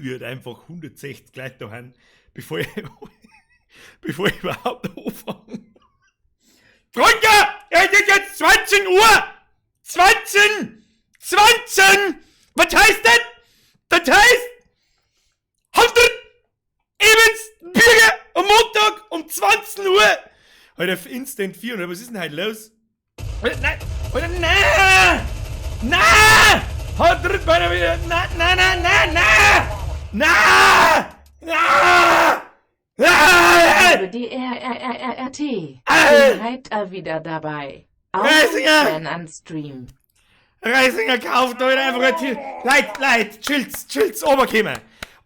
Wie halt einfach 160 Leute da haben, bevor ich, bevor ich überhaupt anfange. Freunde, es ist jetzt 20 Uhr! 20! 20! Was heißt das? Das heißt, 100 Evans Bürger am Montag um 20 Uhr! Alter, Instant 400, was ist denn heute los? Alter, nein! Alter, nein! Nein! Haut drin bei der wieder! Nein, nein, nein, nein, nein! Nein! Nein! Nein! D R R R R R T. Bin heute wieder dabei. Auch Reisinger! an Stream. Reisinger kauft heute einfach ein Tier. Leid, Leid, chill's, chill's, oberkäme.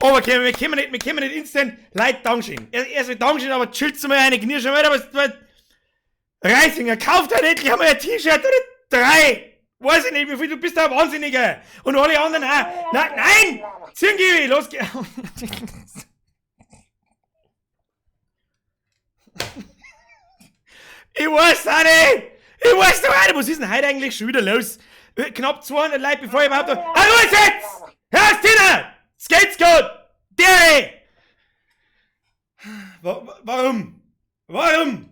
Oberkäme, wir kommen nicht, wir kommen nicht instant. Leid, Dankeschön. Erst mit Dankeschön, aber chill's mal eine Knie schon weiter, was, Reisinger, kauft halt endlich einmal ein T-Shirt oder drei! Weiß ich nicht, wie viel, du bist ein Wahnsinniger! Und alle anderen auch! Nein, nein! Zirngiwi, los geht's! Ich weiß auch nicht! Ich weiß doch auch nicht! Was ist denn heute eigentlich schon wieder los? Knapp 200 Leute, bevor ich überhaupt... Ah, los jetzt! Hör Tina! Es geht's gut! Der! Warum? Warum?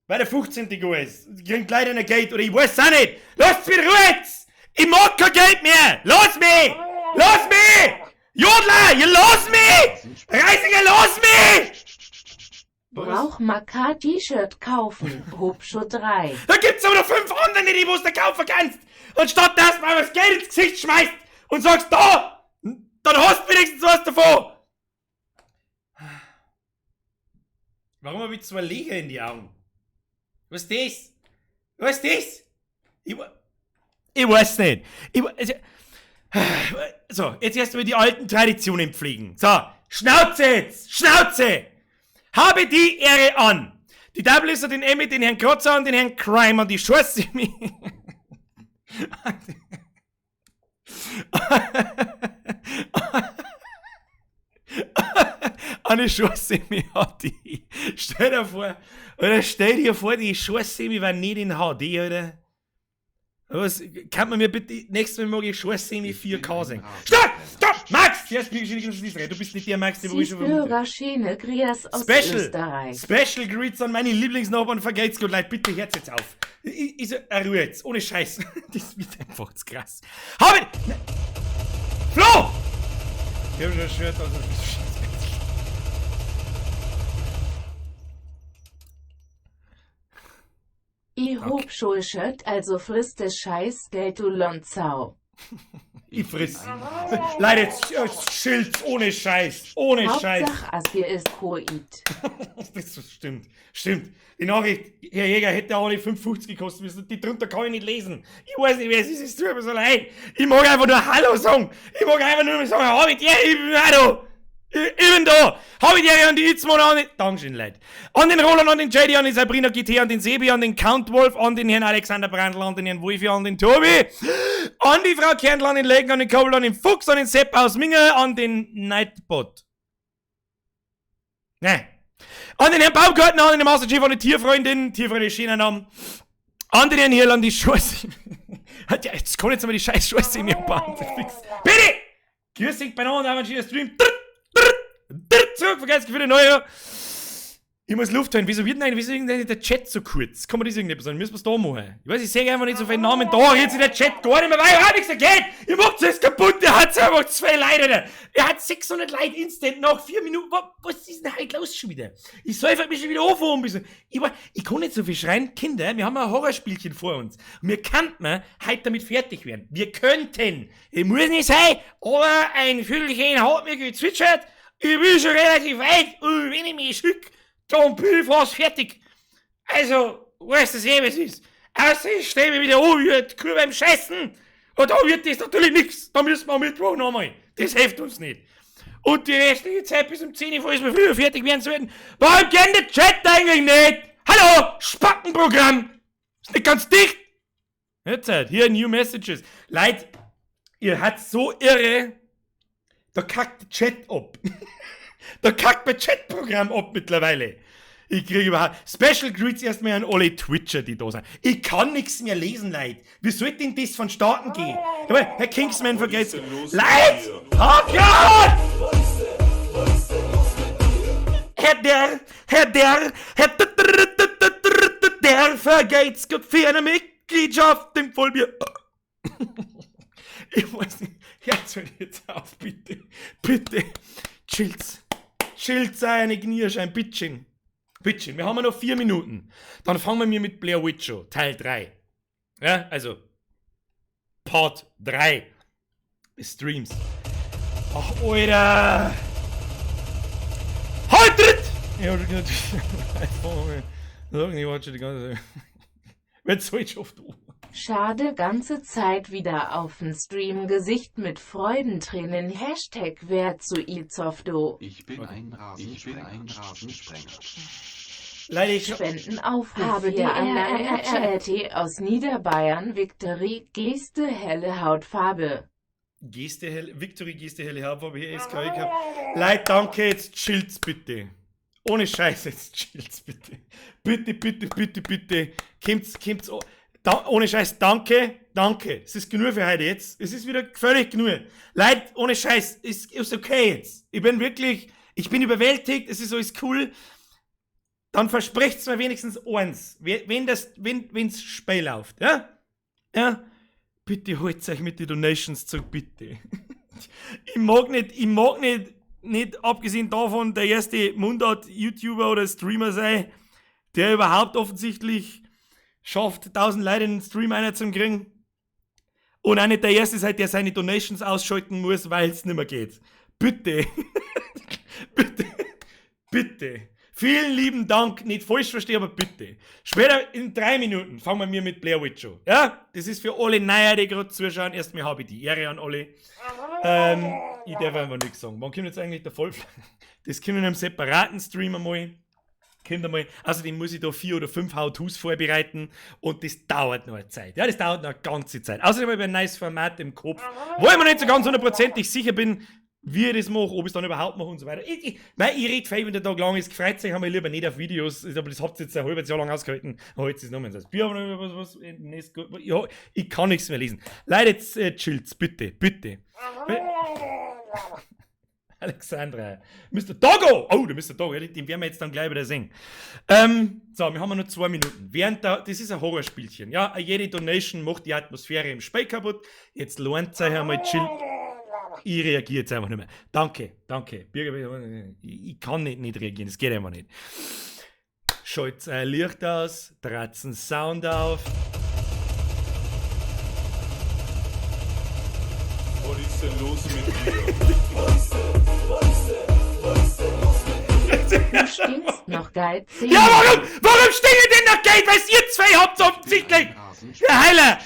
Weil der 15. Go ist. Kriegt leider nicht Geld oder ich weiß auch nicht. Lasst mich Ruhe jetzt! Ich mag kein Geld mehr! Lass mich! Lass mich! Jodler, ihr lass mich! Reisinger, lass mich! Brauch mal kein T-Shirt kaufen, hab schon 3. Da gibt's aber noch 5 andere, die du da kaufen kannst! Und statt dass man das Geld ins Gesicht schmeißt und sagst, da! Dann hast du wenigstens was davon! Warum hab ich 2 Löcher in die Augen? Was ist das? Was ist das? Ich weiß nicht. So, jetzt erst mal die alten Traditionen pflegen. So, Schnauze jetzt! Schnauze! Habe die Ehre an! Die Double ist den Emmy, den Herrn Krotzer und den Herrn Crime und die Scheiße mich. Eine Scheiße mi HD. Stell dir vor, oder stell dir vor, die Scheiße mi war nicht in HD, oder? Was, kann man mir bitte, nächstes Mal mag ich Scheiße mi 4K sehen. Stopp! Stopp! Max! Jetzt bin ich schon nicht. Du bist nicht der Max, der wo ich schon vermute. Bürger Schöne Grias aus Special, Österreich. Special Greets an meine Lieblingsnachbarn, vergeht's gut, Leute, bitte hört's jetzt auf. Ich so, Ruhe jetzt, ohne Scheiß. Das wird einfach zu krass. Hab ich! Ne. Flo! Ich hab schon ein Shirt, also das ist scheiße. Ich hab schon Shirt, also frisst das Scheißgeld, du Lonzau. Ich friss. Leute, jetzt Schild, ohne Scheiß. Ohne Scheiß. Hauptsache, as hier ist Koit. Das stimmt. Stimmt. Die Nachricht, Herr Jäger, hätte auch nicht 5,50 gekostet müssen. Die drunter kann ich nicht lesen. Ich weiß nicht, wer es ist, es tut mir so leid. Ich mag einfach nur Hallo sagen. Ich mag einfach nur sagen, hab ich dir, ich bin auch da. Ich bin da. Hab ich dir an die Itzmann, an den... Dankeschön, Leute. An den Roland, an den JD, an den Sabrina GT, an den Sebi, an den Count Wolf, an den Herrn Alexander Brandl, an den Herrn Wolfi, an den Tobi, an die Frau Kerndl, an den Legen, an den Kobel, an den Fuchs, an den Sepp aus Minge, an den Nightbot. Ne. An den Herrn Baumgartner, an den Master Chief, an die Tierfreundin, Tierfreundin ist schöner Name, an den Herrn Hirl, an die Scheiße. Ja, jetzt kann jetzt mal die scheiß Scheiße in mir bauen. Fix. Bitte! Grüß dich beieinander, aber ein schöner Stream. Zurück, vergesst für die neue. Ich muss Luft holen. Wieso wird denn eigentlich, wieso ist denn der Chat so kurz? Kann man das irgendetwas sagen? Müssen wir's da machen? Ich weiß, ich sehe einfach nicht so viele Namen da. Jetzt ist der Chat gar nicht mehr, weil überhaupt nichts geht. Ihr macht das kaputt. Der hat einfach 2 Leute. Alter. Er hat 600 Leute instant nach 4 Minuten. Was ist denn heute los schon wieder? Ich soll einfach mich schon wieder anfangen. Ich kann nicht so viel schreien. Kinder, wir haben ein Horrorspielchen vor uns. Und wir könnten heute damit fertig werden. Wir könnten. Ich muss nicht sein, aber ein Vögelchen hat mir gezwitschert. Ich bin schon relativ weit und wenn ich mich schick, dann bin ich fast fertig. Also, weißt du, was es ist? Außer ich stelle mich wieder an, wie die Kuh beim Scheißen. Und da wird das natürlich nix. Da müssen wir am Mittwoch nochmal. Das hilft uns nicht. Und die restliche Zeit bis um 10 Uhr, falls wir früher fertig werden sollten. Warum geht der Chat eigentlich nicht? Hallo, Spackenprogramm! Ist nicht ganz dicht! Jetzt halt, hier New Messages. Leute, ihr habt so irre. Da kackt der Chat ab. Da kackt mein Chatprogramm ab mittlerweile. Ich kriege überhaupt. Special Greets erstmal an alle Twitcher, die da sind. Ich kann nichts mehr lesen, Leute. Wie soll denn das vonstatten gehen? Aber Herr Kingsman vergeht. Leute! Oh Gott! Herr der, Herr der, Herr der vergeht's Gott für eine Mitgliedschaft im Vollbier. Ich weiß nicht. Hört halt jetzt auf, bitte. Bitte. Chillt's. Chillt's eine Knierschein, bitteschön. Bitteschön. Wir haben ja noch 4 Minuten. Dann fangen wir mit Blair Witch an, Teil 3. Ja, also Part 3 des Streams. Ach, Alter! Halt! Ja, ich warte schon die ganze Zeit. Wer soll ich oft an? Schade, ganze Zeit wieder auf dem Stream, Gesicht mit Freudentränen, Hashtag wer zu Izofdo. Ich bin ein Rasensprenger. Leider ich Spendenaufruf habe der RRRT aus Niederbayern, Victory, Geste, helle Hautfarbe. Geste, helle, Victory, Geste, helle Hautfarbe, hier SKK. Leute, danke, jetzt chillt's bitte. Ohne Scheiß, jetzt chillt's bitte. Bitte, bitte, bitte, bitte. Kommt's, kommt's, oh, da, ohne Scheiß, danke, danke. Es ist genug für heute jetzt. Es ist wieder völlig genug. Leute, ohne Scheiß, es ist okay jetzt. Ich bin wirklich, ich bin überwältigt, es ist alles cool. Dann versprecht's mir wenigstens eins. Wenn das, wenn, wenn's Spiel läuft, ja? Ja? Bitte holt euch mit den Donations zurück, bitte. Ich mag nicht, ich mag nicht, nicht abgesehen davon, der erste Mundart-YouTuber oder Streamer sei, der überhaupt offensichtlich schafft, 1000 Leute in den Stream reinzukriegen. Und auch nicht der erste sei, der seine Donations ausschalten muss, weil's nimmer geht. Bitte. Bitte. Bitte. Vielen lieben Dank, nicht falsch verstehen, aber bitte. Später in 3 Minuten fangen wir mit Blair Witch an. Ja, das ist für alle Neue, die gerade zuschauen. Erstmal habe ich die Ehre an alle. Ich darf einfach nichts sagen. Wann kommt jetzt eigentlich der Vollfleisch? Das kommt in einem separaten Stream einmal. Kommt einmal. Außerdem muss ich da 4 oder 5 How-Tos vorbereiten und das dauert noch eine Zeit. Ja, das dauert noch eine ganze Zeit. Außerdem habe ich ein neues Format im Kopf, wo ich mir nicht so ganz hundertprozentig sicher bin, wie ich das mache, ob ich es dann überhaupt mache und so weiter. Ich rede viel, wenn der Tag lang ist, gefreut sich, haben wir lieber nicht auf Videos, aber das habt ihr jetzt ein halbes Jahr lang ausgehalten, heute ist es nochmal das Bier, aber was, was, was, ja, ich kann nichts mehr lesen. Leute, jetzt chillt's, bitte, bitte. Alexandra, Mister Doggo! Oh, der Mister Doggo, den werden wir jetzt dann gleich wieder sehen. So, wir haben noch 2 Minuten. Während da, das ist ein Horrorspielchen, ja, jede Donation macht die Atmosphäre im Spiel kaputt. Jetzt lohnt sich einmal chill. Ich reagiere jetzt einfach nicht mehr. Danke, danke. Birger, ich kann nicht reagieren, das geht einfach nicht. Schalt's euer Licht aus, dreht's den Sound auf. Was ist denn los mit dir? Du stinkst noch geil. Ja, warum? Warum stinke ich denn noch geil? Weil ihr zwei habt offensichtlich. Herr Heiler!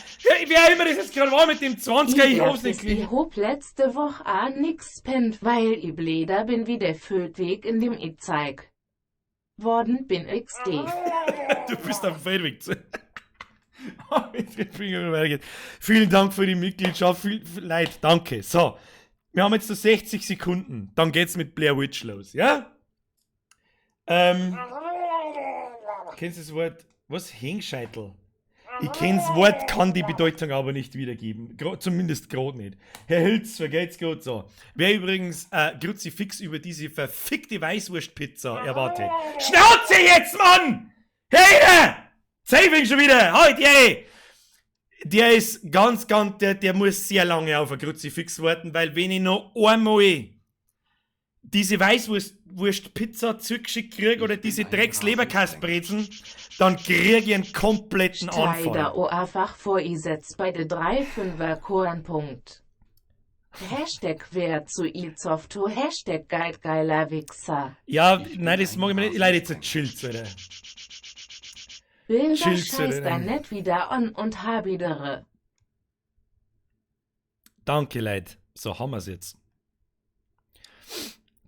Wer immer das jetzt gerade war mit dem 20er, ich hab's nicht gekriegt. Ich hab letzte Woche auch nix pennt, weil ich bläder bin wie der Feldweg in dem ich zeig. Worden bin XD. Du bist am Feldweg. Vielen Dank für die Mitgliedschaft. Viel Leid, danke. So, wir haben jetzt noch 60 Sekunden. Dann geht's mit Blair Witch los, ja? Kennst du das Wort? Was? Hengscheitel? Ich kenn's Wort, kann die Bedeutung aber nicht wiedergeben. Zumindest grad nicht. Herr Hülz, vergeht's grad so. Wer übrigens Kruzifix über diese verfickte Weißwurstpizza erwartet. Schnauze jetzt, Mann! Hey! Saving schon wieder! Halt, ey! Der ist ganz, ganz, der muss sehr lange auf ein Kruzifix warten, weil wenn ich noch einmal diese Weißwurst-Pizza zugeschickt krieg oder diese Drecks-Leberkäsebrezeln, dann krieg ich einen kompletten Anfall. Steider O einfach vor I setz bei de 3,5er Kornpunkt. Hashtag wer zu Izofto, Hashtag Guide geiler Wichser. Ja, nein, das mag ich mir nicht. Ich leide jetzt chillt, Alter. Bilder Chillst du scheiß denn? da nicht wieder an und habidere. Danke, Leute. So haben wir's jetzt.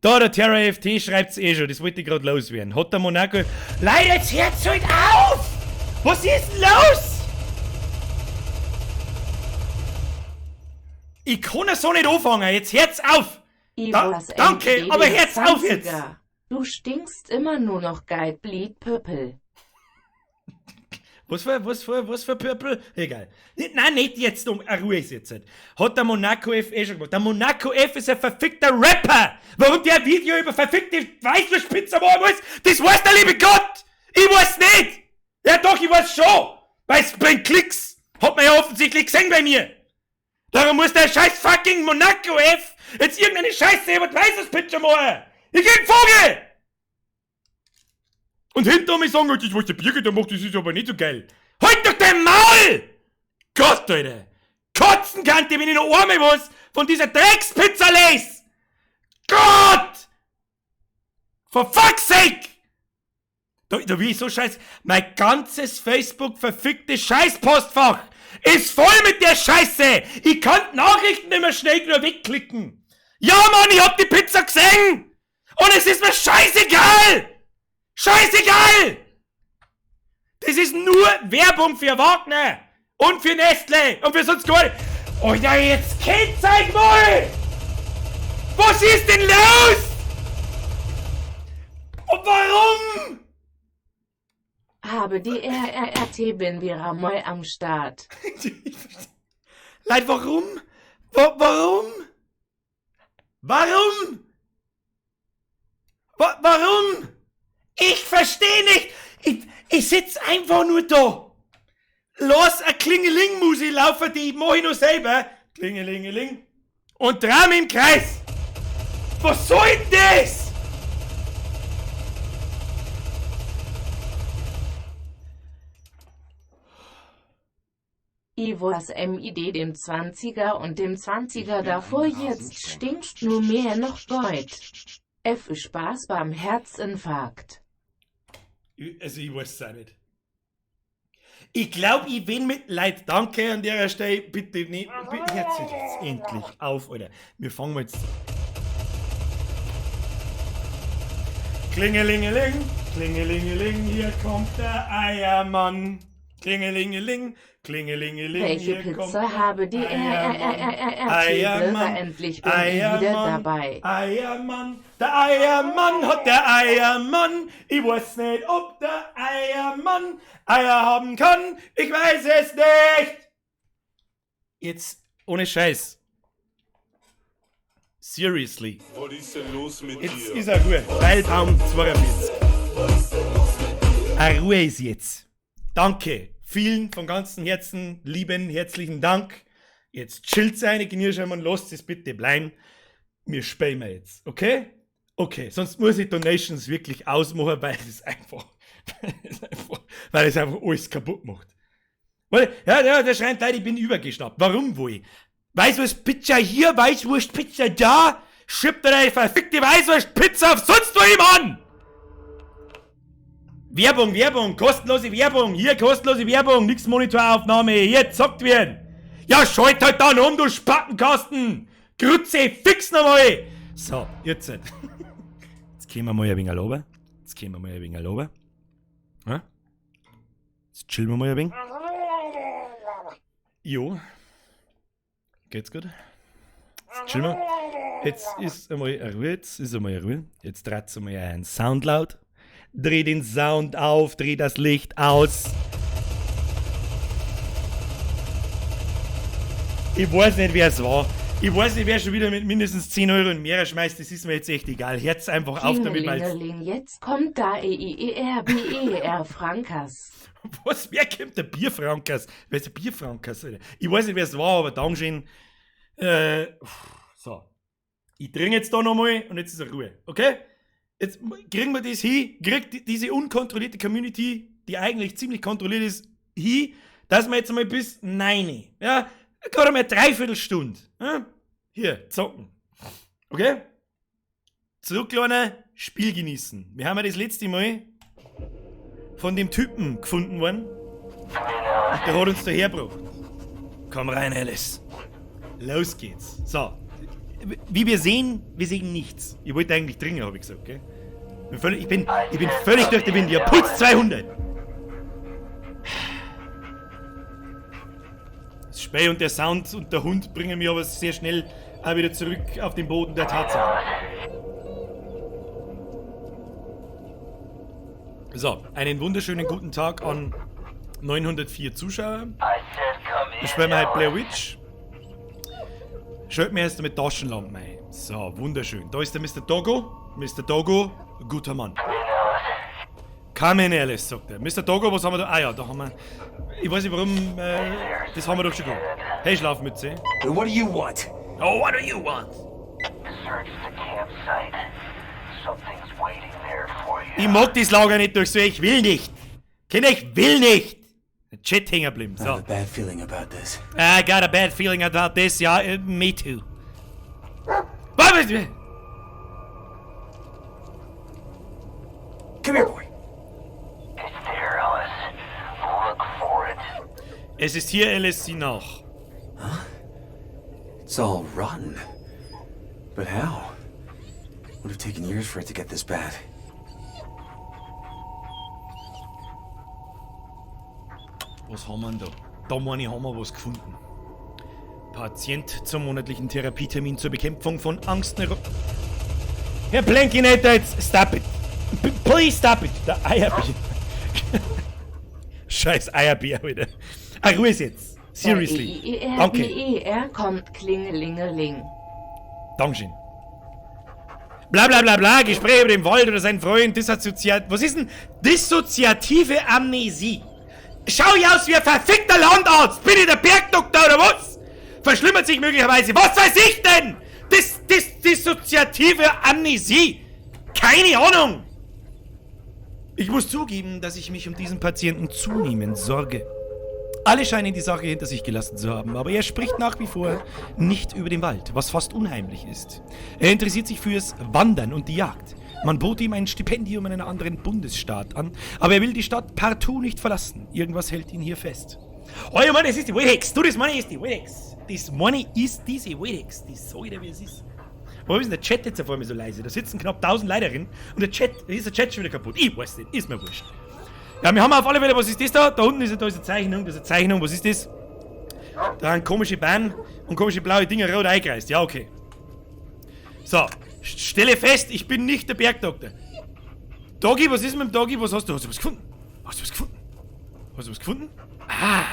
Da, der Terra FT schreibt's eh schon, das wollte ich grad loswerden. Hat der Monaco. Leute, jetzt hört's halt auf! Was ist denn los? Ich kann ja so nicht anfangen, jetzt hört's auf! Ich Da, war's danke, endlich aber hört's auf jetzt! zwanziger. Du stinkst immer nur noch Guide Bleed Purple. Was für Purple? Egal. Nein, nicht jetzt, um Ruhe ist jetzt. Hat der Monaco F eh schon gemacht. Der Monaco F ist ein verfickter Rapper! Warum der ein Video über verfickte Weißwurstpizza machen muss, das weiß der liebe Gott! Ich weiß nicht! Ja doch, ich weiß schon! Weil es bringt Klicks! Hat man ja offensichtlich gesehen bei mir! Darum muss der scheiß fucking Monaco F jetzt irgendeine Scheiße über die Weißwurstpizza machen! Ich krieg einen Vogel! Und hinter mir sagen, das, was der Birgit da macht, das ist aber nicht so geil. Halt doch dein Maul! Gott, Alter! Kotzen kann ich, wenn ich noch einmal was von dieser Dreckspizza lese! Gott! For fuck's sake! Da wie ich so scheiß. Mein ganzes Facebook verfickte Scheißpostfach ist voll mit der Scheiße! Ich kann Nachrichten immer schnell nur wegklicken! Ja, Mann, ich hab die Pizza gesehen! Und es ist mir scheißegal! Scheißegal! Das ist nur Werbung für Wagner! Und für Nestle! Und für sonst gar nicht! Alter, jetzt kennt's euch mal! Was ist denn los? Und warum? Habe die RRRT bin wieder mal am Start. Leid, warum? Warum? Warum? Warum? Ich verstehe nicht. Ich sitz einfach nur da. Lass a Klingeling-Musi laufen, die mach ich nur selber. Klingelingeling. Und dreh mich im Kreis. Was soll denn das? Ivos MID dem 20er und dem 20er davor jetzt stinkt nur mehr noch Beut. F Spaß beim Herzinfarkt. Also ich weiß es auch nicht. Ich glaub, ich bin mit Leid. Danke an der Stelle. Bitte nicht. Bitte, jetzt endlich auf, Alter. Wir fangen jetzt. Klingelingeling, klingelingeling, hier kommt der Eiermann. Klingelingeling, klingelingeling, Welche hier kommt Pizza habe die RRRRRT Eiermann, endlich bin ich wieder Eiermann, dabei. Eiermann, der Eiermann hat der Eiermann. Ich weiß nicht, ob der Eiermann Eier haben kann. Ich weiß es nicht. Jetzt, ohne Scheiß. Seriously. Was ist denn los mit Jetzt dir? ist er Ruhe. Weilbaum 42. Eine Ruhe ist jetzt. Danke. Vielen von ganzem Herzen, lieben, herzlichen Dank. Jetzt chillt eine Knirschheim und lasst es bitte bleiben. Wir spielen jetzt, okay? Okay, sonst muss ich Donations wirklich ausmachen, weil es einfach, weil es einfach alles kaputt macht. Weil, ja, der schreibt leider, ich bin übergeschnappt. Warum wohl? Weißwurst-Pizza hier, Weißwurst-Pizza da. Schiebt er eine verfickte Weißwurst-Pizza auf sonst wo ihm an! Werbung, Werbung, kostenlose Werbung, hier kostenlose Werbung, nix Monitoraufnahme, hier zockt werden. Ja, schalt halt dann um, du Spackenkasten! Grütze, fix nochmal! So, jetzt. Jetzt kommen wir mal ein wenig runter. Jetzt kommen wir mal ein wenig runter. Ja? Jetzt chillen wir mal ein wenig. Jo. Geht's gut? Jetzt chillen wir. Jetzt ist einmal Ruhe, jetzt ist einmal Ruhe. Jetzt dreht's einmal einen Sound laut. Dreh den Sound auf, dreh das Licht aus. Ich weiß nicht, wer es war. Ich weiß nicht, wer schon wieder mit mindestens 10 Euro in Meere schmeißt. Das ist mir jetzt echt egal. Herz einfach auf damit. Klingelingeling, jetzt kommt da E-I-E-R-B-E-R Frankas. Was? Wer kommt der Bierfrankas? Wer ist der Bierfrankas? Alter? Ich weiß nicht, wer es war, aber Dankeschön. So. Ich trinke jetzt da nochmal und jetzt ist Ruhe. Okay? Jetzt kriegen wir das hin, kriegt diese unkontrollierte Community, die eigentlich ziemlich kontrolliert ist, hin, dass wir jetzt einmal bis 9. Ja, gerade mal dreiviertel Stunde. Ja? Hier, zocken. Okay? Zurück, Kleiner, Spiel genießen. Wir haben ja das letzte Mal von dem Typen gefunden worden. Und der hat uns dahergebracht. Komm rein, Alice. Los geht's. So. Wie wir sehen nichts. Ich wollte eigentlich trinken, hab ich gesagt, gell? Ich bin völlig durch den Wind. Ich hab Puls 200. Das Späh und der Sound und der Hund bringen mich aber sehr schnell auch wieder zurück auf den Boden der Tatsachen. So, einen wunderschönen guten Tag an 904 Zuschauer. Ich spiele halt Blair Witch. Schalt mir erst mit Taschenlampen ein. So, wunderschön. Da ist der Mr. Doggo. Mr. Doggo, guter Mann. Come in, Alice, sagt er. Mr. Doggo, was haben wir da? Ah ja, da haben wir... Ich weiß nicht warum, das haben wir doch schon gehabt. Hey, Schlafmütze. What do you want? Oh, what do you want? Search the campsite. Something's waiting there for you. Ich mag das Lager nicht durch, so ich will nicht. Kinder, ich will nicht. Der Chat hängen geblieben. I have So. a bad feeling about this. I got a bad feeling about this, ja, me too. Was? Come here, boy. It's there, Ellis. Look for it. Es ist hier, Alice, sieh nach. It's all rotten. But how? Would have taken years for it to get this bad. Was haben wir denn da? Da meine ich, haben wir was gefunden. Patient zum monatlichen Therapietermin zur Bekämpfung von Angst... Herr Plankinator, jetzt stop it. Please stop it. Der Eierbär. Scheiß Eierbär wieder. Ach, Ruhe ist jetzt. Seriously. Bei Danke. E-I-R-B-E-R kommt Klingelingeling. Dankeschön. Bla bla bla bla, Gespräch über den Wald oder seinen Freund, Dissoziat... Was ist denn dissoziative Amnesie? Schau ich aus wie ein verfickter Landarzt! Bin ich der Bergdoktor oder was? Verschlimmert sich möglicherweise. Was weiß ich denn? Dissoziative Amnesie! Keine Ahnung! Ich muss zugeben, dass ich mich um diesen Patienten zunehmend sorge. Alle scheinen die Sache hinter sich gelassen zu haben, aber er spricht nach wie vor nicht über den Wald, was fast unheimlich ist. Er interessiert sich fürs Wandern und die Jagd. Man bot ihm ein Stipendium in einem anderen Bundesstaat an, aber er will die Stadt partout nicht verlassen. Irgendwas hält ihn hier fest. Oh ja, Mann, es ist die Wildhex. Du, das meine ich ist die Wildhex. Das meine ist diese Wildhex. Das sag ich dir, wie es ist. Warum ist denn der Chat jetzt auf einmal so leise? Da sitzen knapp 1000 Leute drin und der Chat, ist der Chat schon wieder kaputt. Ich weiß nicht, ist mir wurscht. Ja, wir haben auf alle Fälle, was ist das da? Da unten ist, da ist eine Zeichnung, das ist eine Zeichnung, was ist das? Da sind komische Bäume und komische blaue Dinger rot eingekreist. Ja, okay. So, stelle fest, ich bin nicht der Bergdoktor. Doggy, was ist mit dem Doggy? Was hast du? Hast du was gefunden? Hast du was gefunden? Hast du was gefunden? Ah!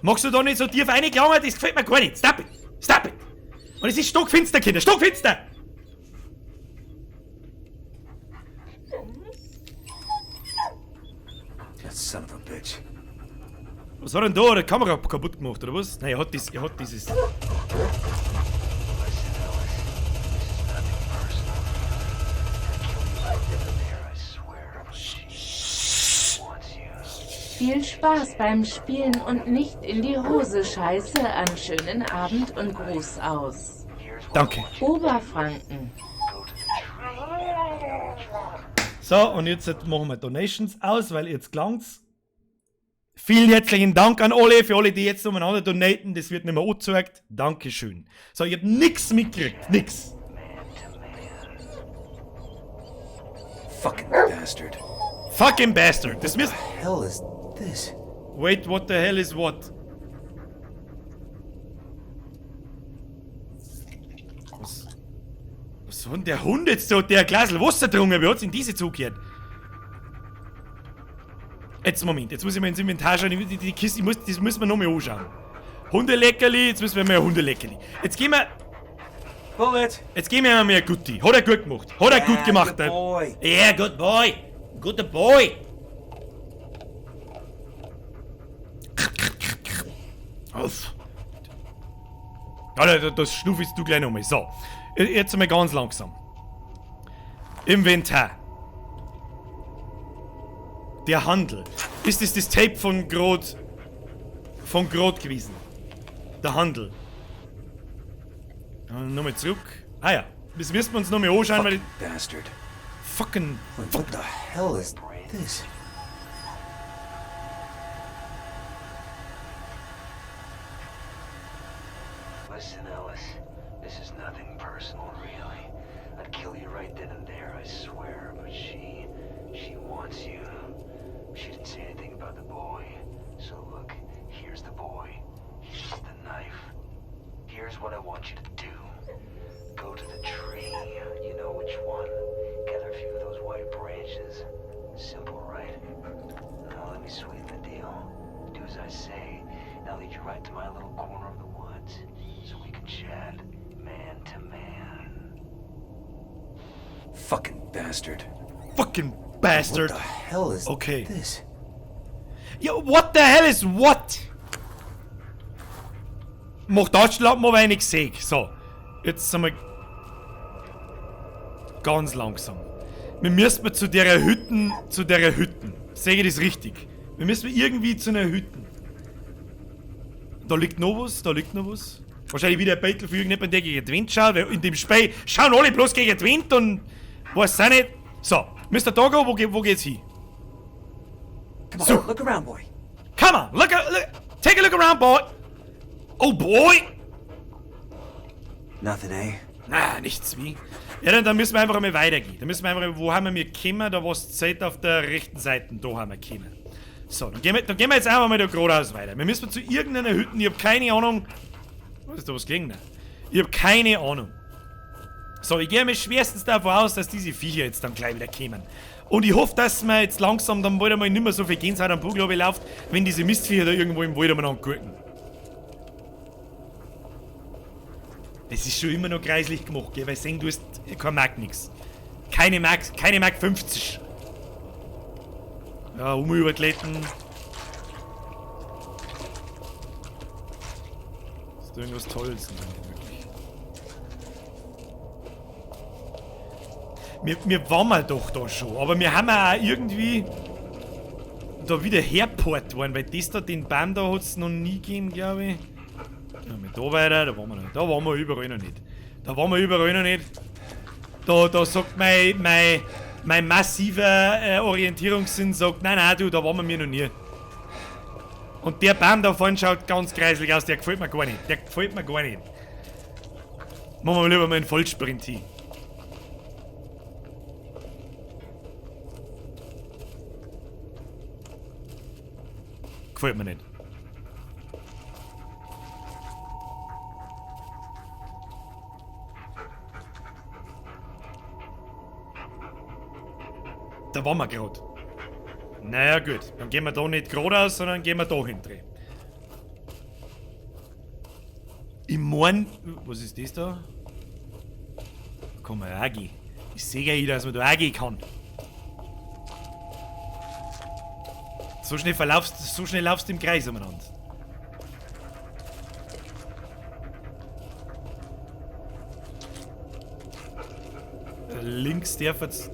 Magst du da nicht so tief reingelangen? Das gefällt mir gar nicht. Stop it! Stop it! Und es ist stockfinster, Kinder! Stockfinster! That son of a bitch. Was hat denn da? Die Kamera kaputt gemacht, oder was? Nein, er hat dieses. Listen, Ellis. This is nothing personal. I'd kill you right then and there, I swear. But she wants you. Viel Spaß beim Spielen und nicht in die Hose scheiße. An schönen Abend und Gruß aus Here's what Danke. I want you to Oberfranken. do. Go to the tree. So, und jetzt machen wir Donations aus, weil jetzt gelangt's. Vielen herzlichen Dank an alle, für alle, die jetzt umeinander donaten. Das wird nicht mehr angezeigt. Dankeschön. So, ich hab nix mitgekriegt. Nix. Fucking bastard. Fucking bastard. Das müssen. Hell is this? Wait, what the hell is what? Was? Was hat denn der Hund jetzt so? Der Glasl Wasser getrunken? Wie hat's denn diese zugehört? Jetzt Moment, jetzt muss ich mal ins Inventar schauen. Die Kiste, das müssen wir noch mal anschauen. Hundeleckerli, jetzt müssen wir mal ein Hundeleckerli. Jetzt gehen wir. Bullet! Jetzt gehen wir mal ein Gutti. Hat er gut gemacht. Hat er gut gemacht. Good boy. Yeah, good boy. Good boy. Auf. Ja, das schnuffest du gleich nochmal. So. Jetzt einmal ganz langsam. Inventar. Der Handel. Ist es das Tape von Groth? Von Groth gewesen? Der Handel. Nochmal zurück. Ah ja. Das müssen wir uns nochmal anschauen, weil. Fucking bastard. Fucking. Wait, what the hell is this? Listen, Ellis. This is nothing personal, really. I'd kill you right then and there, I swear. But she wants you. She didn't say anything about the boy. So look, here's the boy. Here's the knife. Here's what I want you to do. Go to the tree. now. Do as I say, and I'll lead you right to my little corner of the woods, so we can chat, man to man. Fucking bastard. Fucking bastard. What the hell is Okay. this? Ja, what the hell is what? Mach Deutschland mal wenig seh. So, jetzt sind wir ganz langsam. Wir müssen zu der Hütten, zu der Hütten. Sehe ich das richtig? Wir müssen irgendwie zu einer Hütten. Da liegt noch was, da liegt noch was. Wahrscheinlich wieder ein Beutel für irgendjemanden, der gegen den Wind schaut, weil in dem Spiel schauen alle bloß gegen den Wind und weiß auch nicht. So, Mr. Doggo, wo geht's hin? Come on, So. look around, boy. Come on, look, look, take a look around, boy. Oh, boy. Nothing, eh? Na, nichts wie. Ja, dann müssen wir einfach einmal weitergehen. Dann müssen wir einfach, wo haben wir mir gekommen? Da war's Zeit auf der rechten Seite. Da haben wir gekommen. So, dann gehen wir jetzt einfach mal da geradeaus weiter. Wir müssen zu irgendeiner Hütte. Ich hab keine Ahnung. Was ist da was gegen? Ich hab keine Ahnung. So, ich gehe mir schwerstens davon aus, dass diese Viecher jetzt dann gleich wieder kommen. Und ich hoffe, dass wir jetzt langsam dann bald einmal nicht mehr so viel Gänsehaut am Bugel läuft, wenn diese Mistviecher da irgendwo im Wald umeinander gurken. Das ist schon immer noch kreislich gemacht, gell? Weil sehen, du hast kein Mark nix. Keine Mark, keine Mark 50. Ja, um überglätten. Ist da irgendwas Tolles? Nein, wirklich. Wir waren mal doch da schon, aber wir haben auch irgendwie da wieder herport worden, weil das da, den Baum da hat's noch nie gegeben, glaube ich. Ja, mit da weiter, da waren wir noch. Da waren wir überall noch nicht. Da waren wir überall noch nicht. Da sagt mein massiver Orientierungssinn, sagt, nein, nein, du, da waren wir mir noch nie. Und der Baum da vorne schaut ganz kreislig aus, der gefällt mir gar nicht. Der gefällt mir gar nicht. Machen wir lieber mal einen Vollsprint hin. Gefällt mir nicht. Da waren wir grad. Naja gut, dann gehen wir da nicht geradeaus, sondern gehen wir da hinten. Ich mein, was ist das da? Da kann man ja auch gehen. Ich sehe ja, dass man da auch gehen kann. So schnell verlaufst, so schnell laufst du im Kreis umeinander. Links darf jetzt.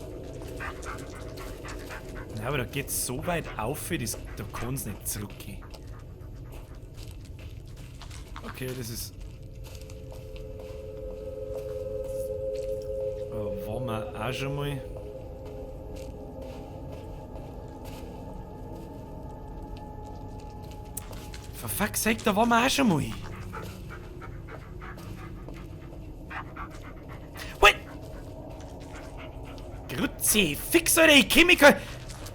Ja, aber da geht's so weit auf, das, da kann's nicht zurückgehen. Okay, das ist. Da waren wir auch schon mal. For fuck's sake, da waren wir auch schon mal. What? Grüezi, fix, Alter, ich kenn mich kein.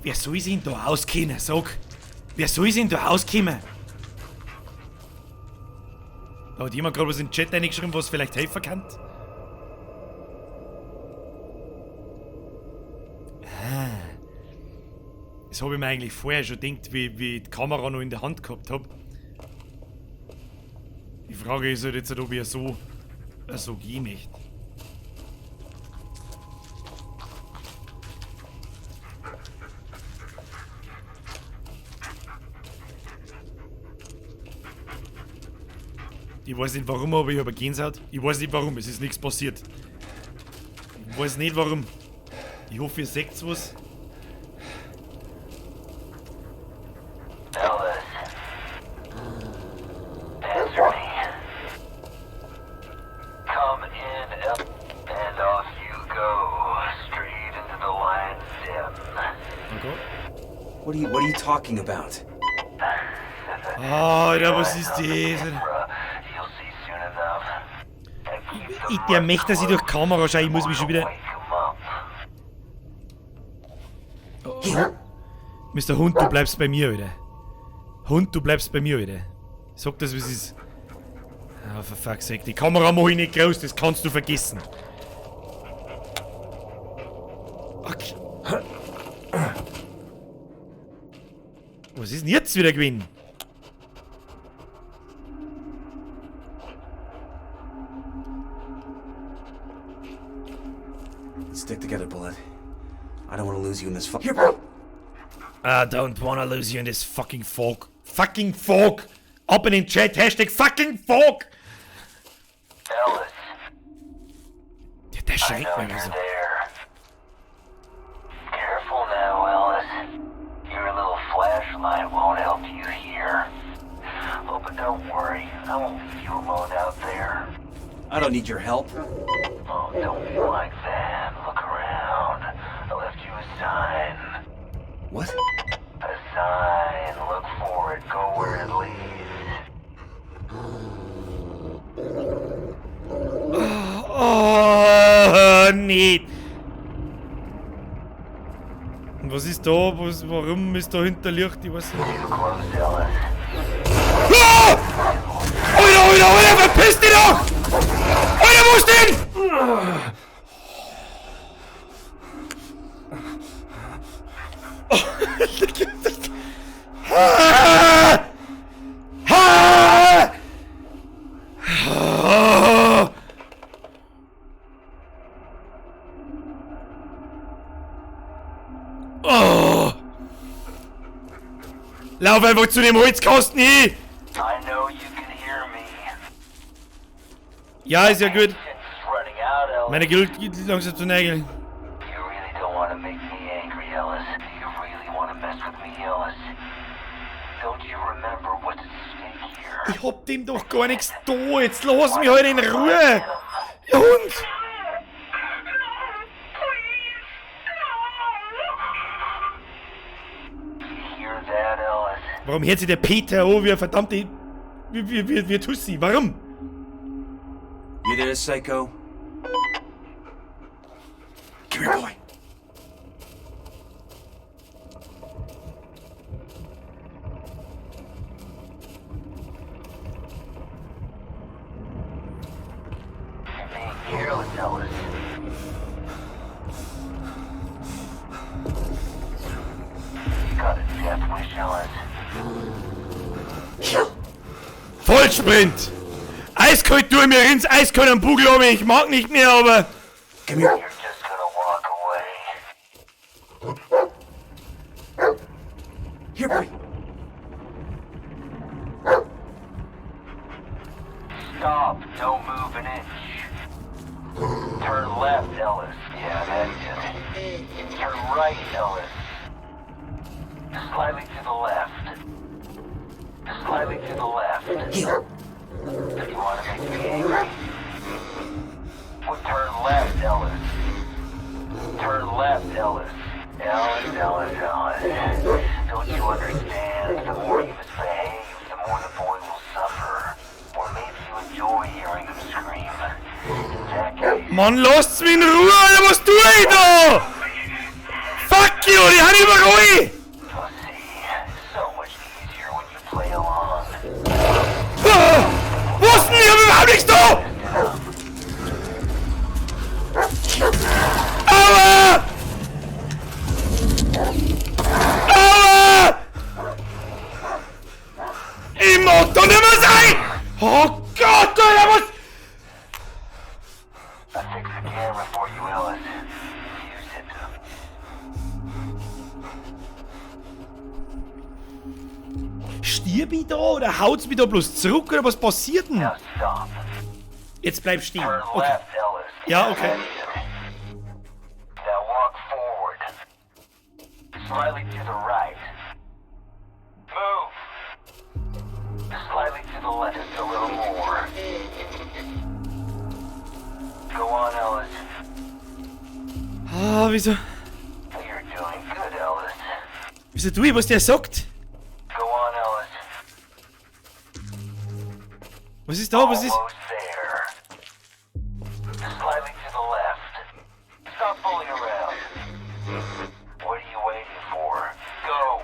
Wer soll sich denn da auskennen, sag? Wer soll sich denn da auskennen? Da hat jemand gerade was in den Chat reingeschrieben, was vielleicht helfen kann. Ah. Das habe ich mir eigentlich vorher schon gedacht, wie ich die Kamera noch in der Hand gehabt hab. Die Frage ist halt jetzt, ob ich so gehen möchte. Ich weiß nicht warum, aber ich habe Gänsehaut. Ich weiß nicht warum, es ist nichts passiert. Ich weiß nicht warum. Ich hoffe, ihr seht was. Ellis. Answer me. Come in, and off you go. Straight into the lion's den. Okay. What are you talking about? Alter, was ist das? Der möchte, dass ich durch die Kamera schaue, ich muss mich schon wieder... Oh. Mr. Hund, du bleibst bei mir, Alter. Hund, du bleibst bei mir, Alter. Sag das, wie es ist. Ah, for fuck's sake, die Kamera mach ich nicht groß, das kannst du vergessen. Okay. Was ist denn jetzt wieder gewesen? Let's stick together, Bullet. I don't want to lose you in this Here, I don't wanna lose you in this fucking fog. Fucking fog! Ab in den Chat, Hashtag fucking fog! Ellis, Der I schreit know mir you're so. there. Careful now, Ellis. Your little flashlight won't help you here. Oh, but don't worry. I won't leave you alone out there. I don't need your help. Oh, don't be like that. Look around. I left you a sign. What? A sign. Look for it. Go where it leads. Oh, nicht. Und was ist da? Warum ist da hinter Licht? Ich weiß nicht. Too close, Ellis. Ah! Alter, Alter, Alter, verpiss dich doch! Alter, wo ist denn? Ah! Ah! Ah! Oh. Lauf einfach zu dem Holzkasten hin! I know you can hear me. Ja, ist ja gut. Patience is running out, Ellis. Meine Geduld geht langsam zu Neige. You really don't want to make me angry, Ellis. Do you really want to mess with me, Ellis? Don't you remember what's at stake here? Ich hab dem doch gar nichts da. Jetzt lass mich halt in Ruhe. Ja, Hund. You hear that, Ellis? Warum hört sich der Peter an wie ein verdammte... Wie Tussi? Warum? You there, Psycho? Come here, boy. You're being careless, Ellis. You got a death wish, Ellis? Vollsprint! Eiskalt durch mir ins eiskalt am Bugel runter. Ich mag nicht mehr, aber... Come here. You're just gonna walk away. Here, boy. Stop. Don't move an inch. Turn left, Ellis. Yeah, that's it. Turn right, Ellis. Slightly to the left. Slightly to the left. Heel. Do you want to make me angry? Well, turn left, Ellis. Turn left, Ellis. Ellis, Ellis, Ellis. Don't you understand? The more you misbehave, the more the boy will suffer. Or maybe you enjoy hearing him scream. In that case, Mann, lasst's mich in Ruhe, Alter, was tue ich da? Fuck you, die haben überall! pussy. So much easier when you play along. Ah! Was denn? Ich hab überhaupt nichts da! Aua! Aua! Ich mag da nimmer sein! Oh Gott, Alter, was? I fixed the camera for you, Ellis. Use it. Stirb ich da oder haut's mich da bloß zurück oder was passiert denn? Now stop. Jetzt bleib stehen. Turn Okay. left, Ellis. Ja, okay. That's it. Now walk forward. Slightly to the right. Move. Slightly to the left, just a little more. Go on, Ellis. Ah, wieso? You're doing good, Ellis. Wieso tu ich, was der sagt? Go on, Ellis. Was ist da? Was ist. Almost there. Slightly to the left. Stop fooling around. What are you waiting for? Go.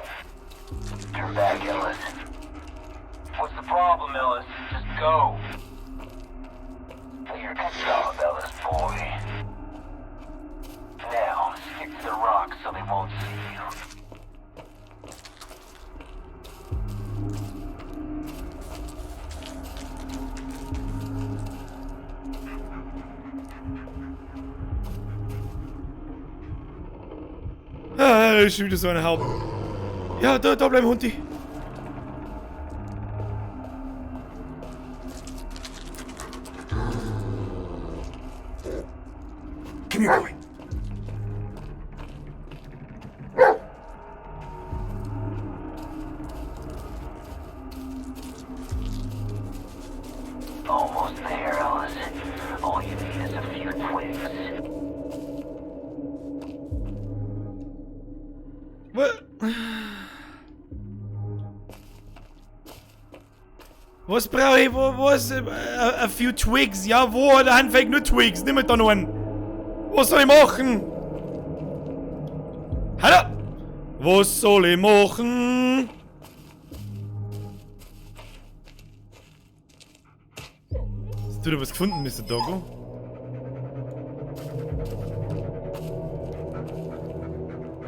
Turn back, Ellis. What's the problem, Ellis? Just go. You're good job, Ellis boy. Now, stick to the rocks so they won't see you. Ist schon wieder so ein Haupt. Ja, da bleiben Hundi. Come here, boy. Almost there, Ellis. All you need is a few twigs. Was brauche ich? Was? A few twigs? Ja, wo? Der Handwerk nur Twigs. Nimm da noch einen. Was soll ich machen? Hallo? Was soll ich machen? Hast du da was gefunden, Mr. Doggo?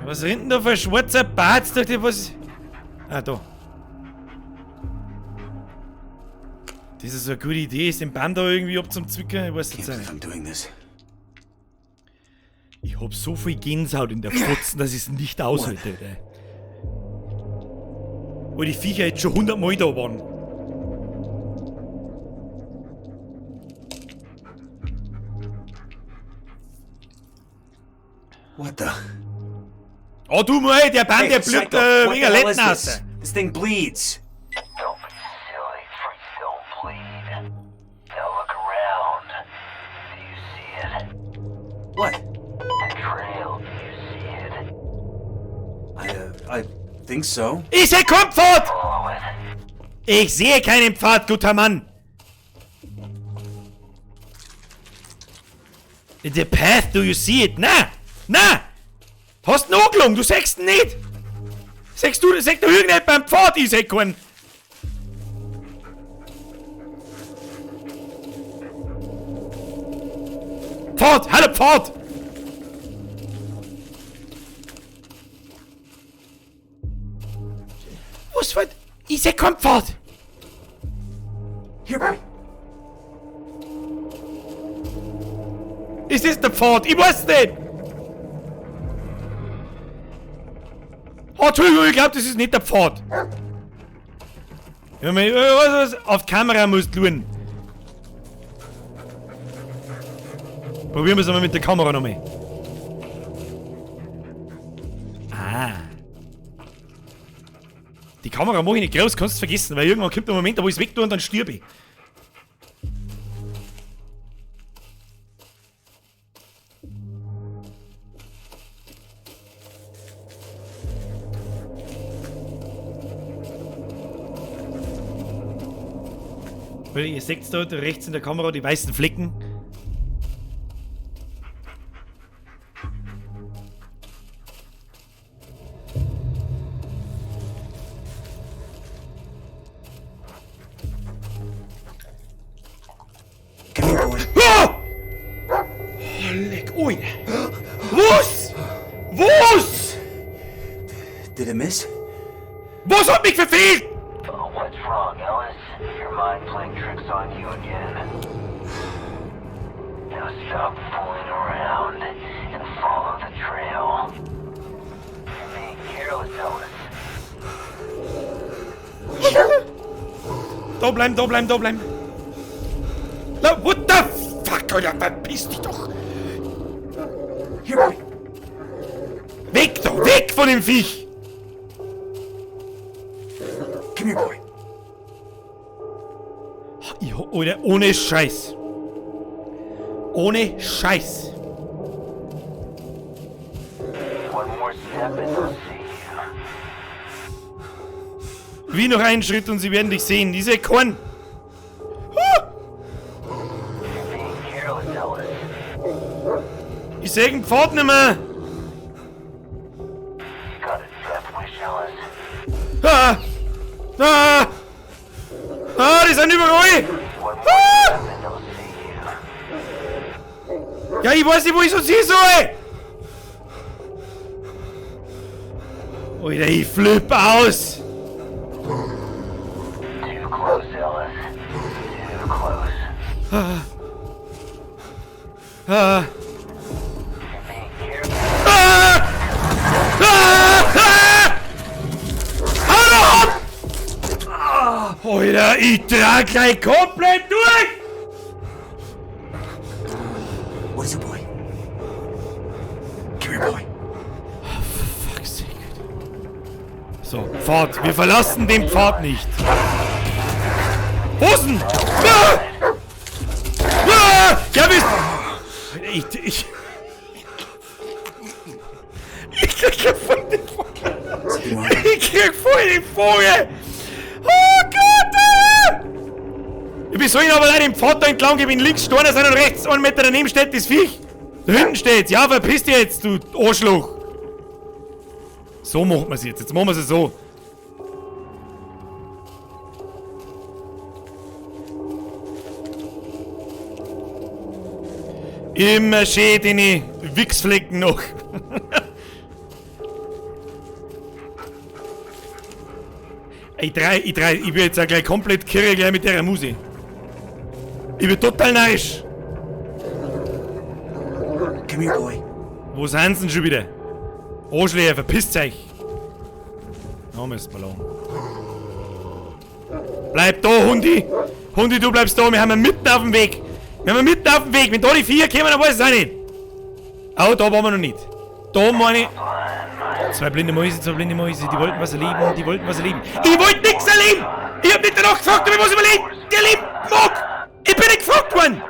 Was rennt denn da für ein schwarzer Bart durch die was? Ah, da. Das ist so eine gute Idee, ist den Baum da irgendwie abzuzwicken? Ich weiß jetzt nicht. Ich hab so viel Gänsehaut in der Fotzen, dass ich's nicht aushalte, ey. Wo die Viecher jetzt schon 100 Mal da waren. What the? Oh du mal, der Baum, der blüht wegen What the hell Letten is aus. this? This thing bleeds. Don't be silly. Freaks don't bleed. Now look around. Do you see it? What? The trail. Do you see it? I think so. Ich sehe keinen Pfad! Follow it. Ich sehe keinen Pfad, guter Mann. The path, do you see it? Na! Na! Hast du angelogen? Du siehst ihn nicht! Siehst du, siehst du irgendjemand beim Pfad? Ich seh keinen! Pfad! Hallo Pfad! Was für ein... Ich seh keinen Pfad! Here, boy. Ist das der Pfad? Ich weiß nicht! Oh, Entschuldigung, ich glaub, das ist nicht der Pfad. Ja, was, auf die Kamera musst du schauen. Probieren wir es einmal mit der Kamera nochmal. Ah. Die Kamera mach ich nicht groß, kannst du vergessen, weil irgendwann kommt der Moment, wo ich's weg tue und dann stirb ich. Weil ihr seht da rechts in der Kamera die weißen Flecken. Ah! Oh, leck, ui. Was? Was? Did it miss? Was hat mich verfehlt? Oh, what's wrong, Ellis? Your mind playing tricks on you again. Now stop fooling around and follow the trail. You're being careless, Ellis. Da bleiben, da bleiben, da bleiben. Na, what the fuck, Alter, verpiss dich doch! Here, boy. Weg da, weg von dem Viech! Come here, boy. Ich, Alter, ohne Scheiß. Ohne Scheiß. One more step and they'll see you. Wie noch einen Schritt und sie werden dich sehen. Diese Korn. You're being careless, Ellis. Ich seh den Pfad nicht mehr. You got a death wish, Ellis. Ah! Ah! Ah, die sind überall! One more Ah! step and they'll see you. Ja, ich weiß nicht, wo ich sonst hin soll! Alter, ich flipp aus! Too close, Ellis. Too close. Ah. Ah. You're being careless. Ah! Ah! Alter, ich trag gleich komplett durch! What is it, boy? Come here, boy. Oh, fuck's sake. So, Pfad. Wir verlassen den Pfad nicht. Hosen! Ah! Ah! Ja, bist... Ich krieg ja voll den Vogel. Ich krieg voll den Vogel. Oh Gott! Ah! Ich soll ich aber leider im Pfad da entlang gehen? Links Steine sind und rechts 1 Meter daneben steht das Viech. Da hinten steht's. Ja, verpiss dich jetzt, du Arschloch. So macht man's jetzt. Jetzt machen wir's so. Immer schön die Wichsflecken noch. Ich bin jetzt auch gleich komplett kirre gleich mit der Musik. Ich bin total narrisch. Come here, boy. Wo sind sie denn schon wieder? Arschlöcher, verpisst euch. Da müssen wir lang. Bleib da, Hundi! Hundi, du bleibst da, wir haben ihn mitten auf dem Weg. Wir haben ihn mitten auf dem Weg. Wenn da die Viecher kommen, dann weiß ich es auch nicht. Oh, da waren wir noch nicht. Da meine ich. Zwei blinde Mäuse, die wollten was erleben, die wollten was erleben. Ich wollte nichts erleben! Ich hab nicht danach gefragt, ob ich was überleben erleben mag! Ich bin nicht gefragt worden!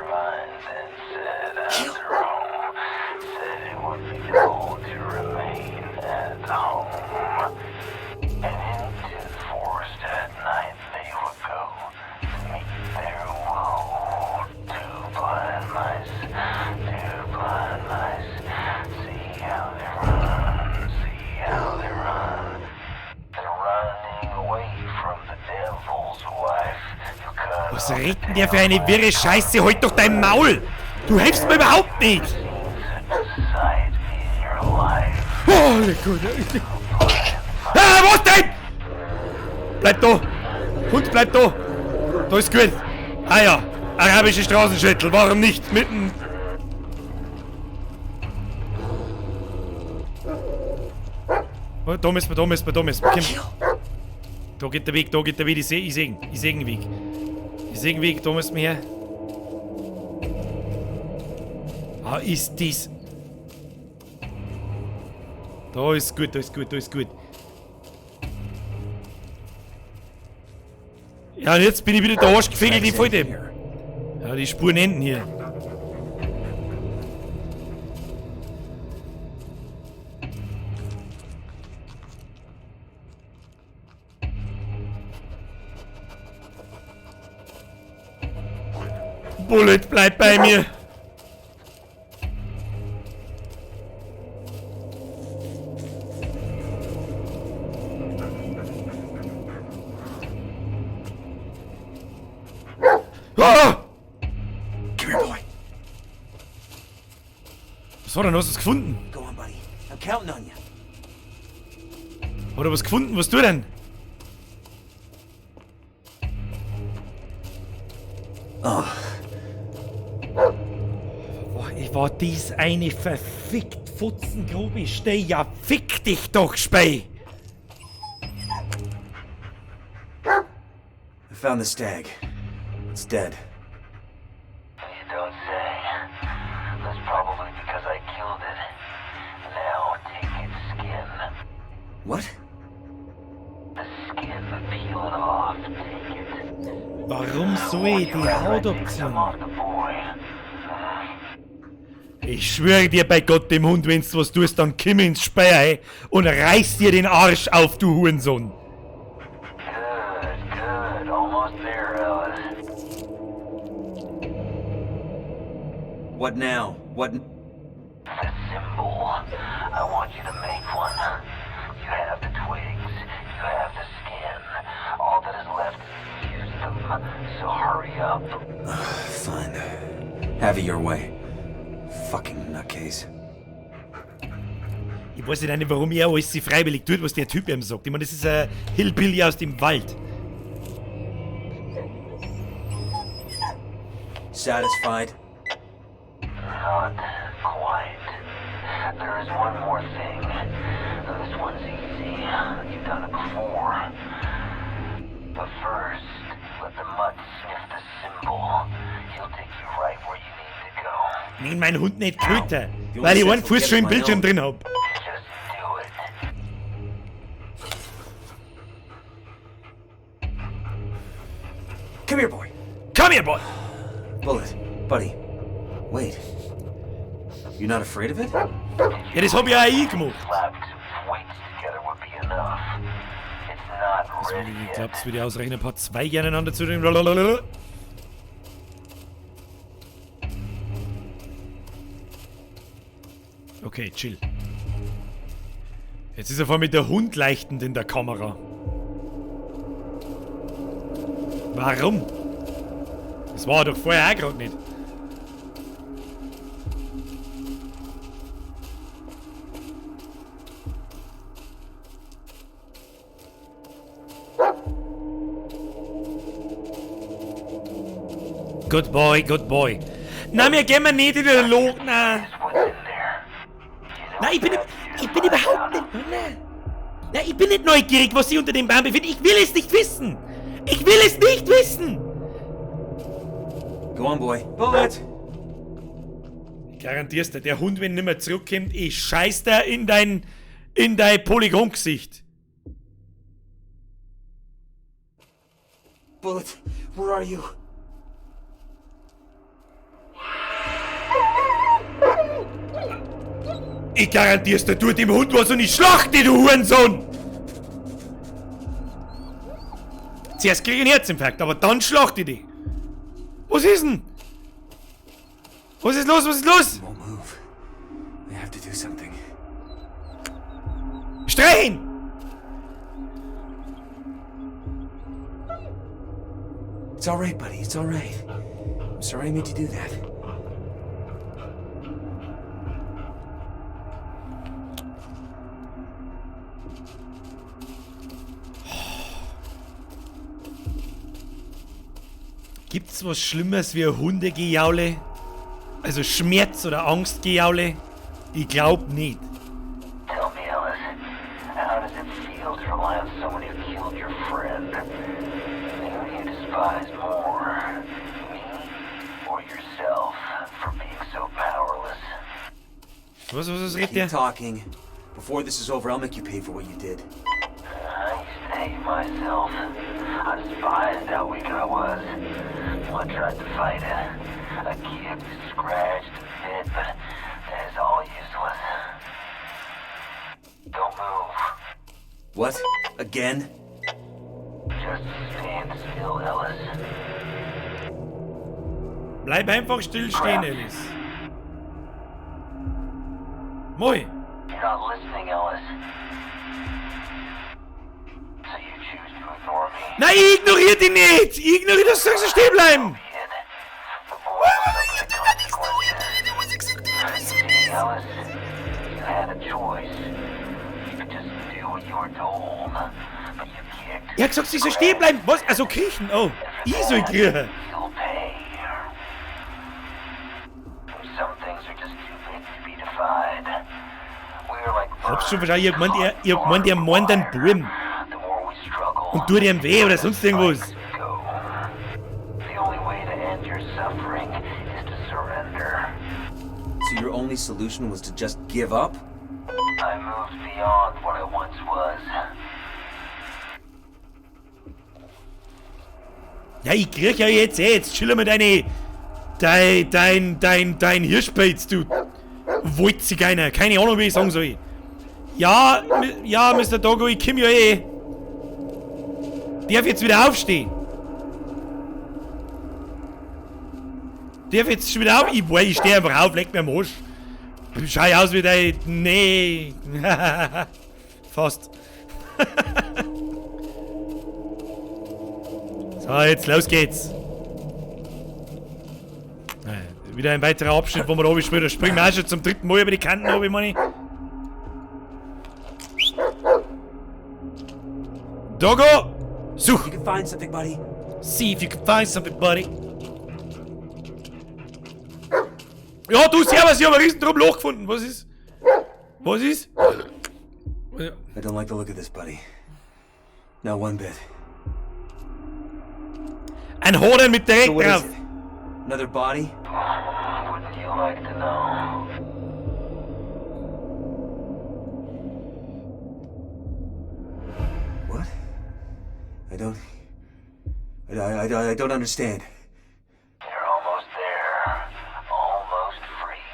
Was redet denn der für eine wirre Scheiße? Halt doch dein Maul! Du hilfst mir überhaupt nicht! Oh, Gott. Ah, was denn? Bleib da! Hund, bleib da! Da ist gut! Ah ja, arabische Straßenschüttel, warum nicht? Mitten. Oh, da müssen wir, da müssen wir, da müssen wir. Komm. Da geht der Weg, da geht der Weg, ich seh den Weg. Ich seh den Weg, da müssen wir her. Ah, ist dies. Da ist gut, da ist gut, da ist gut. Ja, und jetzt bin ich wieder der Arschgefegel, die Falte. Ja, die Spuren enden hier. Bullet, bleib bei mir! Ah! Come here, boy. Was war denn? Hast du was gefunden? Go on, buddy. I'm counting on you. Hat er was gefunden? Was tut denn? Oh. War dies eine verfickt Futzengrube? Steh ja, fick dich doch, Spey! I found the stag. It's dead. You don't say. That's probably because I killed it. Now take its skin. What? The skin, peel it off. Take it. Warum soll ich die Haut abziehen? Ich schwöre dir bei Gott, dem Hund, wenn's du was tust, dann komm ins Speyer, ey, und reiß dir den Arsch auf, du Hurensohn. Good, good. Almost there, Ellis. What now? What? The symbol. I want you to make one. You have the twigs. You have the skin. All that is left is to use them. So hurry up. Fine. Have it your way. Fucking nutcase. Ich weiß nicht, warum er alles sich freiwillig tut, was der Typ ihm sagt. Ich meine, das ist ein Hillbilly aus dem Wald. Satisfied? Not quite. There is one more thing. This one's easy. You've done it before. But first, Let the mutt sniff the symbol. He'll take you right where you need to go. Nenn meinen Hund nicht Köter, weil ich einen Fuß schon im Bildschirm drin hab. Just do it. Come here, boy. Come here, boy. Bullet, buddy. Wait. You're not afraid of it? Ja, das hab ich auch ich gemacht. Slapped weights together would be enough. It's not ready Ich yet. glaube, das würde ausreichen, ein paar Zweige aneinander zu drehen. Blablabla. Okay, chill. Jetzt ist er vor mit der Hund leichtend in der Kamera. Warum? Das war er doch vorher auch gerade nicht. Good boy, good boy. Na, wir gehen wir nicht in den Lo... Na. What's in there? Nein, ich bin überhaupt nicht... Nein. Nein, ich bin nicht neugierig, was sich unter dem Baum befindet. Ich will es nicht wissen. Ich will es nicht wissen. Go on, boy. Bullet! Ich garantier's dir, der Hund, wenn nimmer zurückkommt, ich scheiß dir in dein Polygongesicht. Bullet, where are you? Ich garantier's dir, tu dem Hund was und ich schlacht dich, du Hurensohn! Zuerst krieg ich einen Herzinfarkt, aber dann schlacht ich dich. Was ist denn? Was ist los? Was ist los? Won't move. I have to do something. Streichen! It's all right, buddy. It's all right. I'm sorry I made you do that. Gibt's was Schlimmeres wie Hundegejaule? Also Schmerz- oder Angstgejaule? Ich glaub nicht. Tell me, Ellis, how does it feel to rely on someone who killed your friend? Who do you despise more? Me or yourself for being so powerless? Was redet Keep der? talking. Before this is over, I'll make you pay for what you did. I used to hate myself. I despised how weak I was. I tried to fight it. I kicked, scratched, bit, but that is all useless. Don't move. What? Again? Just stand still, Ellis. Bleib einfach still stehen, Ellis. Moi. You're not listening, Ellis. So you choose to ignore me. Nein, ich ignoriere dich nicht! Ich ignoriere das, sollst du stehen bleiben! The boy will suffer the consequences. Ellis, you had a choice. You could just do what you were told, but you kicked. Er hat gesagt, sie soll stehen bleiben. Was? Also kriechen. Oh, ich soll kriechen. You'll pay. Some things are just too big to be defied. We're like Hab's schon verstanden. Ich hab gemeint, er meint einen Buben. The more we struggle, Und tut ihm weh oder sonst irgendwas. go. The only way to end your suffering is to surrender. So your only solution was to just give up? I moved beyond what I once was. Ja, ich kriech ja jetzt eh. Jetzt chill mal dein Hirschpelz, du Wolziginer. Keine Ahnung, wie ich sagen soll. Ja, ja, Mister Doggo, ich komm ja eh. Darf jetzt wieder aufstehen? Darf jetzt schon wieder auf? Ich, ich steh einfach auf, leck mir am Arsch. Schau ich aus wie dein. Nee. Fast. So, jetzt los geht's. Wieder ein weiterer Abschnitt, wo wir oben spielen. Da springen wir auch schon zum dritten Mal über die Kanten runter, meine ich. Doggo! Such! You can find something, buddy. See if you can find something, buddy. Ja, du, servus, ich hab ein riesen Loch gefunden. Was ist? Was ist? I don't like the look of this, buddy. Not one bit. Ein Hoden mit direkt So what is drauf. it? Another body? Wouldn't you like to know? What? I don't. I don't understand. You're almost there. Almost free.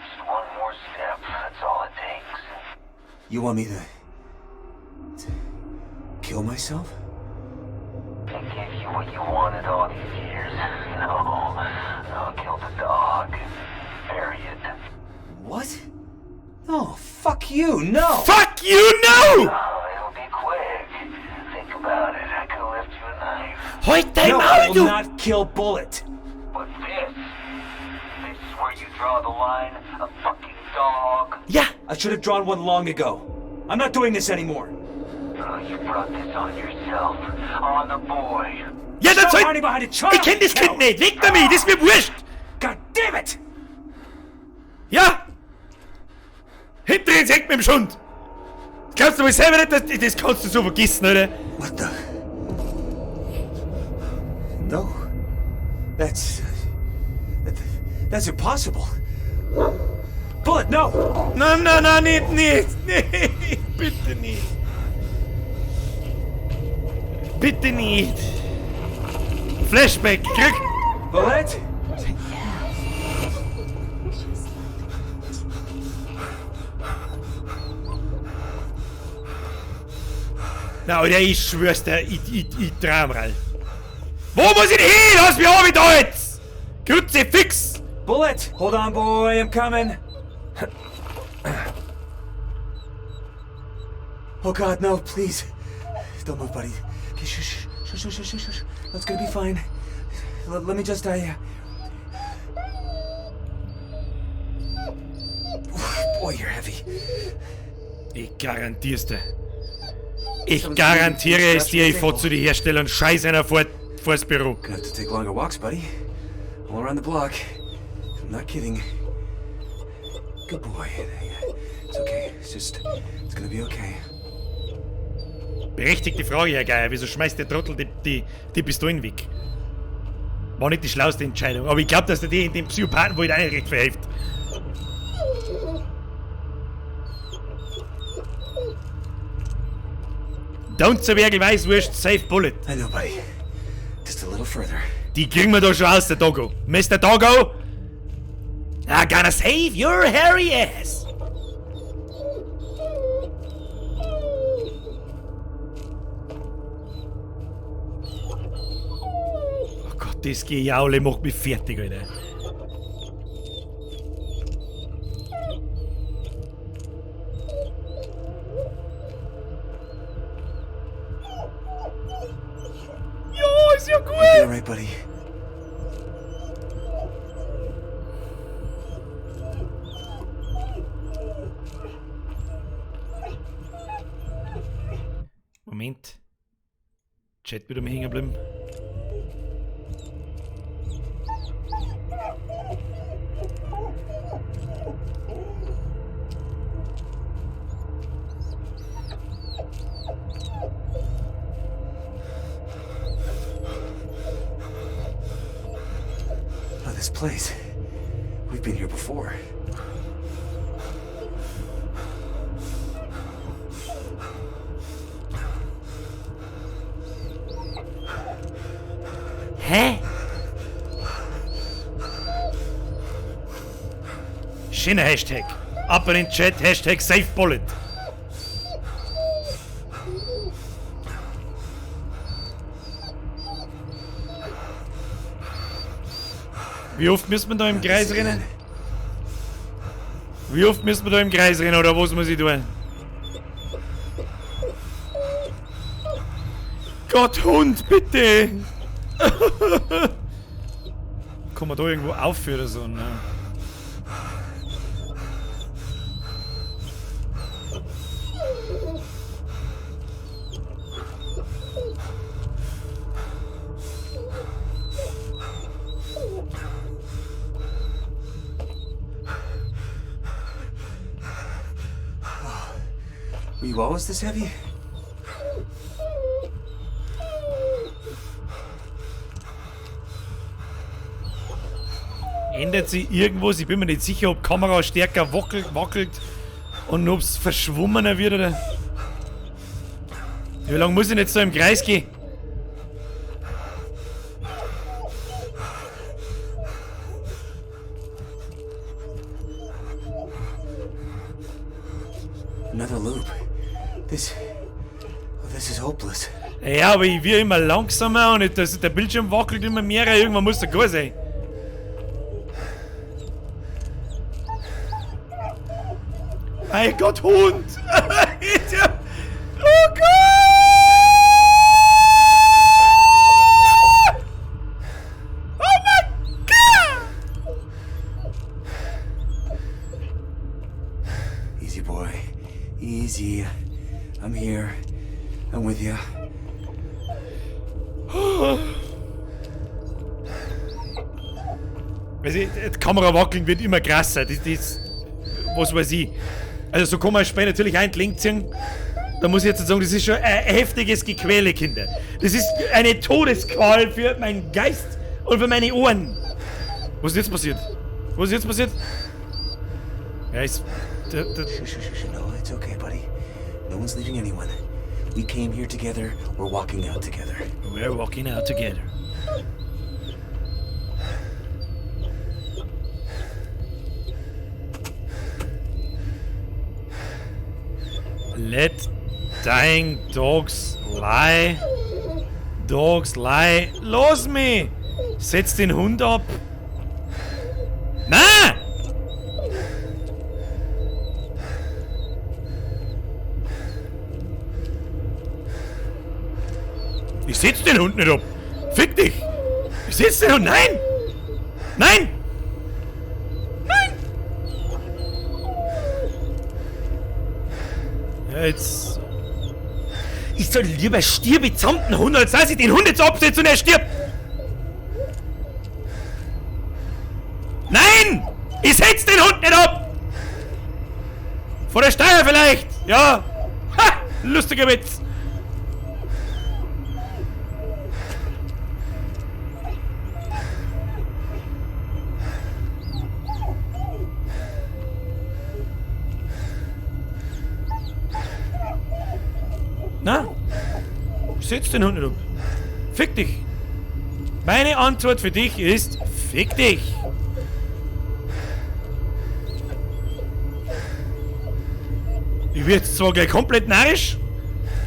Just one more step. That's all it takes. You want me to kill myself? I gave you what you wanted all these years. No. No, kill the dog. Bury it. What? No, fuck you, no! Fuck you, no! Oh, it'll be quick. Think about it. I could lift you a knife. Halt dein No, I Maul, will du! not kill Bullet! But this is where you draw the line. A fucking dog. Ja! I should have drawn one long ago. I'm not doing this anymore. Oh, you brought this on yourself. On the boy. Ja, dann Stop soll... hiding behind a child! Ich kenn das Kind nicht! Weg damit! Das ist mir wurscht! God damn it! Ja! Hinter ins Eck mit dem Schund! Glaubst du wohl selber nicht, dass, das kannst du so vergessen, oder? What the? No. That's impossible. Bullet, no! Nein, nein, nein, nicht, nicht, nicht, bitte nicht. Bitte nicht. Flashback, krieg. Bullet? Na, Alter, ich schwör's dir, ich traum rein. Wo muss ich denn hin? Lass mich auf da jetzt! Kruzifix! Bullet! Hold on, boy, I'm coming. Oh God, no, please. Don't move, buddy. Okay, shush, shush, shush, shush, shush, shush. It's gonna be fine. Let me just, Boy, you're heavy. Ich garantier's dir. Ich garantiere es dir, ich fahr zu den Herstellern, scheiß einer vors Büro. Gonna have to take longer walks, buddy. All around the block. I'm not kidding. Good boy. It's okay. It's just, it's gonna be okay. Berechtigte Frage, Herr Geier, wieso schmeißt der Trottel die Pistolen weg? War nicht die schlauste Entscheidung, aber ich glaub, dass der die in dem Psychopathen wohl auch nicht recht verhilft. Don't so Wergel Weißwurst, save Bullet. I know, buddy. Just a little further. Die kriegen wir da schon aus, der Doggo. Mr. Doggo, I'm gonna save your hairy ass. Oh Gott, das Gejaule macht mich fertig, Alter. Ja, ist ja gut. Be all right, buddy. Moment. Chat wieder mal hängen bleiben. Oh, this place. We've been here before. Hä? Schöner Hashtag. Ab in den Chat, Hashtag SaveBullet. Wie oft müssen wir da im Kreis rennen? Wie oft müssen wir da im Kreis rennen oder was muss ich tun? Gott, Hund, bitte! Kann man da irgendwo aufhören oder so, ne? Were you always this heavy? Ändert sich irgendwas? Ich bin mir nicht sicher, ob die Kamera stärker wackelt und ob es verschwommener wird oder. Wie lange muss ich denn jetzt da im Kreis gehen? Another loop. This. This is hopeless. Ja, aber ich werde immer langsamer und der Bildschirm wackelt immer mehr. Irgendwann muss der gar sein. Mein Gott, Hund! Oh Gott! Oh mein Gott! Easy, boy. Easy. I'm here. I'm with you. Also, die Kamera wackeln wird immer krasser. Das, was weiß ich. Also so kann man das Spiel natürlich auch entlang ziehen. Da muss ich jetzt sagen, das ist schon ein heftiges Gequäle, Kinder. Das ist eine Todesqual für meinen Geist und für meine Ohren. Was ist jetzt passiert? Was ist jetzt passiert? Ja, ist... Der, der No, it's okay, buddy. No one's leaving anyone. We came here together. We're walking out together. We're walking out together. Let dying dogs lie. Dogs lie. Los mich! Setz den Hund ab. Na! Ich setz den Hund nicht ab. Fick dich! Ich setz den Hund. Nein! Nein! Nein! Ja, jetzt. Ich soll lieber stirb samt dem Hund, als dass ich den Hund jetzt absetze und er stirbt! Nein! Ich setz den Hund nicht ab! Vor der Steuer vielleicht! Ja! Ha! Lustiger Witz! Na? Setz den Hund nicht ab. Fick dich. Meine Antwort für dich ist, fick dich. Ich werde jetzt zwar gleich komplett narrisch.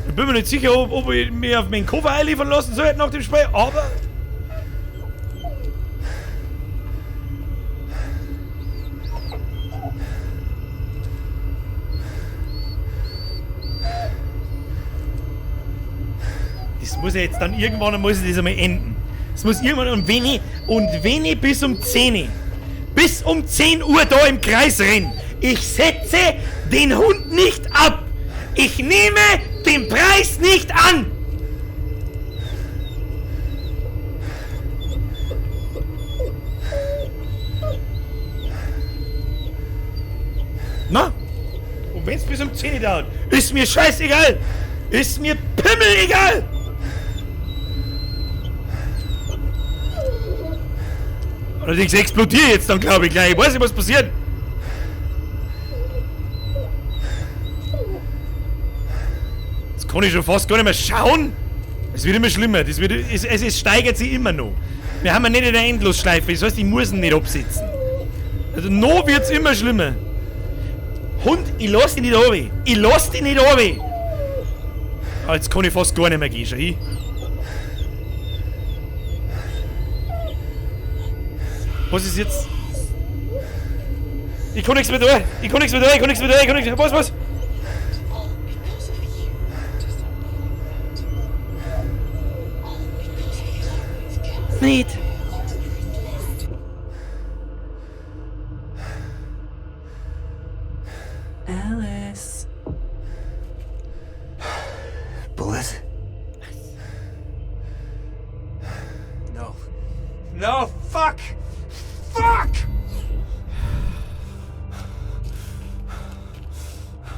Ich bin mir nicht sicher, ob ich mir auf meinen Koffer einliefern lassen soll nach dem Spiel, aber... Das muss ja jetzt dann irgendwann, muss ich das einmal enden. Es muss irgendwann, und wenn ich bis um 10 bis um 10 Uhr da im Kreis renn, ich setze den Hund nicht ab. Ich nehme den Preis nicht an. Na? Und wenn's bis um 10 Uhr dauert, ist mir scheißegal. Ist mir pimmel egal. Allerdings explodiere ich jetzt dann, glaube ich, gleich. Ich weiß nicht, was passiert. Jetzt kann ich schon fast gar nicht mehr schauen. Es wird immer schlimmer. Es steigert sich immer noch. Wir haben ja nicht in der Endlosschleife. Das heißt, ich muss ihn nicht absitzen. Also noch wird's immer schlimmer. Hund, ich lass dich nicht runter. Ich lass dich nicht runter. Ah, jetzt kann ich fast gar nicht mehr gehen. Schau hin. Was ist jetzt? Ich kann nichts mehr tun. Ich kann nichts mehr tun. Ich kann nichts mehr tun. Ich kann nichts mehr. Was, was? Nicht. Alice. Bullet? No. No, fuck! Fuck!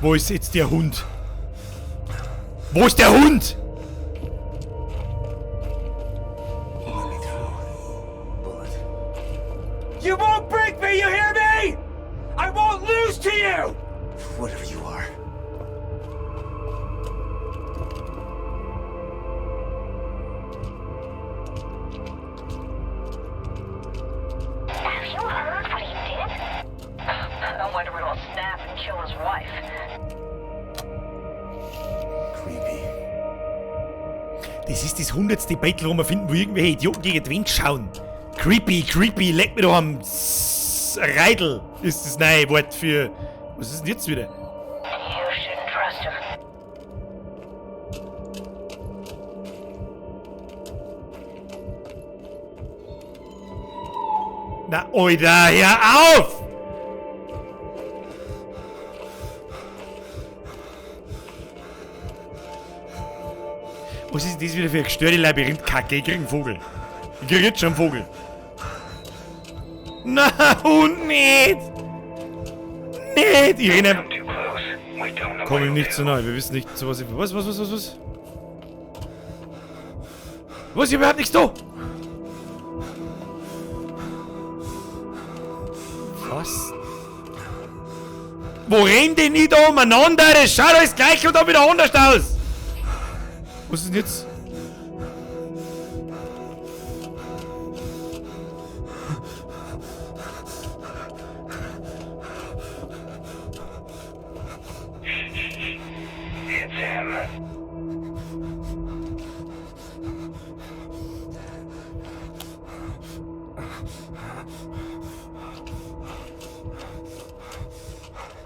Wo ist jetzt der Hund? Wo ist der Hund? Let me through. Bullet. You won't break me, you hear me? I won't lose to you! Whatever you are. Have you heard what he did? I wonder what'll snap and kill his wife. Creepy. Das ist das 100. Battle, wo wir finden, wo irgendwelche Idioten gegen die Wand schauen. Creepy, creepy, leck mir doch am Reidel, ist das neue Wort für. Was ist denn jetzt wieder? You shouldn't trust him. Na, Oida, hör auf! Was ist denn das wieder für eine gestörte Labyrinthkacke? Ich krieg einen Vogel. Ich krieg jetzt schon einen Vogel. Na, Hund nicht! Nicht! Ich renne. Komm ihm nicht zu nahe. Wir wissen nicht, zu was ich. Was, was, was, was, was? Was? Ich hab überhaupt nichts da! Was? Wo rennt denn ich da umeinander? Das schaut alles gleich und dann wieder anders aus! Was ist denn jetzt? It's him.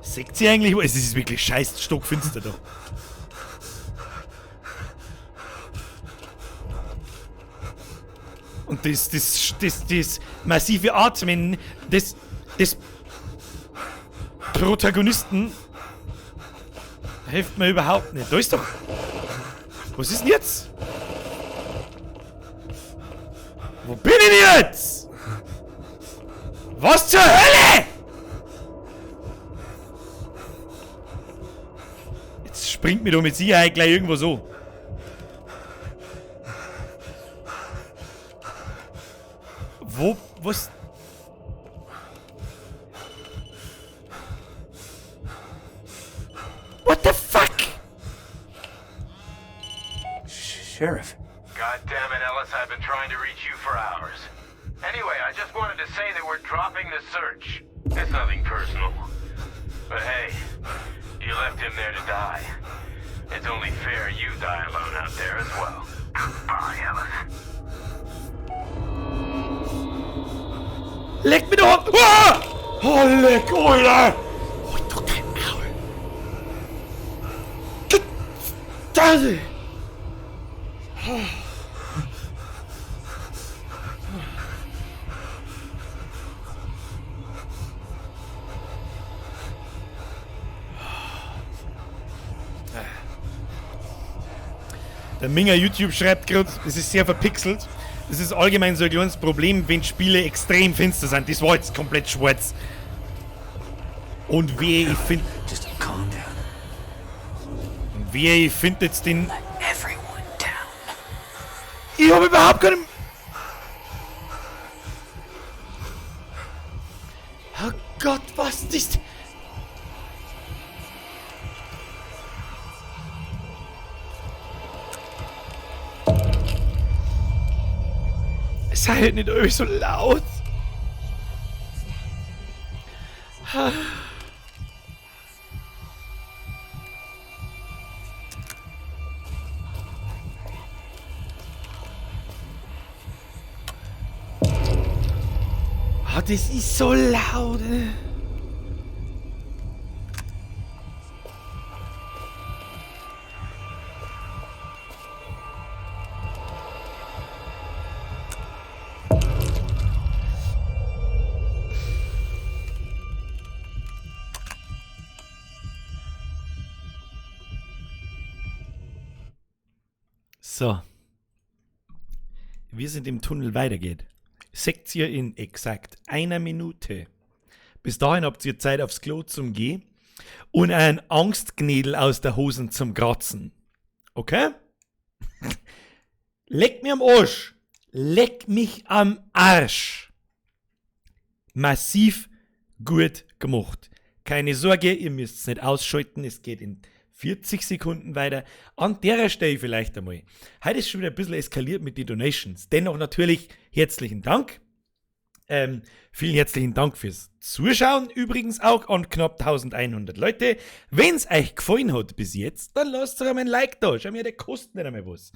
Seht ihr eigentlich? Es ist wirklich scheiß stockfinster da. Und das massive Atmen des Protagonisten hilft mir überhaupt nicht. Da ist doch. Was ist denn jetzt? Wo bin ich denn jetzt? Was zur Hölle? Jetzt springt mir doch mit Sicherheit gleich irgendwo so. Wo? Was? What the fuck? Sheriff. God damn it, Ellis, I've been trying to reach you for hours. Anyway, I just wanted to say that we're dropping the search. It's nothing personal. But hey, you left him there to die. It's only fair you die alone out there as well. Goodbye, Ellis. Leck mir doch! Ah! Oh, leck, Alter! Oh, doch kein Maul! Das! Der Minger YouTube schreibt gerade, es ist sehr verpixelt. Das ist allgemein so ein kleines Problem, wenn Spiele extrem finster sind. Das war jetzt komplett schwarz. Und wehe, ich finde. Just calm down. Wehe, ich finde jetzt den. Ich habe überhaupt keinen. Oh Gott, was ist. Sei halt nicht irgendwie so laut. Ah, das ist so laut. So. Wir sind im Tunnel weitergeht. Seht ihr in exakt einer Minute. Bis dahin habt ihr Zeit aufs Klo zum Gehen und einen Angstknädel aus der Hosen zum Kratzen. Okay? Leck mir am Arsch. Leck mich am Arsch. Massiv gut gemacht. Keine Sorge, ihr müsst es nicht ausschalten. Es geht in 40 Sekunden weiter. An der Stelle vielleicht einmal. Heute ist schon wieder ein bisschen eskaliert mit den Donations. Dennoch natürlich herzlichen Dank. Vielen herzlichen Dank fürs Zuschauen. Übrigens auch an knapp 1100 Leute. Wenn's euch gefallen hat bis jetzt, dann lasst doch einmal ein Like da. Schau mir, der kostet nicht einmal was.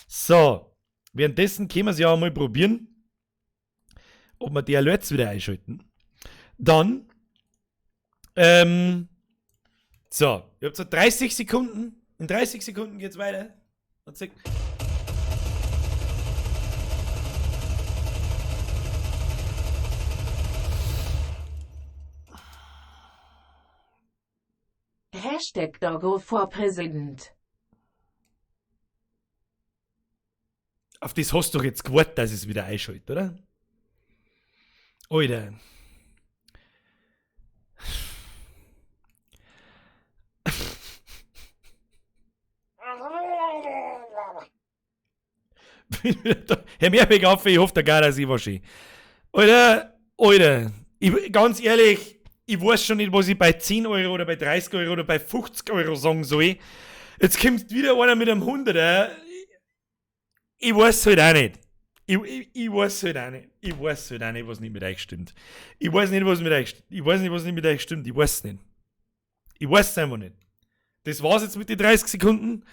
So, währenddessen können wir's ja einmal probieren, ob wir die Alerts wieder einschalten. Dann, so, ihr habt so 30 Sekunden. In 30 Sekunden geht's weiter. Und zack. Hashtag Doggo for President. Auf das hast du doch jetzt gewartet, dass es wieder einschaltet, oder? Alter. Herr Mehrweg auf, ich hoffe, der Gar, dass ich war schön. Alter, Alter, ich, ganz ehrlich, ich weiß schon nicht, was ich bei 10 Euro oder bei 30 Euro oder bei 50 Euro sagen soll. Jetzt kommt wieder einer mit einem 100er. Ich weiß halt auch nicht. Ich weiß halt auch nicht. Ich weiß halt auch nicht, was nicht mit euch stimmt. Ich weiß nicht, was mit euch, ich weiß nicht, was nicht mit euch stimmt. Ich weiß es nicht. Ich weiß es einfach nicht. Das war's jetzt mit den 30 Sekunden.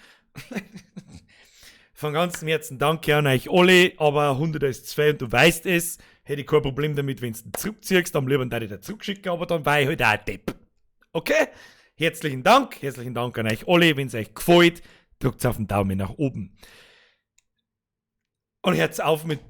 Von ganzem Herzen danke an euch alle, aber 100 ist 2 und du weißt es. Hätte ich kein Problem damit, wenn du zurückziehst, am liebsten würde ich dir zurückschicken, aber dann war ich halt auch ein Depp. Okay? Herzlichen Dank an euch alle. Wenn's euch gefällt, drückt's auf den Daumen nach oben. Und hört's auf mit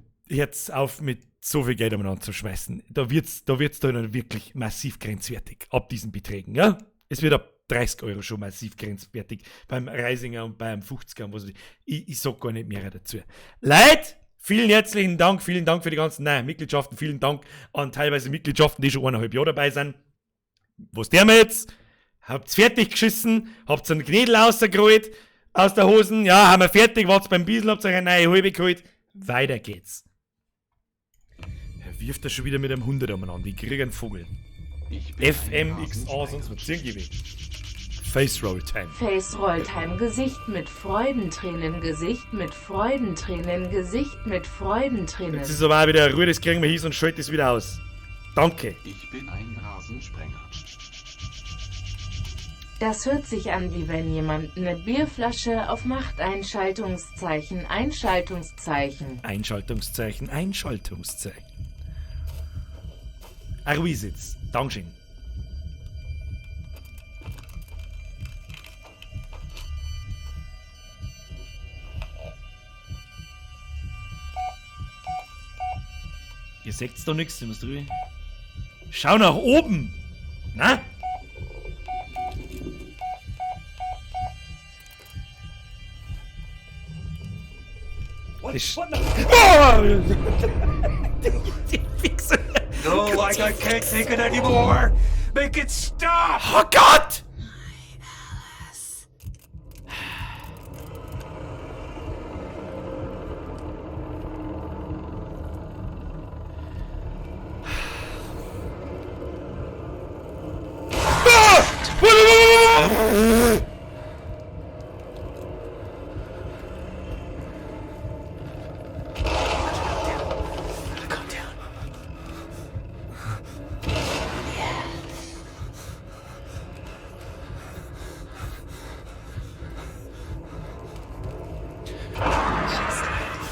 so viel Geld umeinander zu schmeißen. Da wird's dann wirklich massiv grenzwertig, ab diesen Beträgen, ja? Es wird ab 30 Euro schon massiv grenzwertig beim Reisinger und beim 50er und was weiß ich. Ich sag gar nicht mehr dazu. Leute, vielen herzlichen Dank, vielen Dank für die ganzen neuen Mitgliedschaften, vielen Dank an teilweise Mitgliedschaften, die schon 1,5 Jahre dabei sind. Was der mir jetzt? Habt's fertig geschissen, habt's einen Knädel rausgerollt aus der Hosen, ja, haben wir fertig, wart's beim Biesel, habt euch eine neue Halbe geholt. Weiter geht's. Er wirft da schon wieder mit einem 100 umeinander, ich krieg einen Vogel. FMXA, sonst was irgendwie. Face Roll Time. Face Roll Time, Gesicht mit Freudentränen, Gesicht mit Freudentränen, Gesicht mit Freudentränen. Jetzt ist aber auch wieder Ruhe, das kriegen wir hin und schalten es wieder aus. Danke. Ich bin ein Rasensprenger. Das hört sich an, wie wenn jemand eine Bierflasche aufmacht. Einschaltungszeichen, Einschaltungszeichen. Einschaltungszeichen, Einschaltungszeichen. Aruisitz. Dankeschön. Ihr seht's doch nichts, ich muss drüber. Schau nach oben! Na? What? Oh! Die Wichser! No, like I can't take it anymore! Make it stop! Oh Gott!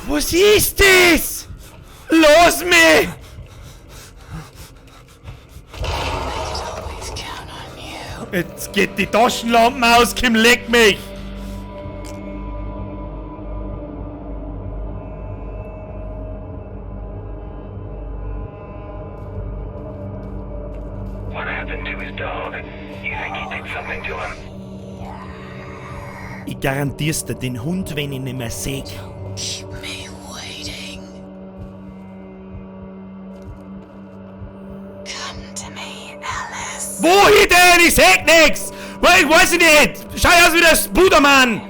Was ist das? Lass mich! Jetzt geht die Taschenlampe aus, Kim, leck mich! What happened to his dog? You think he did something to him? Ich garantier's dir, den Hund, wenn ich nicht mehr seh. Keep me waiting. Come to me, Alice. Wohin denn? Ich seh nix! Ich weiß nicht! Schau aus wie der Spudermann!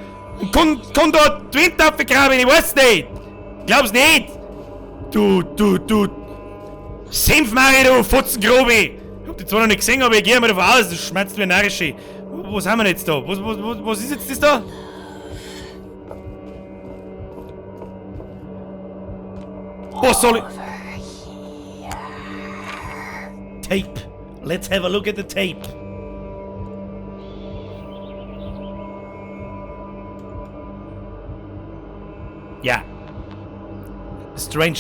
Komm da die Wind aufgegraben, ich weiß nicht! Glaub's nicht! Du. Senf mach ich, du Fotzengrobi! Ich hab die zwar noch nicht gesehen, aber ich geh mal davon aus, das schmerzt mir narrische. Was haben wir denn jetzt da? Was ist jetzt das da? Was soll ich? Tape. Let's have a look at the tape. Ja. Strange.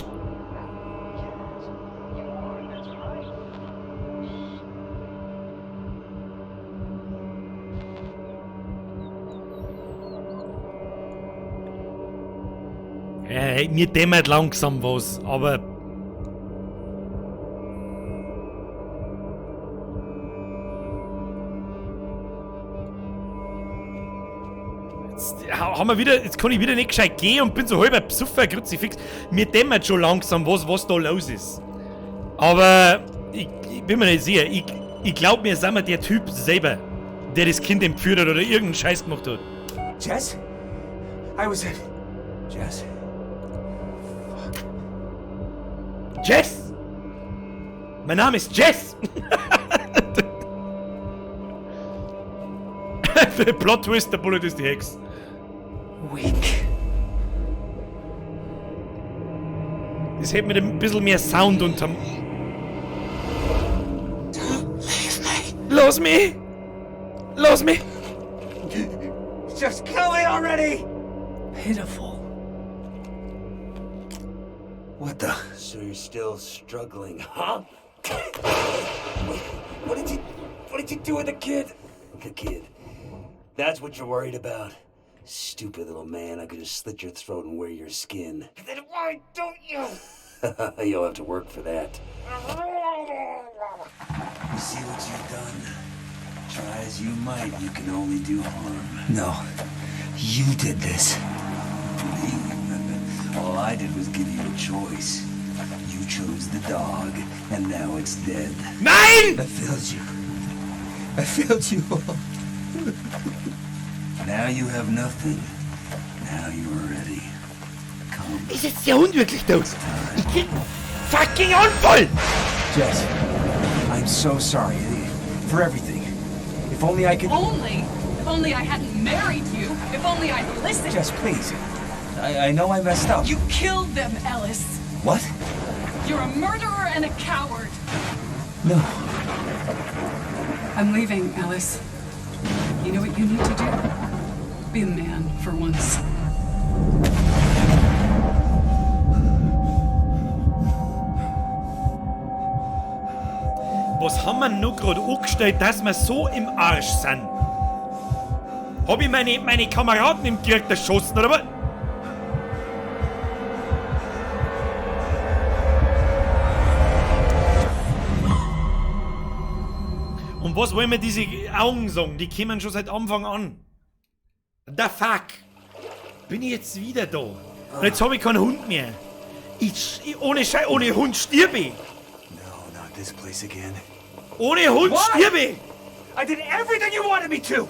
Ja, mir dämmert langsam was, aber... Jetzt haben wir wieder, jetzt kann ich wieder nicht gescheit gehen und bin so halber Besoffen, Kruzifix. Mir dämmert schon langsam was, was da los ist. Aber ich bin mir nicht sicher. Ich glaub, mir sind wir der Typ selber, der das Kind entführt hat oder irgendeinen Scheiß gemacht hat. Jess? I was... Jess? Fuck. Jess! Mein Name ist Jess! Plot Twist, der Bullet ist die Hex. Weak. Das hätte mit ein bisschen mehr Sound unterm... Leave me. Lass mich! Lass mich! Just kill me already! Pitiful. What the? So you're still struggling, huh? What did you do with the kid? The kid. That's what you're worried about. Stupid little man, I could just slit your throat and wear your skin. Then why don't you? You'll have to work for that. You see what you've done? Try as you might, you can only do harm. No, you did this. Me? All I did was give you a choice. You chose the dog, and now it's dead. Nein! I failed you. I failed you all. Now you have nothing. Now you are ready. Come. Ist jetzt der Hund wirklich tot? Ich krieg fucking Anfall! Jess, I'm so sorry for everything. If only I could... Only? If only I hadn't married you. If only I'd listened. Jess, please. I know I messed up. You killed them, Ellis. What? You're a murderer and a coward. No. I'm leaving, Ellis. You know what you need to do? Be a man for once. Was haben wir noch gerade angestellt, dass wir so im Arsch sind? Hab ich meine Kameraden im Krieg erschossen, oder was? Und was wollen wir diese Augen sagen? Die kommen schon seit Anfang an. The fuck? Bin ich jetzt wieder da? Und jetzt hab ich keinen Hund mehr. Ohne Schei-, ohne Hund stirb ich. No, not this place again. Ohne Hund Why? stirb ich. I did everything you wanted me to.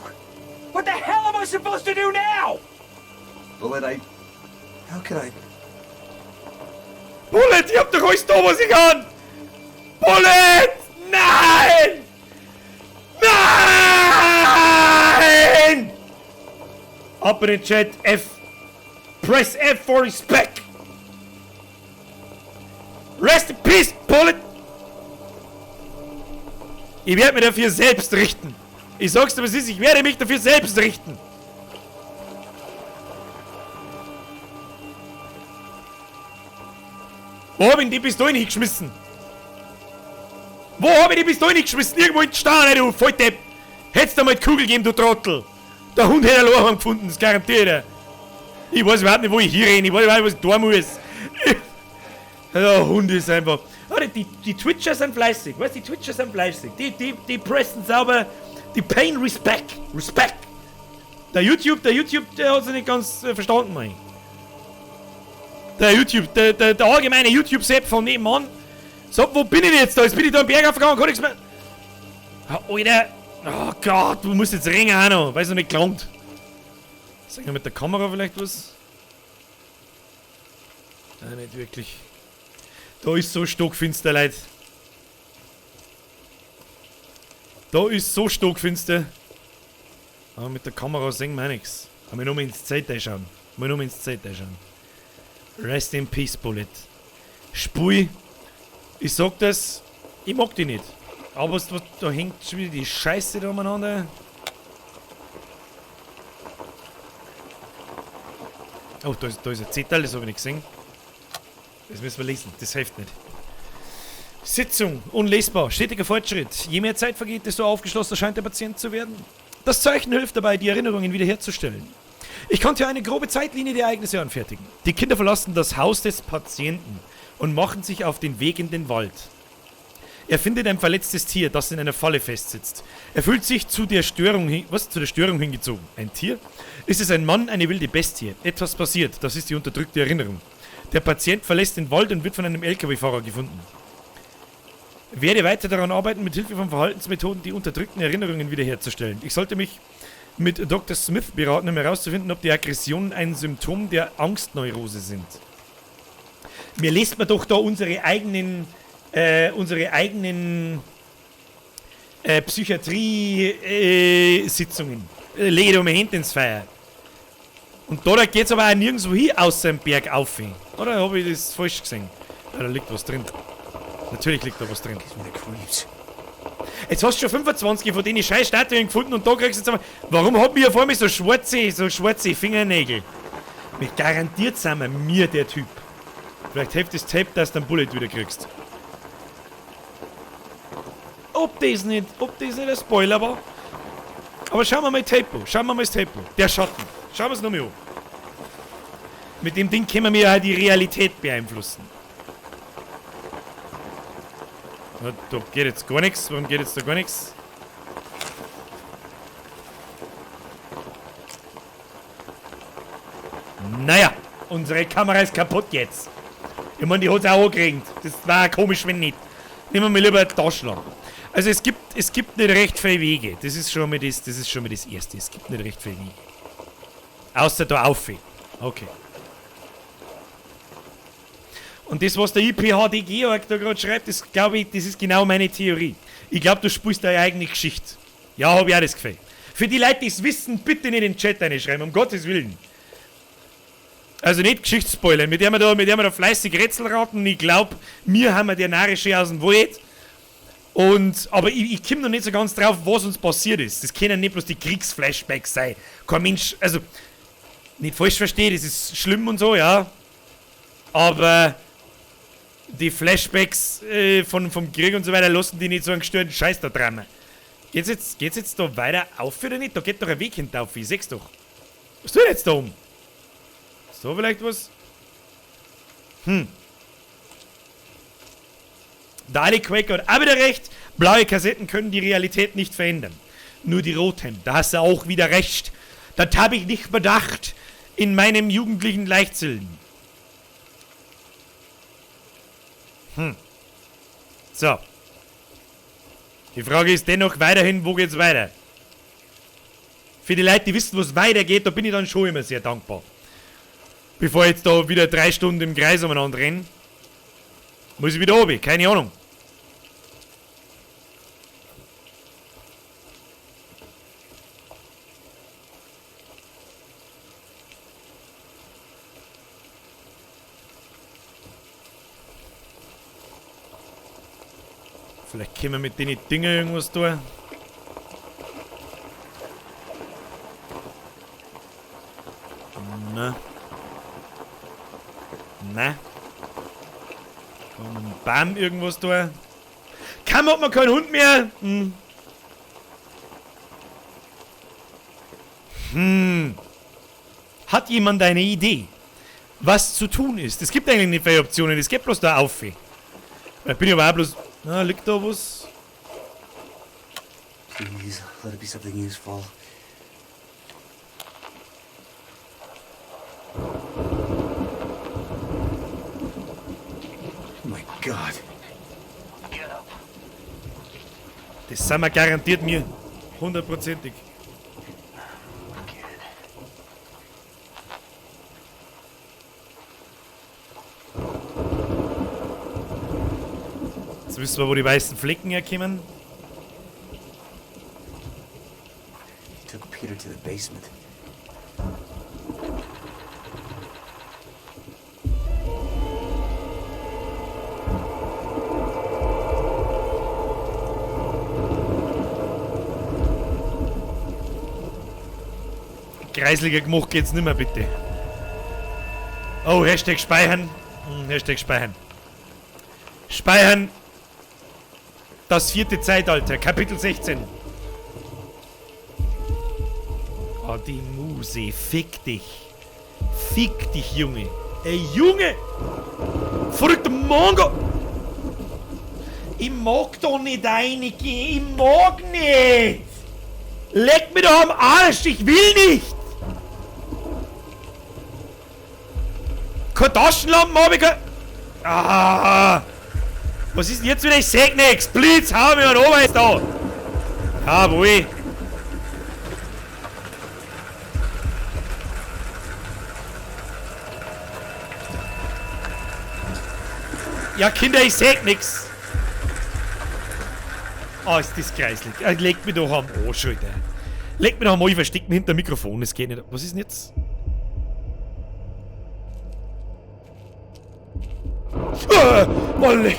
What the hell am I supposed to do now? Bullet, I... How could I... Bullet, ich hab doch alles da, was ich kann! Bullet! Nein! Nein! Up in the chat, F. Press F for respect! Rest in peace, Bullet! Ich werde mich dafür selbst richten. Ich sag's dir, was ist, ich werde mich dafür selbst richten. Wo hab ich denn die Pistole hingeschmissen? Wo hab ich die Pistole hingeschmissen? Irgendwo in den Stall, du Volldepp! Hättest du mal die Kugel gegeben, du Trottel! Der Hund hätte ein Loch gefunden, das garantiert er. Ich weiß überhaupt nicht, wo ich hier renne, ich weiß überhaupt nicht, was ich tun muss. Der Hund ist einfach... Warte, die Twitcher sind fleißig, weißt du, die Twitcher sind fleißig. Die pressen sauber, die paying respect, respect. Der YouTube, der hat's nicht ganz verstanden, mein. Der YouTube, der allgemeine YouTube-Sepp von nebenan. So, wo bin ich denn jetzt da? Jetzt bin ich da am Berg aufgegangen, kann nichts mehr. Ah, Alter. Oh Gott, du musst jetzt ringen auch noch, weil's noch nicht gelangt. Sag mal mit der Kamera vielleicht was? Nein, nicht wirklich. Da ist so stockfinster, Leute. Da ist so stockfinster. Aber mit der Kamera sehen wir auch nichts. Aber nur mal ins Zelt einschauen. Mal nur mal ins Zelt einschauen. Rest in Peace, Bullet. Spui. Ich sag das, ich mag die nicht. Aber was, da hängt schon wieder die Scheiße da umeinander. Oh, da ist ein Zettel, das habe ich nicht gesehen. Das müssen wir lesen, das hilft nicht. Sitzung, unlesbar, stetiger Fortschritt. Je mehr Zeit vergeht, desto aufgeschlossener scheint der Patient zu werden. Das Zeichen hilft dabei, die Erinnerungen wiederherzustellen. Ich konnte eine grobe Zeitlinie der Ereignisse anfertigen. Die Kinder verlassen das Haus des Patienten und machen sich auf den Weg in den Wald. Er findet ein verletztes Tier, das in einer Falle festsitzt. Er fühlt sich zu der Störung hingezogen. Ein Tier? Ist es ein Mann, eine wilde Bestie? Etwas passiert, das ist die unterdrückte Erinnerung. Der Patient verlässt den Wald und wird von einem LKW-Fahrer gefunden. Werde weiter daran arbeiten, mit Hilfe von Verhaltensmethoden die unterdrückten Erinnerungen wiederherzustellen. Ich sollte mich mit Dr. Smith beraten, um herauszufinden, ob die Aggressionen ein Symptom der Angstneurose sind. Mir lest man doch da unsere eigenen Psychiatrie-Sitzungen. Lege doch mal Hände ins Feuer. Und da geht's aber auch nirgendwo hin, außer im Berg auf. Oder habe ich das falsch gesehen? Ja, da liegt was drin. Natürlich liegt da was drin. Jetzt hast du schon 25 von denen scheiß Statuen gefunden und da kriegst du jetzt einmal. Warum hat mir vor mir so schwarze Fingernägel? Mit garantiert sind wir mir der Typ. Vielleicht hilft das Tape, dass du einen Bullet wieder kriegst. Ob das nicht ein Spoiler war. Aber schauen wir mal Tape an. Schauen wir mal das Tape an. Der Schatten. Schauen wir es nochmal an. Mit dem Ding können wir ja die Realität beeinflussen. Na, da geht jetzt gar nichts. Warum geht jetzt da gar nichts? Naja, unsere Kamera ist kaputt jetzt. Ich meine, die hat es auch angeregt. Das war komisch, wenn nicht. Nehmen wir lieber eine Taschenlampe. Also es gibt nicht recht viele Wege. Das ist schon mal das, das Erste. Es gibt nicht recht viele Wege. Außer da auf. Okay. Und das, was der IPHD Georg da gerade schreibt, das glaube ich, das ist genau meine Theorie. Ich glaube, du spielst deine eigene Geschichte. Ja, habe ich auch das Gefühl. Für die Leute, die es wissen, bitte nicht in den Chat reinschreiben, um Gottes Willen. Also nicht Geschichtsspoilern, mit der wir da fleißig Rätsel raten. Ich glaube, mir haben wir der Narische aus dem Wald. Und, aber ich komme noch nicht so ganz drauf, was uns passiert ist. Das können nicht bloß die Kriegsflashbacks sein. Kein Mensch, also, nicht falsch verstehen, das ist schlimm und so, ja. Aber die Flashbacks vom Krieg und so weiter lassen die nicht so einen gestörten Scheiß da dran. Geht's jetzt da weiter auf oder nicht? Da geht doch ein Weg hinter auf, ich seh's doch. Was tut jetzt da um? So vielleicht was? Hm. Der Ali Quaker hat auch wieder recht. Blaue Kassetten können die Realität nicht verändern. Nur die roten. Da hast du auch wieder recht. Das habe ich nicht bedacht in meinem jugendlichen Leichtsinn. Hm. So. Die Frage ist dennoch weiterhin, wo geht's weiter? Für die Leute, die wissen, wo es weitergeht, da bin ich dann schon immer sehr dankbar. Bevor ich jetzt da wieder 3 Stunden im Kreis umeinander renne, muss ich wieder oben, keine Ahnung. Vielleicht können wir mit den Dingen irgendwas tun. Na. Na. Komm, bam, irgendwas tun. Kaum hat man keinen Hund mehr. Hm. Hm. Hat jemand eine Idee, was zu tun ist? Es gibt eigentlich nicht viele Optionen, es gibt bloß da auf. Da bin ich aber auch bloß. Na, liegt da was? Please, let it be something useful. Oh my God. Das sind wir garantiert mir. 100-prozentig. Jetzt wissen wir, wo die weißen Flecken herkommen. elevator to the basement. Kreisliger gemacht geht's nimmer, bitte. Oh, Hashtag speichern. Hashtag speichern. Speichern. Das vierte Zeitalter, Kapitel 16. Oh, die Muse, fick dich. Fick dich, Junge. Ey, Junge! Verrückter Mongo! Ich mag doch nicht reingehen, ich mag nicht! Leck mich doch am Arsch, ich will nicht! Keine Taschenlampen hab ich kein... Ah! Was ist denn jetzt wieder? Ich seh nix! Blitz, hau mich an oben ist da! Jawohl! Ja, Kinder, ich seh nix! Oh, ist das kreislig. Leg mich doch am Arsch, Alter. Leg mich doch am Arsch, ich versteck mich hinter dem Mikrofon, das geht nicht. Was ist denn jetzt? Ah, oh, leck.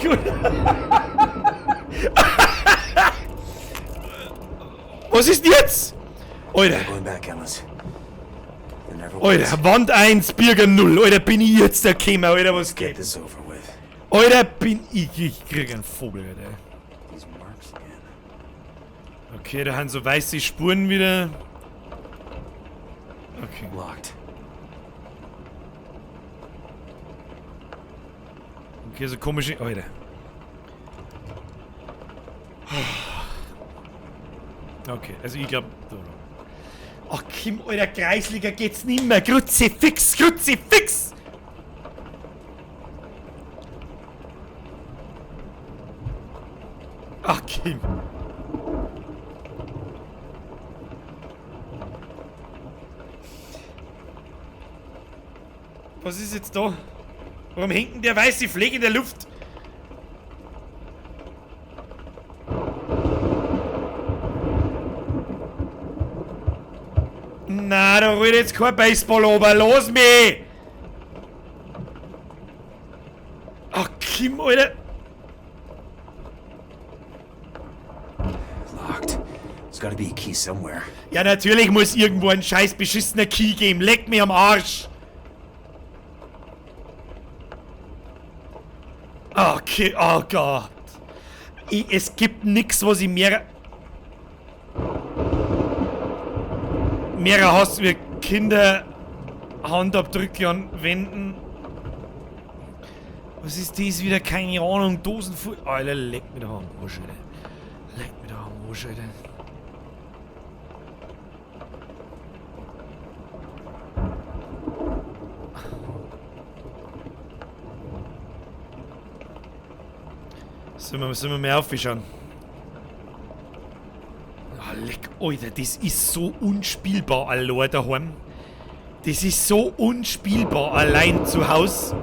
Was ist denn jetzt? Alter. Alter, Wand 1, Birger 0. Alter, bin ich jetzt der Kämmer, Alter, was geht? Alter, bin ich. Ich krieg einen Vogel, Alter. Okay, da haben so weiße Spuren wieder. Okay. Okay, so komische... Alter. Okay, also ich glaube... Ach Kim, Alter, Kreisliga geht's nimmer. Kruzifix, Kruzifix! Ach Kim. Was ist jetzt da? Warum hängt denn der weiße Fleck in der Luft? Na, da rührt jetzt kein Baseball ober. Los mich! Ach, Kim, Alter! Locked. There's gotta be a key somewhere. Ja, natürlich muss irgendwo ein scheiß beschissener Key geben. Leck mich am Arsch! Okay, oh Gott. Es gibt nix, was ich mehr hasse wie Kinder Handabdrücke an Wänden. Was ist das wieder? Keine Ahnung. Dosenfutter. Alter, leck mich doch am Arsch, Alter. Leck mich doch am Arsch, Alter. Sollen wir mehr aufschauen? Ah, leck, Alter, das ist so unspielbar allein daheim. Das ist so unspielbar allein zu Haus.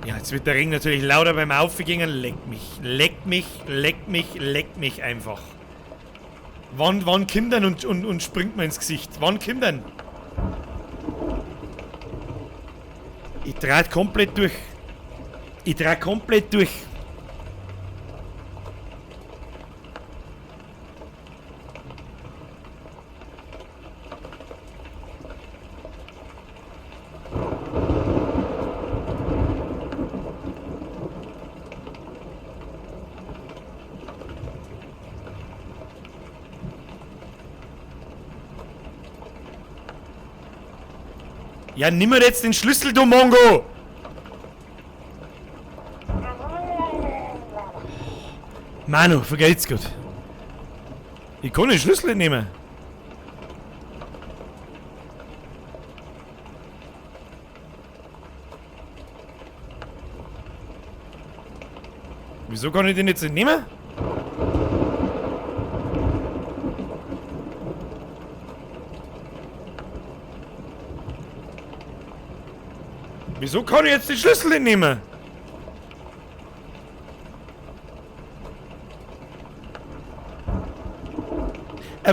Ja, jetzt wird der Ring natürlich lauter beim Aufgehen. Leck mich, leck mich, leck mich, leck mich einfach. Wann kommt denn und springt mir ins Gesicht? Wann kommt denn? Ich dreh komplett durch. Ich dreh komplett durch. Ja, nimm mir jetzt den Schlüssel, du Mongo! Manu, vergelt's gut. Ich kann den Schlüssel nicht nehmen. Wieso kann ich den jetzt nicht nehmen? Wieso kann ich jetzt den Schlüssel nicht nehmen?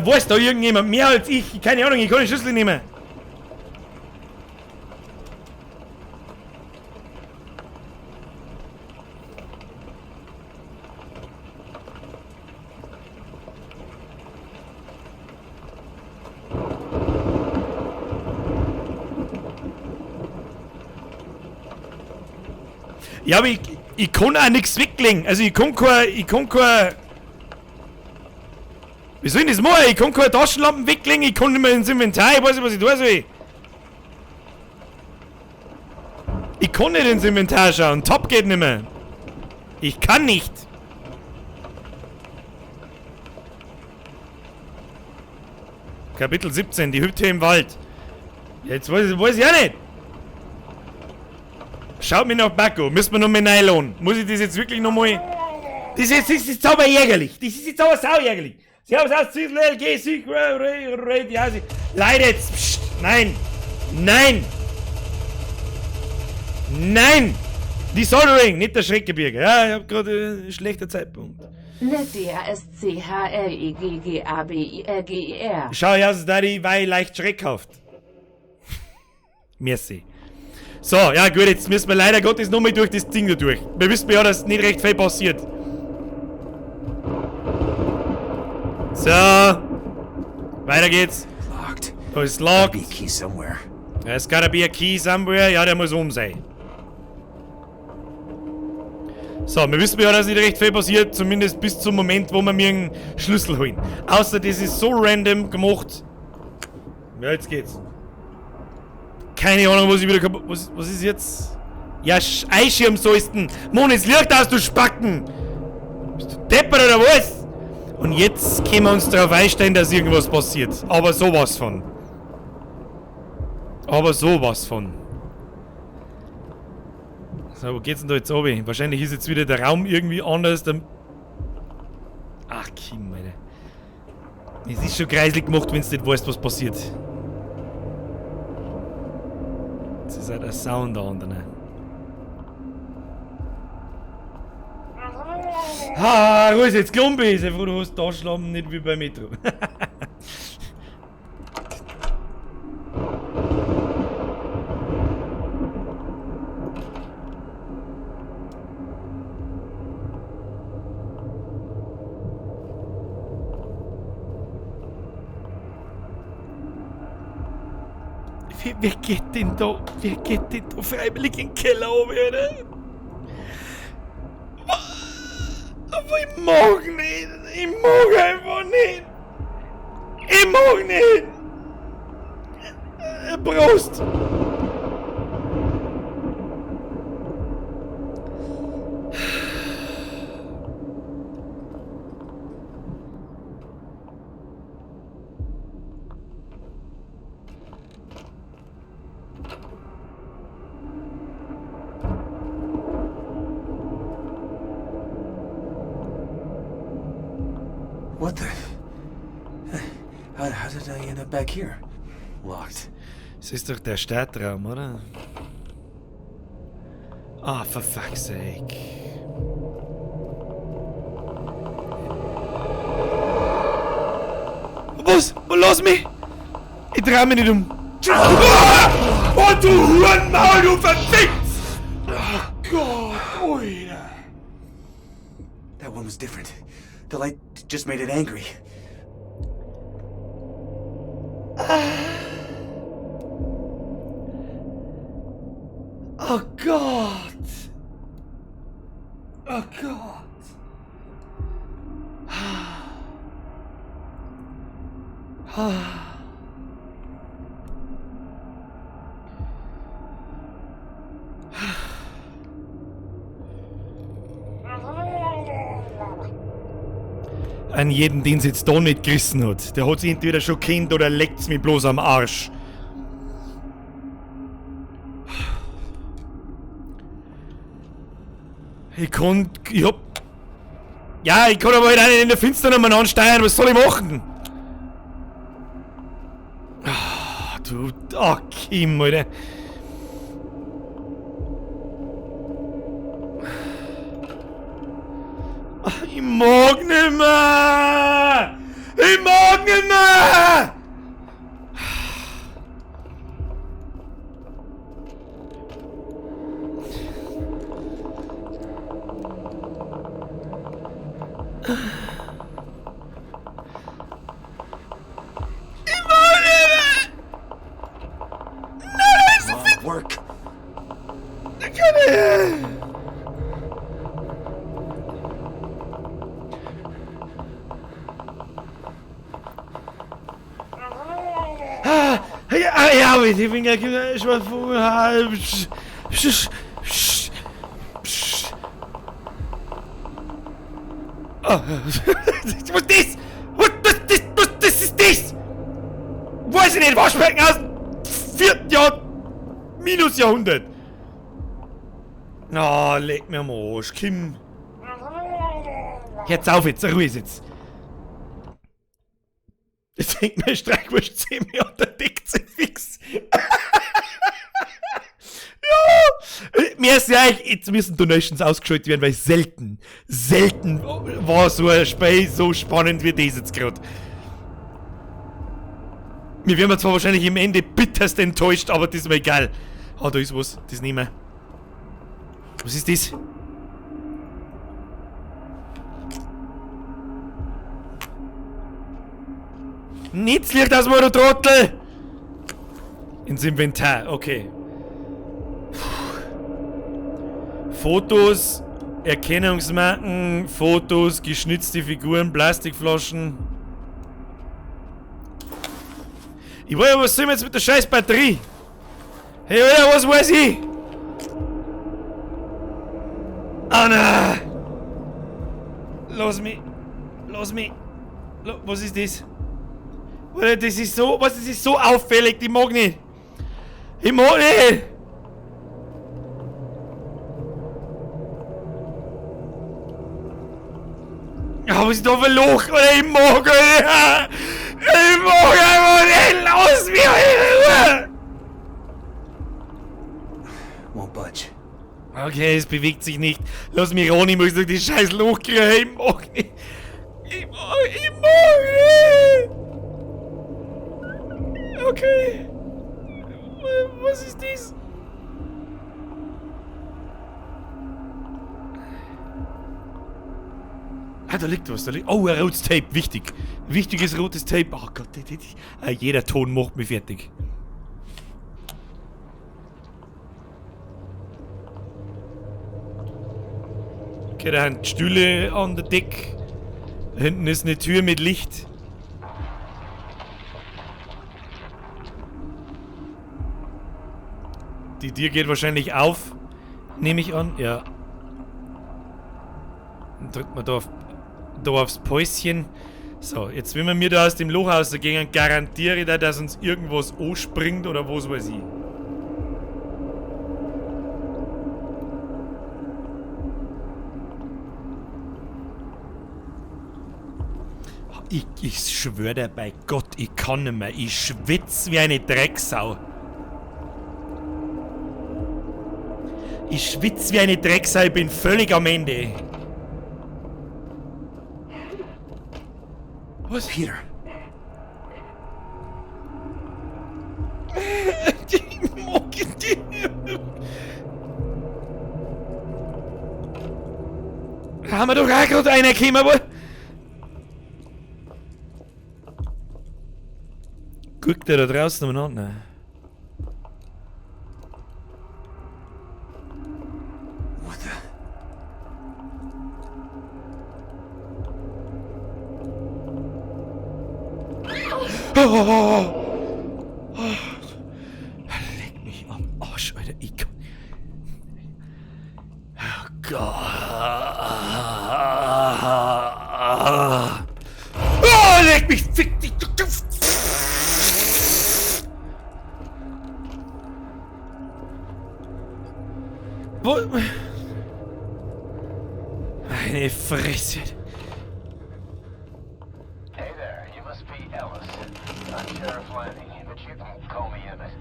Weiß da irgendjemand mehr als ich? Keine Ahnung, ich kann den Schlüssel nehmen. Ja, aber ich kann auch nichts weglegen. Also ich kann kein... Wie soll ich das machen? Ich kann keine Taschenlampen weglegen, ich kann nicht mehr ins Inventar, ich weiß nicht, was ich tun soll. Ich kann nicht ins Inventar schauen, Top geht nicht mehr. Ich kann nicht. Kapitel 17, die Hütte im Wald. Jetzt weiß ich auch nicht. Schaut mir nach Baku, müssen wir noch mal Nylon. Muss ich das jetzt wirklich noch mal... Das ist jetzt aber ärgerlich. Das ist jetzt aber sauärgerlich. Sie haben es aus Zwiesel, LG, Sieg, Leute, jetzt, pst, nein! Nein! Nein! Die Soldering, nicht der Schreckgebirge. Ja, ich hab gerade einen schlechten Zeitpunkt. Net D A S C H L E G G A B I R G E R. Schau her, da die war leicht schreckhaft. Merci. So, ja gut, jetzt müssen wir leider Gottes nochmal durch das Ding da durch. Wir wissen ja, dass nicht recht viel passiert. So. Weiter geht's. Locked. Da ist locked. Gotta be a key somewhere. There's gotta be a key somewhere. Ja, der muss oben sein. So, wir wissen ja, dass nicht recht viel passiert. Zumindest bis zum Moment, wo wir mir einen Schlüssel holen. Außer das ist so random gemacht. Ja, jetzt geht's. Keine Ahnung, was ich wieder kaputt... Was ist jetzt? Ja, Eischirm sollst du. Mon, jetzt Licht aus, du Spacken! Bist du deppert oder was? Und jetzt können wir uns darauf einstellen, dass irgendwas passiert. Aber sowas von. Aber sowas von. So, wo geht's denn da jetzt runter? Wahrscheinlich ist jetzt wieder der Raum irgendwie anders. Dann Ach, Kim, Alter. Es ist schon kreislig gemacht, wenn du nicht weißt, was passiert. Jetzt ist halt der Sound da unten. Ne? Ha, wo ist jetzt Klumpi? Sei froh, du hast Taschenlampen nicht wie bei Metro. Wer geht denn da? Wer geht denn da freiwillig in den Keller runter, Alter? Aber ich mag nicht. Ich mag einfach nicht. Ich mag nicht. Prost. What the? How did I end up back here? Locked. Das ist doch der Startraum, oder? Ah, for fuck's sake. Was? Lass mich! Ich dreh mich nicht um. Ah! Oh, du Hurenmaul, du verfickt! Oh Gott, Alter. That one was different. The light just made it angry. Oh Gott! Oh Gott! An jeden, den sie jetzt da nicht gerissen hat. Der hat sie entweder schon kennt oder leckt's mir bloß am Arsch. Ich kann... Ich hab... Ja, ich kann aber halt auch nicht in der Finsternis nochmal ansteuern. Was soll ich machen? Ah, du... Ah, Kim, Alter. Ich mag nicht mehr! Ich mag nicht mehr! Ich mag nicht mehr! Nein, das ist Work. Ich kann nicht! Ja, ich bin Was ist das? Was ist das? Weiß ich nicht, Waschbecken aus dem 4. Jahr minus Jahrhundert. Na, leck mir am Arsch, Kim. Jetzt auf jetzt, Ruhe jetzt. Jetzt hängt mein Streichwurst 10 Meter an der Decke fix. Ja! Mir ist ja eigentlich, jetzt müssen Donations ausgeschaltet werden, weil selten, selten war so ein Spiel so spannend wie das jetzt gerade. Wir werden zwar wahrscheinlich im Ende bitterst enttäuscht, aber das ist mir egal. Ah, da ist was, das nehmen wir. Was ist das? Nichts Licht aus dem Trottel! Ins Inventar, okay. Fotos, Erkennungsmarken, Fotos, geschnitzte Figuren, Plastikflaschen. Ich weiß ja, was soll ich jetzt mit der scheiß Batterie? Hey, Alter, was weiß ich? Anna! Lass mich! Lass mich! Was ist das? Alter, das ist so, was, das ist so auffällig, ich mag nicht! Ich mag nicht! Ja, was ist da für ein Loch? Alter, ich mag nicht! Ich mag einfach nicht! Lass mich in Ruhe! Won't budge. Okay, es bewegt sich nicht. Lass mich ran, ich muss durch die scheiß Loch kriegen. Ich mag nicht. Ich mag nicht. Okay. Was ist das? Ah, da liegt was. Da liegt. Oh, ein rotes Tape. Wichtig. Wichtiges rotes Tape. Oh Gott, jeder Ton macht mich fertig. Okay, da sind Stühle an der Deck. Da hinten ist eine Tür mit Licht. Die Tür geht wahrscheinlich auf. Nehme ich an. Ja. Dann drückt man da, da aufs Päuschen. So, jetzt wenn wir mir da aus dem Loch rausgehen, garantiere ich da, dass uns irgendwas anspringt oder was weiß ich. Ich schwöre dir bei Gott, ich kann nicht mehr. Ich schwitze wie eine Drecksau. Ich schwitze wie eine Drecksau, ich bin völlig am Ende. Was? Peter. Ich mag dich. Da haben wir doch auch gerade einer gekommen, aber. Guckt der da draußen umeinander? What the? Oh, oh. Leck mich am Arsch, Alter. Ich kann. Oh Gott. Oh, leck mich, fick dich. Wo? Meine Fresse. Hey there, you must be Ellis. I'm Sheriff Lanning, but you can call me Emmett.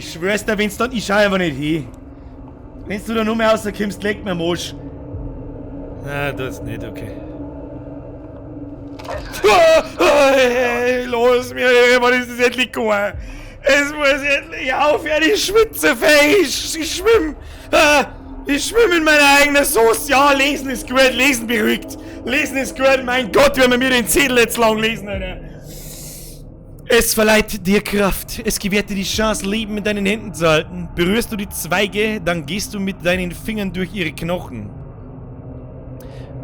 Ich schwör's dir, wenn's dann... Ich schau einfach nicht hin. Wenn du da nur mehr rauskommst, leck mir am Arsch. Ah, das nicht, okay. Ah, hey, los mir, wann ist das endlich gegangen? Es muss endlich aufhören, ich schwitze fei, ich schwimm. Ah, ich schwimm in meiner eigenen Sauce. Ja, lesen ist gut, lesen beruhigt. Lesen ist gut, mein Gott, wenn wir mir den Zettel jetzt lang lesen, Alter. Es verleiht dir Kraft. Es gewährt dir die Chance, Leben in deinen Händen zu halten. Berührst du die Zweige, dann gehst du mit deinen Fingern durch ihre Knochen.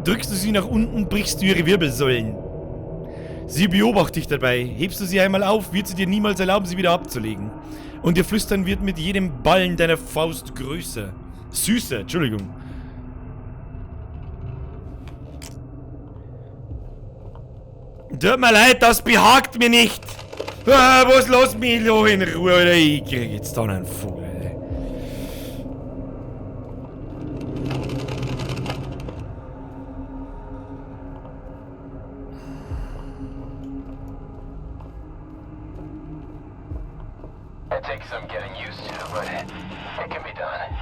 Drückst du sie nach unten, brichst du ihre Wirbelsäulen. Sie beobachtet dich dabei. Hebst du sie einmal auf, wird sie dir niemals erlauben, sie wieder abzulegen. Und ihr Flüstern wird mit jedem Ballen deiner Faust größer. Süßer, Entschuldigung. Tut mir leid, das behagt mir nicht. Ah, was lass mich doch in Ruhe, Alter. Ich krieg jetzt da einen Vogel, Alter. It takes some getting used to, but it can be done.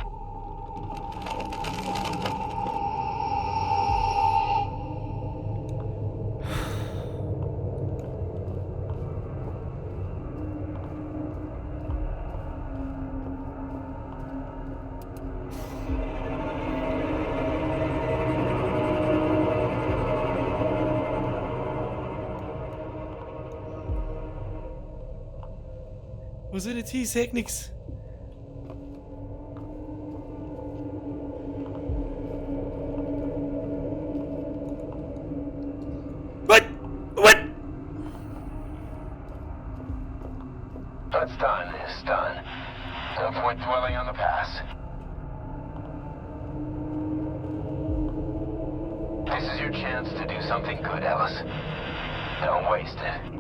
Wo soll ich jetzt hin? Ich sag nix. What? What? What's done is done. No point dwelling on the past. This is your chance to do something good, Ellis. Don't waste it.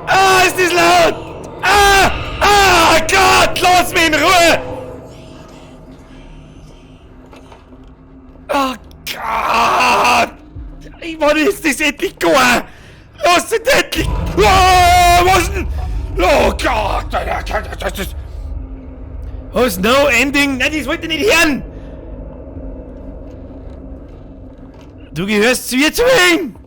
Ah, ist das laut! Ah! Ah, Gott, lass mich in Ruhe! Oh Gott! Ich wann ist das endlich gegangen? Lass es endlich! Ah, was denn? Oh Gott! Was? No ending? Nein, das wollte ich nicht hören! Du gehörst zu ihr zu ihm!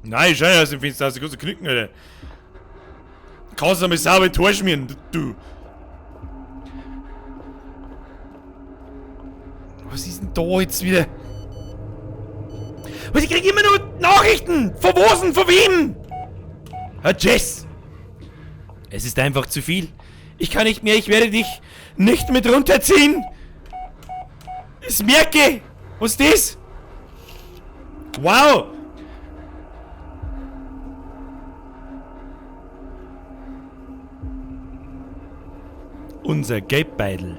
Nein, schau aus dem Fenster aus, du kannst du knicken, Alter. Kannst du mal sauber Tor schmieren, du. Was ist denn da jetzt wieder? Was, ich krieg immer nur Nachrichten! Von wo denn? Von wem? Herr Jess! Es ist einfach zu viel. Ich kann nicht mehr, ich werde dich nicht mit runterziehen! Ich merke! Was ist das? Wow! Unser Geldbeidel.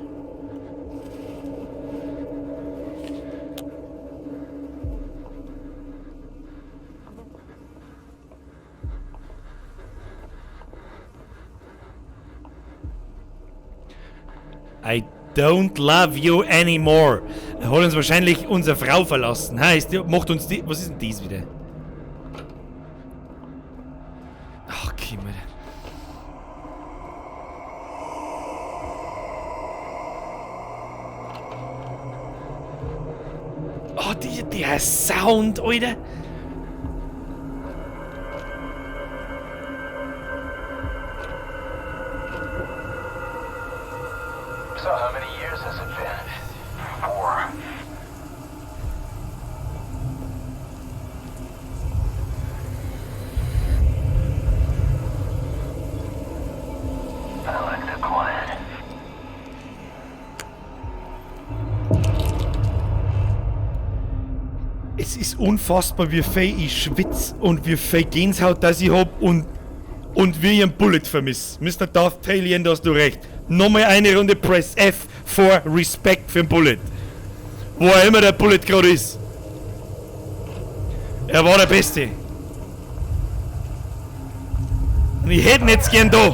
I don't love you anymore. Er hat uns wahrscheinlich unsere Frau verlassen. Heißt, macht uns die. Was ist denn dies wieder? Ach, Kimmer. Oh, der Sound, Alter. So, how many years has it been? 4. I like the quiet. Es ist unfassbar, wie viel ich schwitz und wie viel Gänsehaut das ich hab und wie ich einen Bullet vermiss. Mr. Darth Talion, da hast du recht. Nochmal eine Runde Press F for Respect für den Bullet. Wo auch immer der Bullet gerade ist. Er war der Beste. Und ich hätte ihn jetzt gern da.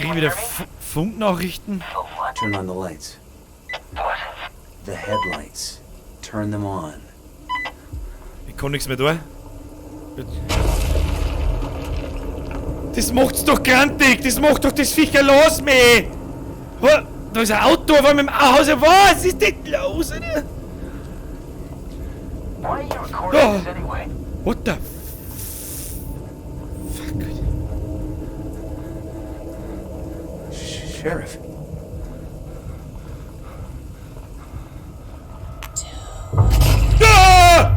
Krieg ich wieder Funknachrichten? Turn on the lights. The headlights. Turn them on. Ich kann nichts mehr tun. Das macht's doch grantig! Das macht doch das Viecher los, meh! Da ist ein Auto auf einmal im Haus. Was ist denn los, Alter? Why are you recording this anyway? What the fuck? Sheriff. Ah!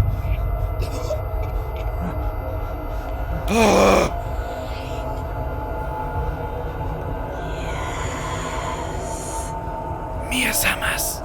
Ah! Mir sammas.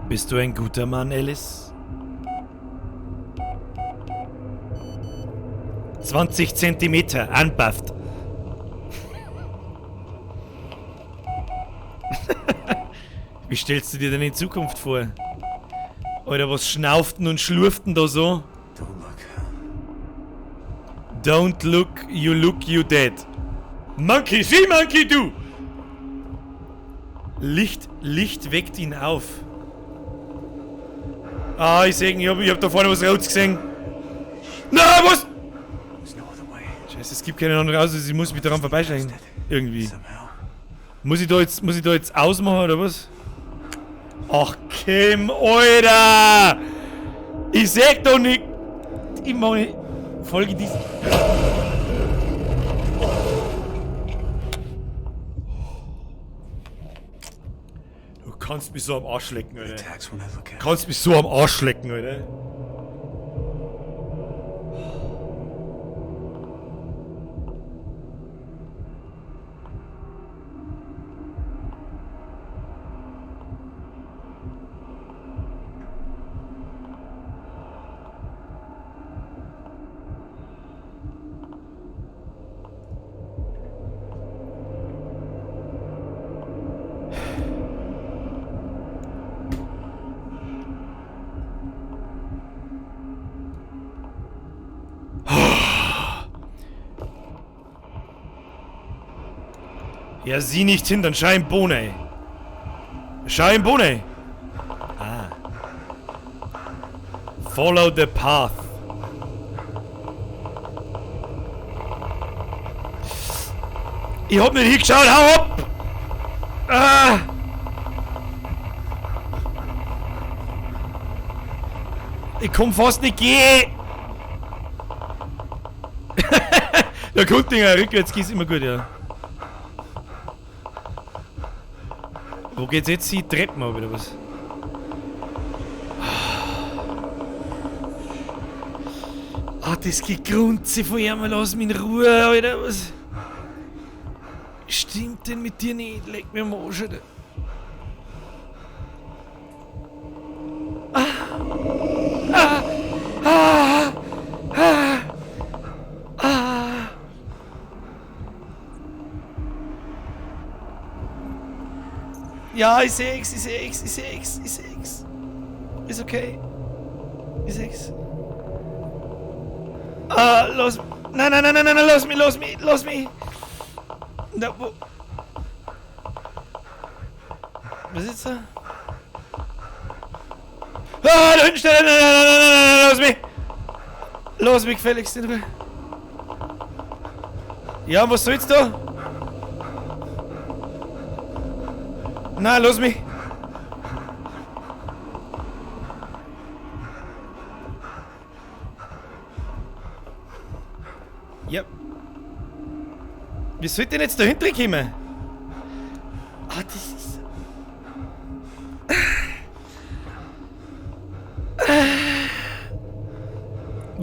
Bist du ein guter Mann, Alice? 20 Zentimeter, unbuffed. Wie stellst du dir denn in Zukunft vor? Oder was schnauften und schlurften da so? Don't look. Don't look, you look, you dead. Monkey see, monkey do! Licht weckt ihn auf. Ah, ich seh ihn, ich hab da vorne was Rotes gesehen. Na, was? Scheiße, es gibt keine andere Aussicht, ich muss mich daran vorbeischleichen. Irgendwie. Muss ich da jetzt ausmachen oder was? Ach, Kim, Alter! Ich seh doch nicht. Ich mach nicht. Folge dies. Du kannst mich so am Arsch lecken, Alter. Kannst mich so am Arsch lecken, Alter. Ja, sieh nicht hin, dann schau in Bohne. Schau in Bohne. Ah. Follow the path. Ich hab nicht hingeschaut, hau ab! Ah! Ich komm fast nicht gehen! Da kommt Dinger, rückwärts geht's immer gut, ja. Wo geht's jetzt die Treppen ab, oder was? Ah, das Gegrunze von ihm, lass mich in Ruhe, Alter, was? Stimmt denn mit dir nicht? Leck mir am Arsch, Alter. Ah! Ah! Ah! Ah! Ah! Ja, ich seh's, ich seh's, ich seh's, ich seh's. Ist okay. Ich seh's. Ah, los. Nein, nein, nein, nein, nein, lass mich, lass mich, lass mich. Na, wo? Was ist da? Ah, da hinten steht er. Nein, nein, nein, nein, nein, lass mich. Lass mich gefälligst in Ruhe. Ja, was soll's da? Nein, lass mich! Ja. Wie soll ich denn jetzt da hinten kommen? Ah, das ist...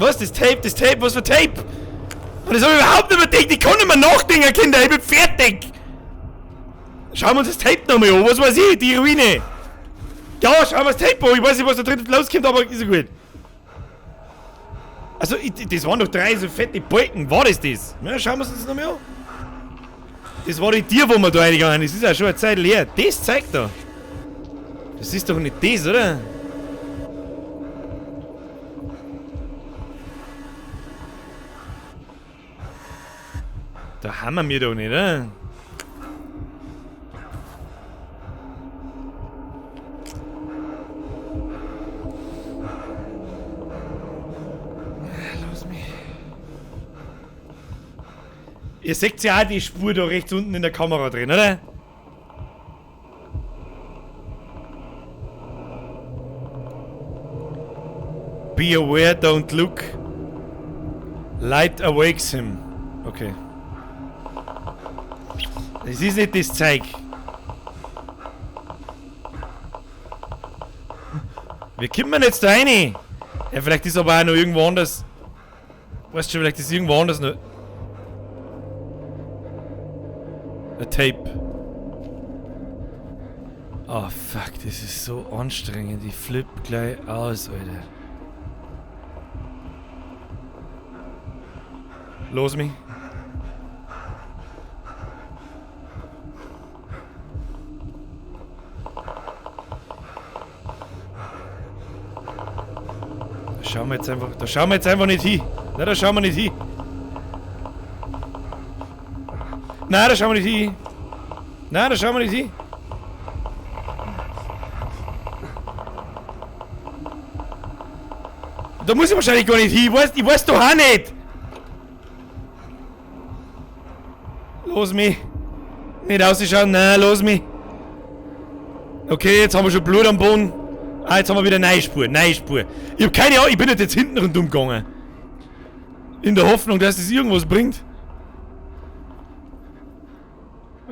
Was? Das Tape, das Tape, was für Tape? Und das hab ich überhaupt nicht mehr gedacht. Ich kann nicht mehr nachdenken, Kinder, ich bin fertig. Schauen wir uns das Tape nochmal an. Was weiß ich? Die Ruine. Ja, schauen wir das Tape an. Ich weiß nicht, was da drin loskommt, aber ist ja gut. Also, das waren doch drei so fette Balken. War das das? Ja, schauen wir uns das nochmal an. Das war die Tür, wo wir da reingegangen sind. Das ist ja schon eine Zeit leer. Das zeigt da. Das ist doch nicht das, oder? Da haben wir doch nicht, oder? Lass mich. Ihr seht ja auch die Spur da rechts unten in der Kamera drin, oder? Be aware, don't look. Light awakes him. Okay. Das ist nicht das Zeug. Wie kommt man jetzt da rein? Ja, vielleicht ist aber auch noch irgendwo anders. Weißt du schon, vielleicht ist irgendwo anders noch. A Tape. Oh fuck, das ist so anstrengend. Ich flipp gleich aus, Alter. Los mich. Da schauen wir jetzt einfach, da schauen wir jetzt einfach nicht hin. Nein, da schauen wir nicht hin. Nein, da schauen wir nicht hin. Nein, da schauen wir nicht hin. Da muss ich wahrscheinlich gar nicht hin. Ich weiß doch auch nicht. Los mich. Nicht ausschauen. Nein, los mich. Okay, jetzt haben wir schon Blut am Boden. Ah, jetzt haben wir wieder neue Spur. Neue Spur. Ich hab keine Ahnung, ich bin nicht jetzt hinten rundum gegangen. In der Hoffnung, dass es irgendwas bringt.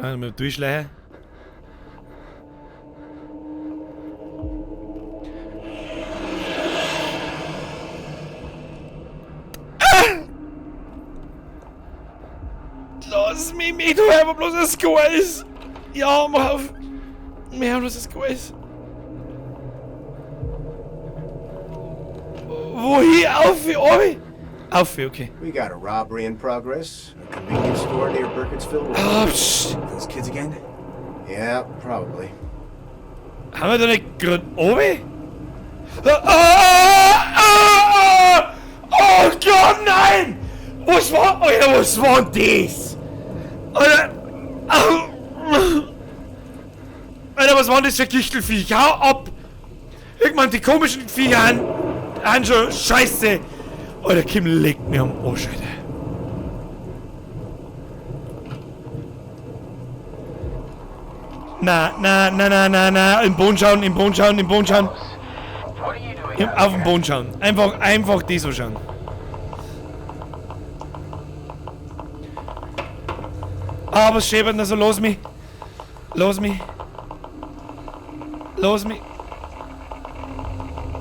Ah, mal durchschleichen. Ah! Lass mich, mich du einfach bloß ein Score ist. Ja, mach auf. Wir haben bloß ein Score ist. Wohin? Auf, auf! Auf, okay. We got a robbery in progress. A convenience store near Burkittsville Road. Oh, psch. Those kids again? Yeah, probably. Haben wir da nicht gerade oben? Ah, ah, ah, oh Gott, nein! Was war, Alter, was war das? Alter, Alter, was war das für Gichtelviech? Hau ab! Irgendwann die komischen Viecher an schon scheiße! Alter, Kim legt mir am Arsch, Alter. Na, na, na, na, na, na, im Boden schauen, im Boden schauen, im Boden schauen. Auf den Boden schauen. Einfach das so schauen. Ah, was schäbert denn so? Los mich. Los mich. Los mich.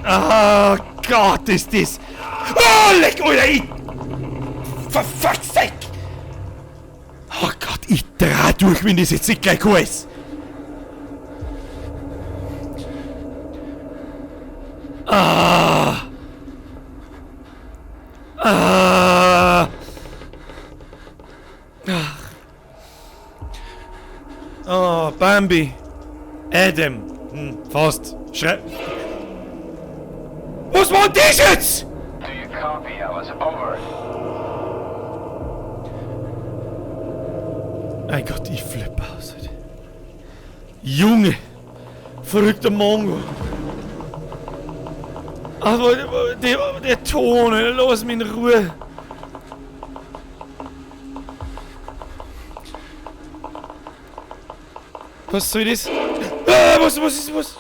Ah, Gott, ist das. Oh, leck, Alter, ich. For fuck's sake. Oh Gott, ich dreh durch, wenn das jetzt nicht gleich ist. Ah. Ah. Ach. Oh, Bambi. Adam. Fast. Schrei. Was war das jetzt? Do you copy, Alice? Over. Mein Gott, ich flippe aus. Alter. Junge. Verrückter Mongo. Aber der Ton, lass mich in Ruhe. Was soll das? Ah, was ist was?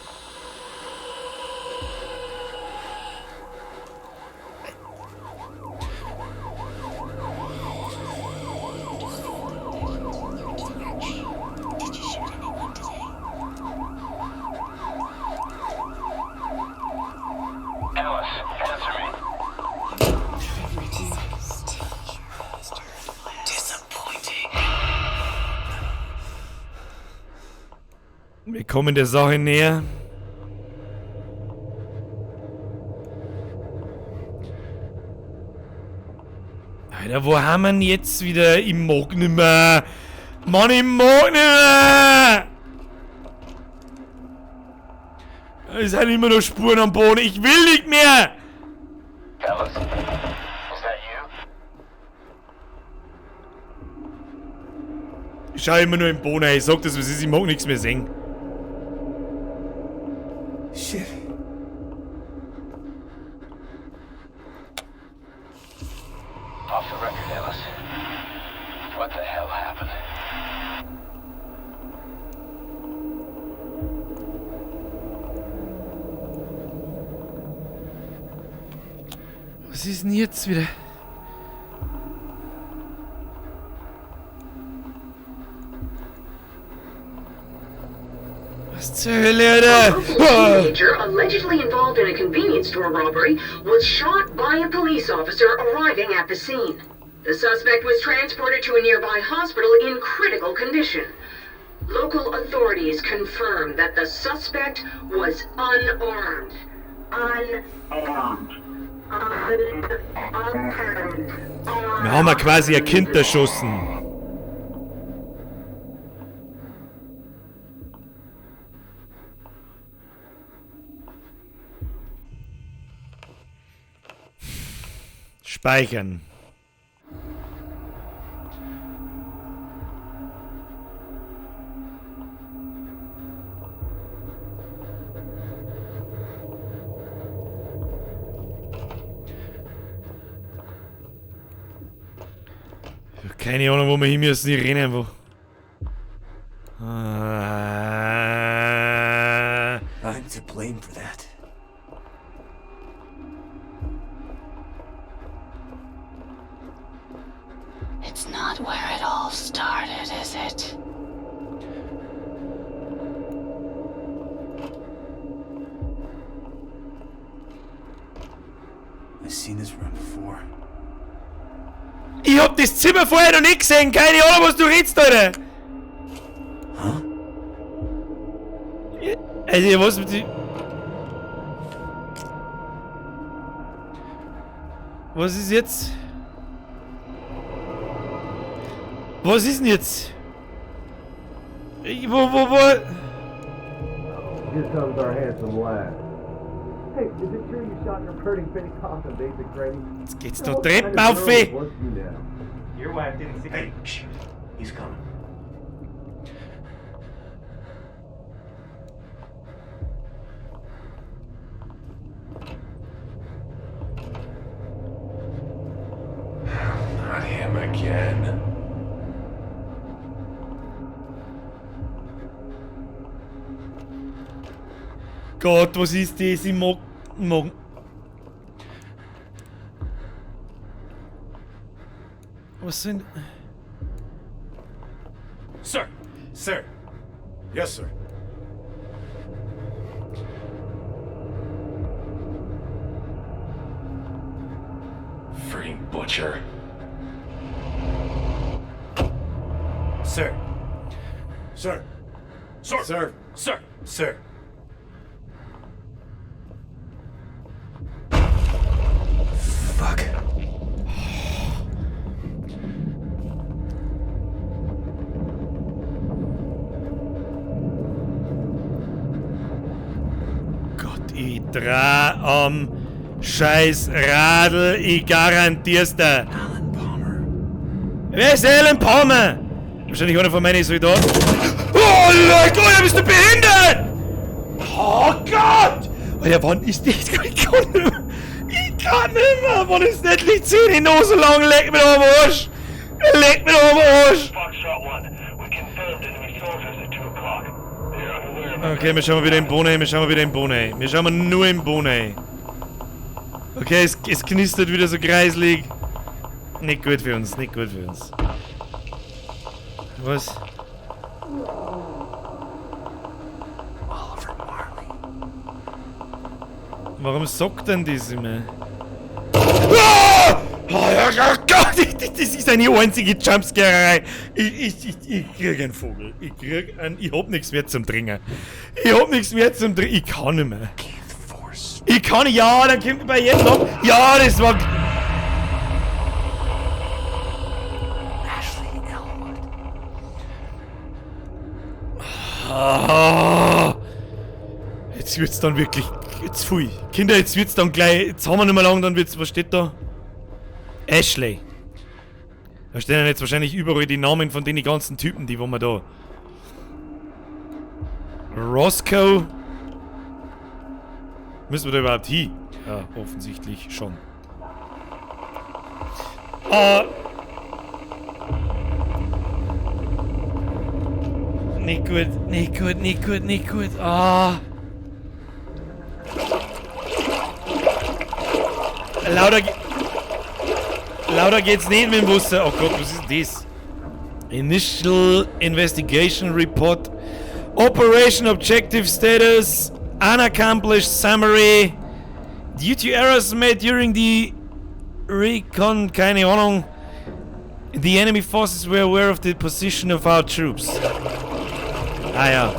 Wir kommen der Sache näher. Alter, wo haben wir denn jetzt wieder? Ich mag nimmer. Mann, ich mag nimmer. Es sind immer noch Spuren am Boden. Ich will nicht mehr. Ellis? Is that you? Ich schau immer nur im Boden. Ich sag das, was ist. Ich mag nichts mehr sehen. Shit. Off the record, Ellis. What the hell happened? Was ist denn jetzt wieder? Was zur Hölle, Alter? A local teenager allegedly involved in a convenience store robbery was shot by a police officer arriving at the scene. The suspect was transported to a nearby hospital in critical condition. Local authorities confirmed that the suspect was unarmed. Unarmed. Unarmed. Wir haben ja quasi ein Kind erschossen. Speichern. Ich hab keine Ahnung, wo wir hin müssen. Ich renne einfach. I'm to blame for that. It's not where it all started, is it? I've seen this room before. Ich hab das Zimmer vorher noch nicht gesehen. Keine Ahnung, was du redest, Alter. Huh? Also, was mit die... Was ist jetzt? Was ist denn jetzt? Wo? Here comes our handsome lad. Hey, is it true you shot your pretty face off in basic training? Jetzt geht's doch Treppen auf, ey. Wants you now. Your wife didn't see. Hey, shh. He's coming. Not him again. Gott, was ist das? Ich mag... Was sind... Sir! Sir! Yes, sir. Freaking butcher. Sir. Sir. Sir. Sir. Sir. Sir. Fuck. Gott, ich dreh am scheiß Radl, ich garantier's dir. Alan Palmer. Wer ist Alan Palmer? Wahrscheinlich einer von meinen Soldaten. Oh, leck, Alter, bist du behindert? Oh Gott! Alter, wann ist das? Ich kann nicht mehr. Ich kann nicht mehr. Wann ist das endlich 10 noch so lang? Leck mir doch am Arsch! Leck mir doch am Arsch! Okay, wir schauen mal wieder im Bohnen, wir schauen mal wieder im Bohnen. Wir schauen mal nur im Bohnen. Okay, es knistert wieder so kreislig. Nicht gut für uns, nicht gut für uns. Was? Oliver Marley. Warum sagt denn das immer? Ah! Oh Gott, das ist eine einzige Jumpscare-Erei. Ich krieg einen Vogel. Ich krieg einen. Ich hab nichts mehr zum Trinken. Ich hab nichts mehr zum Trinken. Ich kann nicht mehr. Ich kann nicht. Ja, dann kommt bei jedem noch. Ja, das war. Ashley Elwood. Ah, jetzt wird's dann wirklich. Jetzt pfui. Kinder, jetzt wird's dann gleich. Jetzt haben wir nicht mehr lang, dann wird's. Was steht da? Ashley. Da stehen jetzt wahrscheinlich überall die Namen von den ganzen Typen, die wo wir da. Roscoe. Müssen wir da überhaupt hin? Ja, offensichtlich schon. Nicht gut, nicht gut, nicht gut, nicht gut. Ah. Lauter geht's nicht mit dem Wasser. Oh Gott, was ist denn das? Initial Investigation Report. Operation Objective Status. Unaccomplished Summary. Due to errors made during the recon, keine Ahnung. The enemy forces were aware of the position of our troops. Ah ja.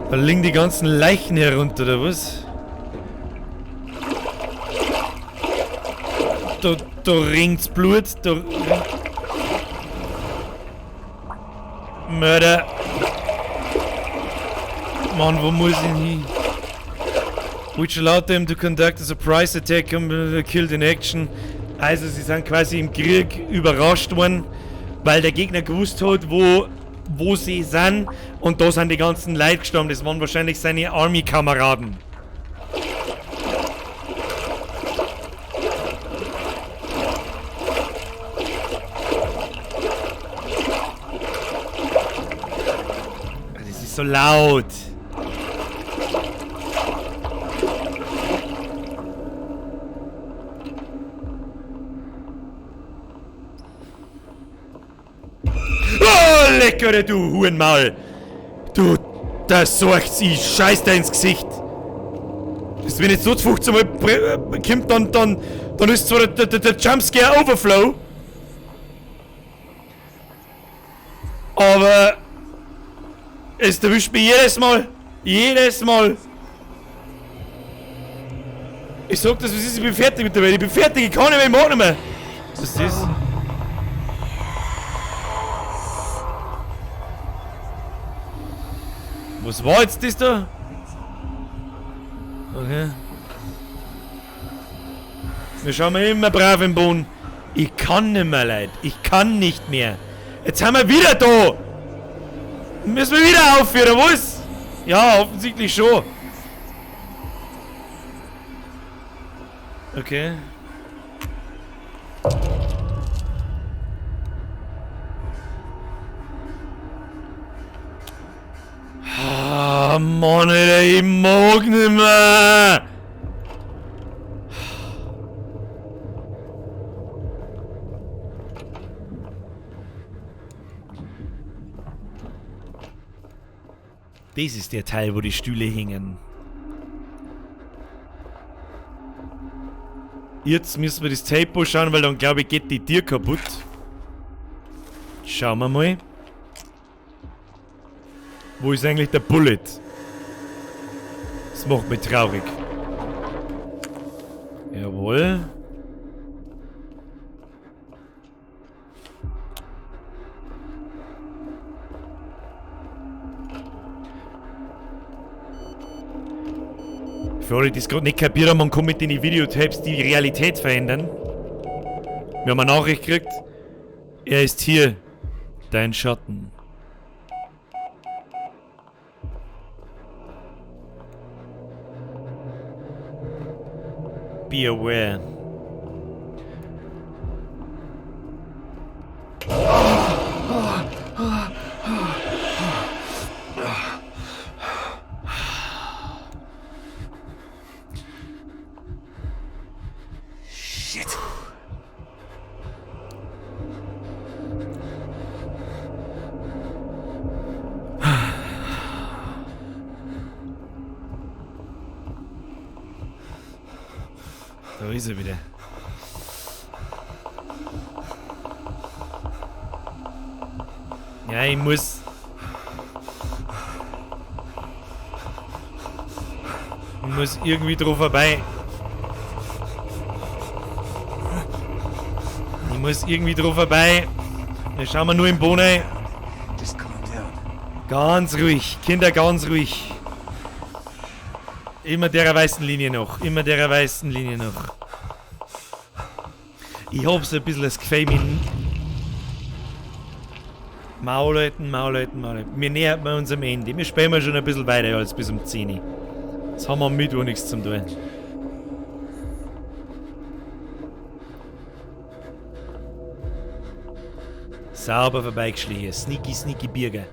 Da liegen die ganzen Leichen herunter, oder was? Da rinnt's Blut, da rinnt Mörder. Mann, wo muss ich hin? Which allowed them to conduct a surprise attack and killed in action. Also sie sind quasi im Krieg überrascht worden, weil der Gegner gewusst hat, wo sie sind. Und da sind die ganzen Leute gestorben. Das waren wahrscheinlich seine Army-Kameraden. Das ist so laut. Oh, lecker, du Hurenmaul! Du, das sorgt, ich scheiß dir ins Gesicht! Das, wenn jetzt so 15 Mal kommt, dann ist zwar der Jumpscare Overflow, aber es erwischt mich jedes Mal! Jedes Mal! Ich sag das, was ist, ich bin fertig mit der Welt, ich bin fertig, ich kann nicht mehr, ich mag nicht mehr! Was ist das? Was war jetzt das da? Okay. Wir schauen mal immer brav im Boden. Ich kann nicht mehr, Leute. Ich kann nicht mehr. Jetzt sind wir wieder da. Müssen wir wieder aufhören, oder was? Ja, offensichtlich schon. Okay. Ah, Mann, Alter, ich mag nicht mehr. Das ist der Teil, wo die Stühle hängen. Jetzt müssen wir das Tape anschauen, weil dann glaube ich geht die Tür kaputt. Schauen wir mal. Wo ist eigentlich der Bullet? Das macht mich traurig. Jawohl. Für alle, die es gerade nicht kapiert haben, man kann mit den Videotapes die Realität verändern. Wir haben eine Nachricht gekriegt. Er ist hier. Dein Schatten. Be aware. Da ist er wieder. Ja, ich muss. Ich muss irgendwie drauf vorbei. Ich muss irgendwie drauf vorbei. Dann schauen wir nur im Boden rein. Just calm down. Ganz ruhig, Kinder, ganz ruhig. Immer der weißen Linie noch, immer der weißen Linie noch. Ich hab so ein bisschen das Gefühl, mit Maul halten, Maul halten, Maul halten. Wir nähern uns am Ende. Wir spielen schon ein bisschen weiter als bis um 10 Uhr. Jetzt haben wir am Mittwoch nichts zum tun. Sauber vorbeigeschlichen. Sneaky, sneaky Birger.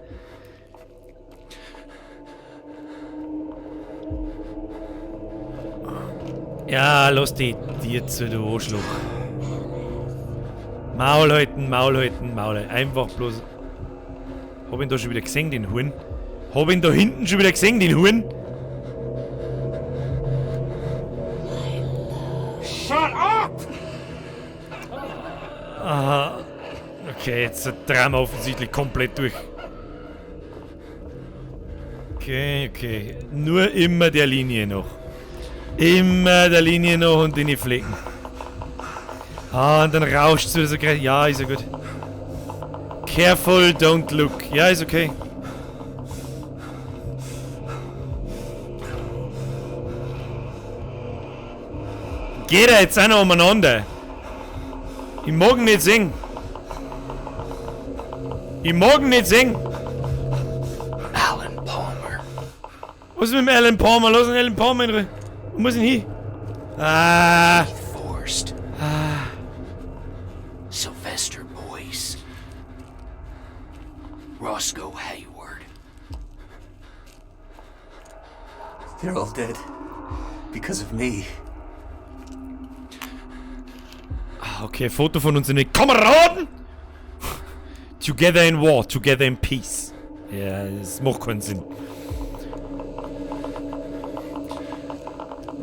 Ja, lass die Tier zu, du Arschloch. Maul halten, Maul halten, Maul halten. Einfach bloß. Hab ihn da schon wieder gesehen, den Huhn? Hab ihn da hinten schon wieder gesehen, den Huhn? Shut up! Aha. Okay, jetzt drehen wir offensichtlich komplett durch. Okay, okay. Nur immer der Linie noch. Immer der Linie noch und in die Flecken. Ah, und dann rauscht es wieder so geil. Ja, ist ja gut. Careful, don't look. Ja, ist okay. Geht er jetzt auch noch umeinander? Ich mag ihn nicht sehen. Ich mag ihn nicht sehen. Alan Palmer. Was ist mit dem Alan Palmer? Lass den Alan Palmer in Ruhe. Wo muss ich hin? Ah. Forced. Ah. Sylvester Boyce. Roscoe Hayward. They're all dead. Because of me. Ah, okay, Foto von unseren Kameraden! Together in war, together in peace. Ja, das macht keinen Sinn.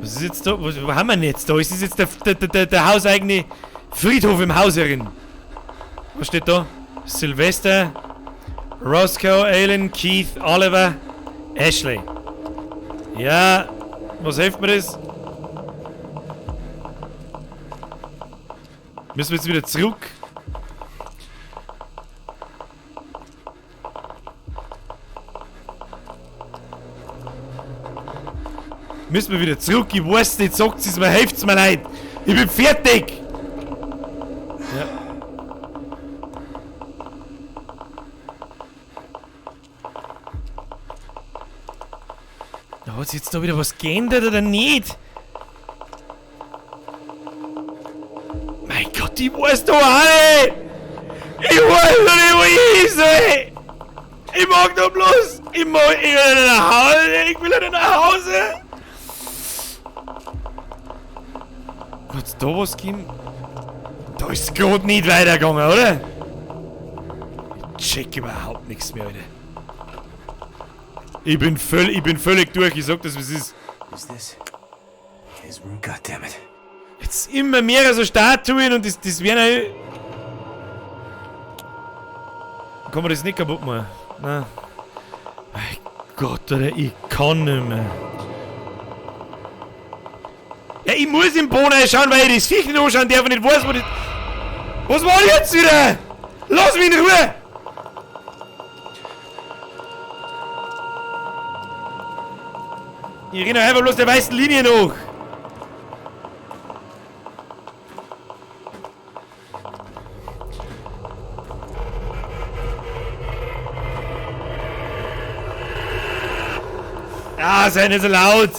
Was ist jetzt da? Wo haben wir denn jetzt da? Ist das jetzt der hauseigene Friedhof im Haus herin? Was steht da? Sylvester, Roscoe, Alan, Keith, Oliver, Ashley. Ja, was hilft mir das? Müssen wir jetzt wieder zurück? Müssen wir wieder zurück? Ich weiß nicht, sagt es mir, helft's mir leid. Ich bin fertig! Ja. Da hat sich jetzt da wieder was geändert oder nicht? Mein Gott, ich weiß doch auch nicht! Ich weiß doch nicht, wo ich hin soll! Ich mag doch bloß! Ich mag, ich will nicht nach Hause! Ich will nicht nach Hause! Hat's da was gegeben? Da ist grad nicht weitergegangen, oder? Ich check überhaupt nichts mehr, Alter. Ich bin völlig durch, ich sag das, wie es ist. Is this his room? God damn it. Jetzt immer mehr so Statuen und das werden ja. Kann man das nicht kaputt machen? Nein. Mein Gott, Alter, ich kann nicht mehr. Ja, ich muss im Boden schauen, weil ich das Viech nicht anschauen darf und nicht weiß, wo das. Was war jetzt wieder? Lass mich in Ruhe! Ich renne einfach bloß der weißen Linie nach. Ah, sei nicht so laut!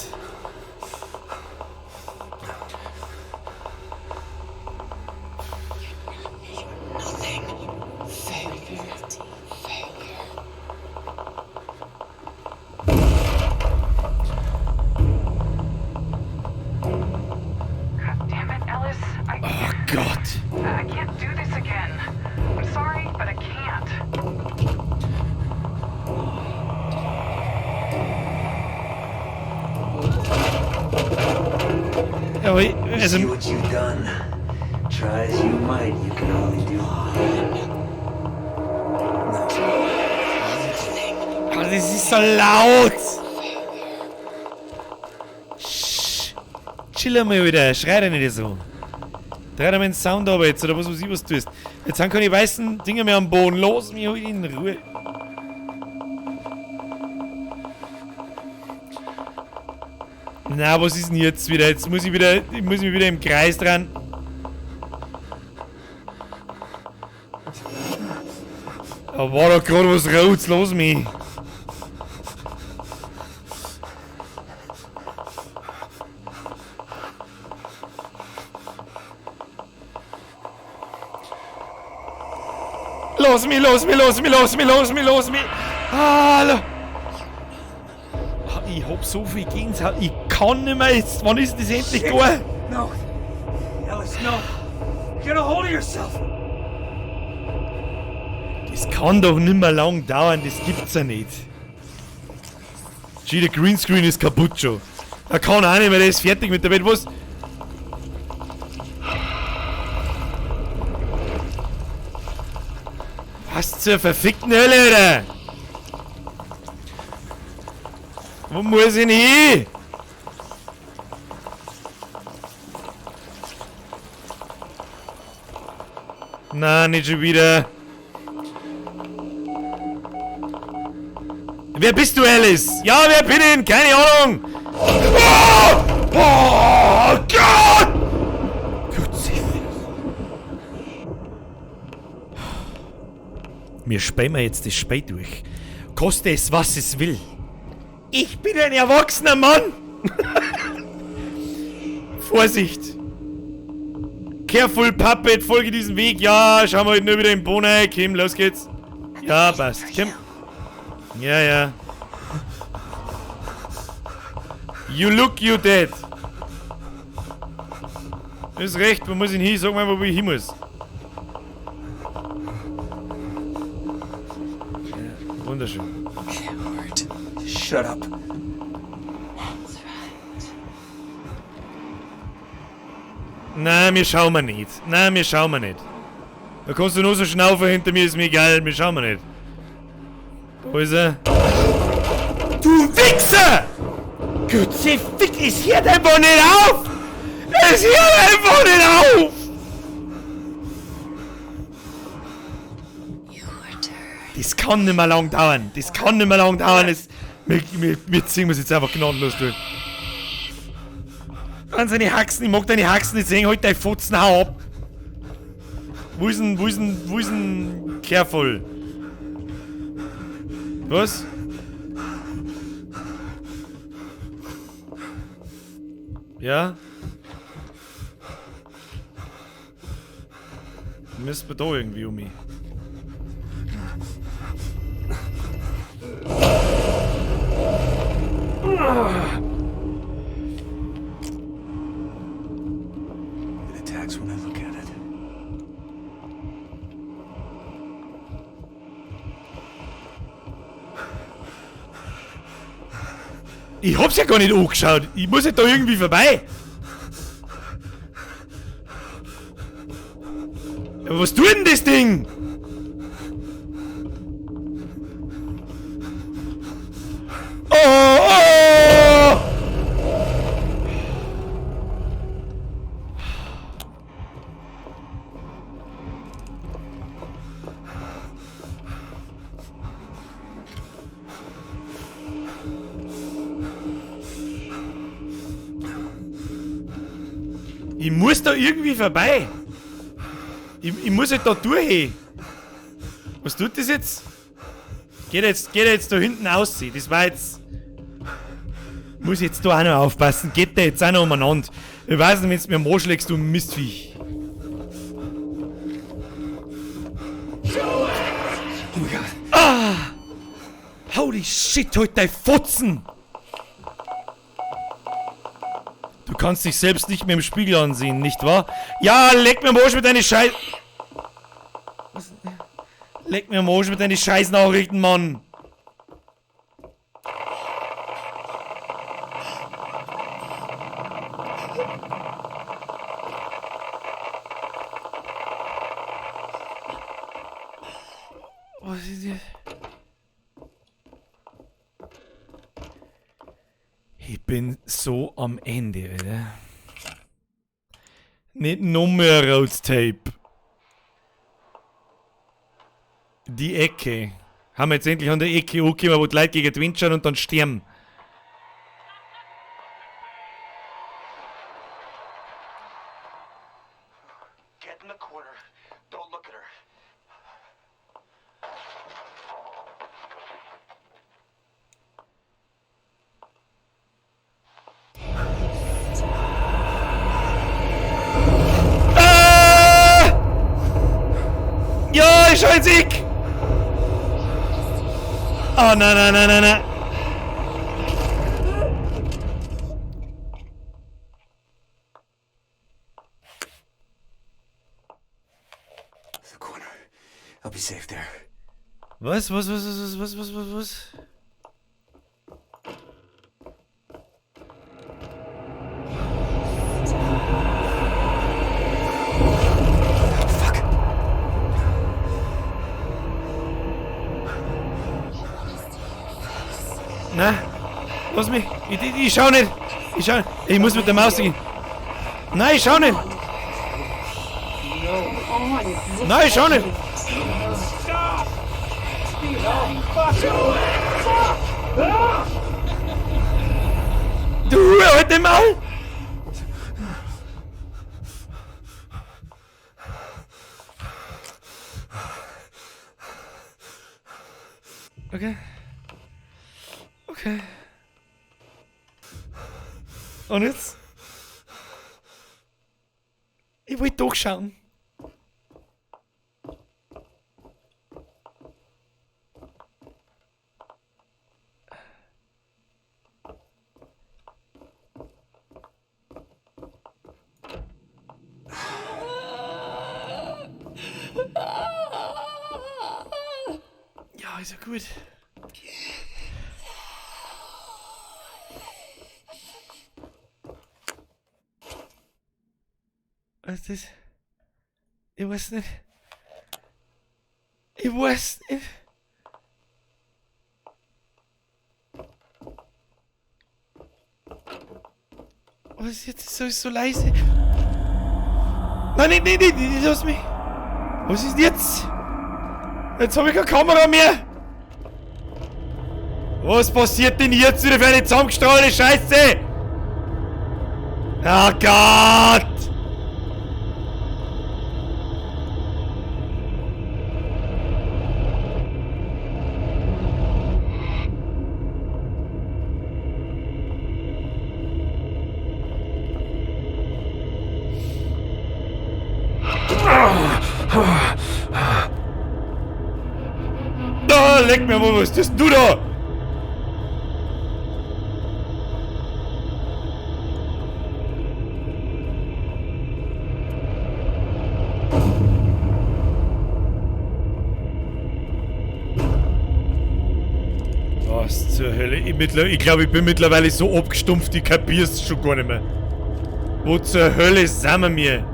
Aber You also, see what you've done? Try as you might, you can only do Ah, das ist so laut. Sch, chill einmal wieder, schrei doch nicht so. Dreh doch mal den Sound ab jetzt, oder was weiß ich, was du tust. Jetzt sind keine weißen Dinger mehr am Boden. Los mich halt in Ruhe. Na, was ist denn jetzt wieder? Jetzt muss ich wieder, ich muss mich wieder im Kreis dran. Da war doch gerade was Rotes, los mich. Los mich, los mich, los mich, los mich, los mich, los mich. Hallo. Ich hab so viel Gänsehaut. Ich kann nicht mehr jetzt. Wann ist das endlich gegangen? No. Ellis, no. Get a hold of yourself. Das kann doch nicht mehr lang dauern, das gibt's ja nicht. Gee, der Greenscreen ist kaputt schon. Er kann auch nicht mehr, der ist fertig mit der Welt. Was? Was zur verfickten Hölle, Alter? Wo muss ich denn hin? Na, nicht schon wieder. Wer bist du, Alice? Ja, wer bin ich? Keine Ahnung. Oh! Oh Gott! Mir spielen wir jetzt das Spiel durch. Koste es, was es will. Ich bin ein erwachsener Mann! Vorsicht! Careful, Puppet, folge diesem Weg. Ja, schauen wir halt nur wieder im Bohne. Kim, los geht's. Ja, passt. Kim. Ja, ja. You look, you dead. Ist recht, wo muss ich hin? Sag mal, wo ich hin muss. Ja, wunderschön. Coward. Shut up. Nein, wir schauen wir nicht. Nein, wir schauen wir nicht. Da kannst du nur so schnaufen hinter mir, ist mir egal, wir schauen wir nicht. Wo ist er? Du Wichser! Gott, fick, es hört einfach nicht auf! Es hört einfach nicht auf! Das kann nicht mehr lang dauern. Das kann nicht mehr lang dauern. Das, wir ziehen es jetzt einfach gnadenlos durch. An seine Haxen, ich mag deine Haxen nicht sehen, halt deine Fotzen, hau ab! Wo ist denn Careful? Was? Ja? Müssen wir da irgendwie um mich. It attacks when I look at it. Ich hab's ja gar nicht angeschaut. Ich muss ja da irgendwie vorbei. Aber was tut denn das Ding? Oh, oh! Ich muss da irgendwie vorbei. Ich muss halt da durch. Was tut das jetzt? Geht jetzt da hinten aussehen. Das war jetzt. Muss ich jetzt da auch noch aufpassen. Geht der jetzt auch noch umeinander? Ich weiß nicht, wenn du mir am Arsch legst, du Mistviech. Oh my God. Ah! Holy shit, halt dein Fotzen! Du kannst dich selbst nicht mehr im Spiegel ansehen, nicht wahr? Ja, leck mir am Arsch mit deinen Scheiß... Was? Leck mir am Arsch mit deinen Scheißnachrichten, Mann! Was ist das? Ich bin so am Ende, Alter. Nicht noch mehr Roadtape. Die Ecke. Haben wir jetzt endlich an der Ecke angekommen, wo die Leute gegen die Wind schauen und dann sterben. Get in the corner. Don't look at her. Ah! Ja, ich schau jetzt ich! Oh nein, nein, nein, nein, nein. The corner. I'll be safe there. Was, was, was, was, was, was, was, was? Fuck. Na, lass mich. Ich schau nicht. Ich schau nicht. Ich muss mit der Maus gehen. Nein, ich schau nicht. Nein, ich schau nicht. Du Hure, halt den Maul! Okay. Okay. Und jetzt? Ich wollte durchschauen. Ja, ist ja gut. Was ist das? Ich weiß nicht. Ich weiß nicht. Was ist jetzt so, so leise? Nein, nein, nein, nein, lass mich. Was ist jetzt? Jetzt habe ich keine Kamera mehr. Was passiert denn jetzt wieder für eine zusammengestrahlte Scheiße? Oh Gott! Da, leck mir mal, was ist das du da? Was zur Hölle? Ich glaube, ich bin mittlerweile so abgestumpft, ich kapier's schon gar nicht mehr. Wo zur Hölle sind wir?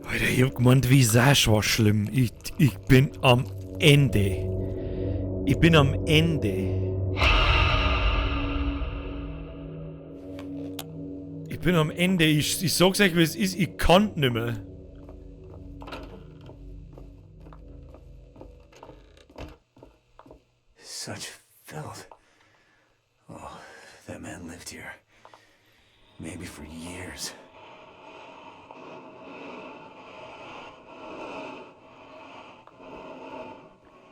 Alter, ich hab gemeint, Visage war schlimm. Ich bin am Ende. Ich bin am Ende. Ich bin am Ende. Ich sag's euch, wie es ist. Ich kann nicht mehr. Such filth. Oh, that man lived here. Maybe for years.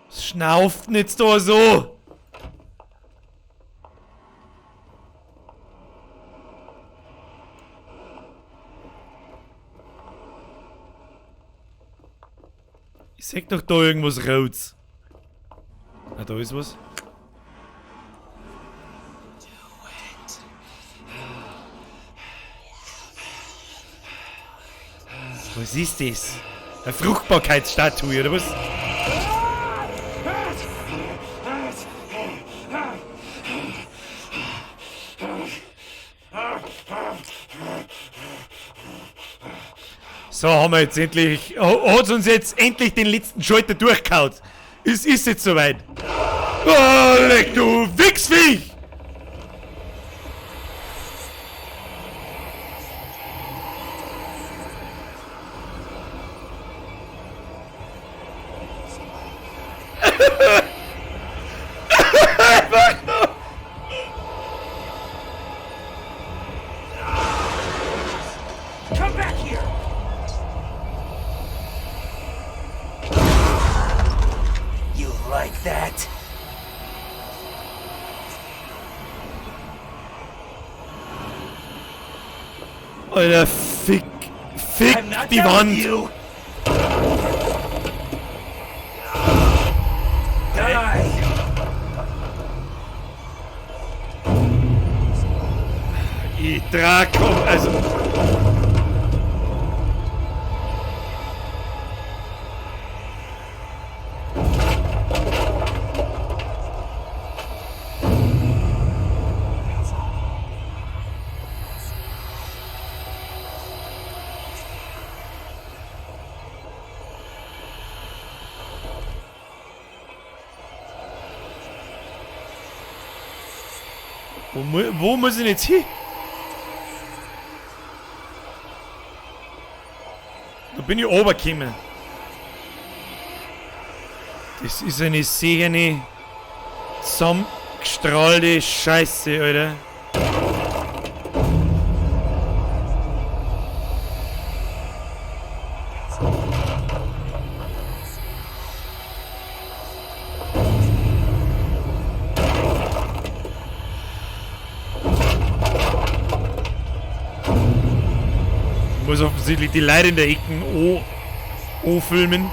Es schnauft nicht da so. Ich seh doch da irgendwas Rotes. Ah, da ist was. Was ist das? Eine Fruchtbarkeitsstatue, oder was? So, haben wir jetzt endlich. Hat uns jetzt endlich den letzten Schalter durchgehauen. Es ist jetzt soweit. Oh, leck du Wichsviech! Come back here! You like that? Alter, fick. Fick I'm not die done Wand. with you. Die! Ich trag, also. Wo muss ich denn jetzt hin? Da bin ich runtergekommen. Das ist eine sehene, zusammengestrahlte Scheiße, Alter. Ich muss offensichtlich die Leute in der Ecken filmen.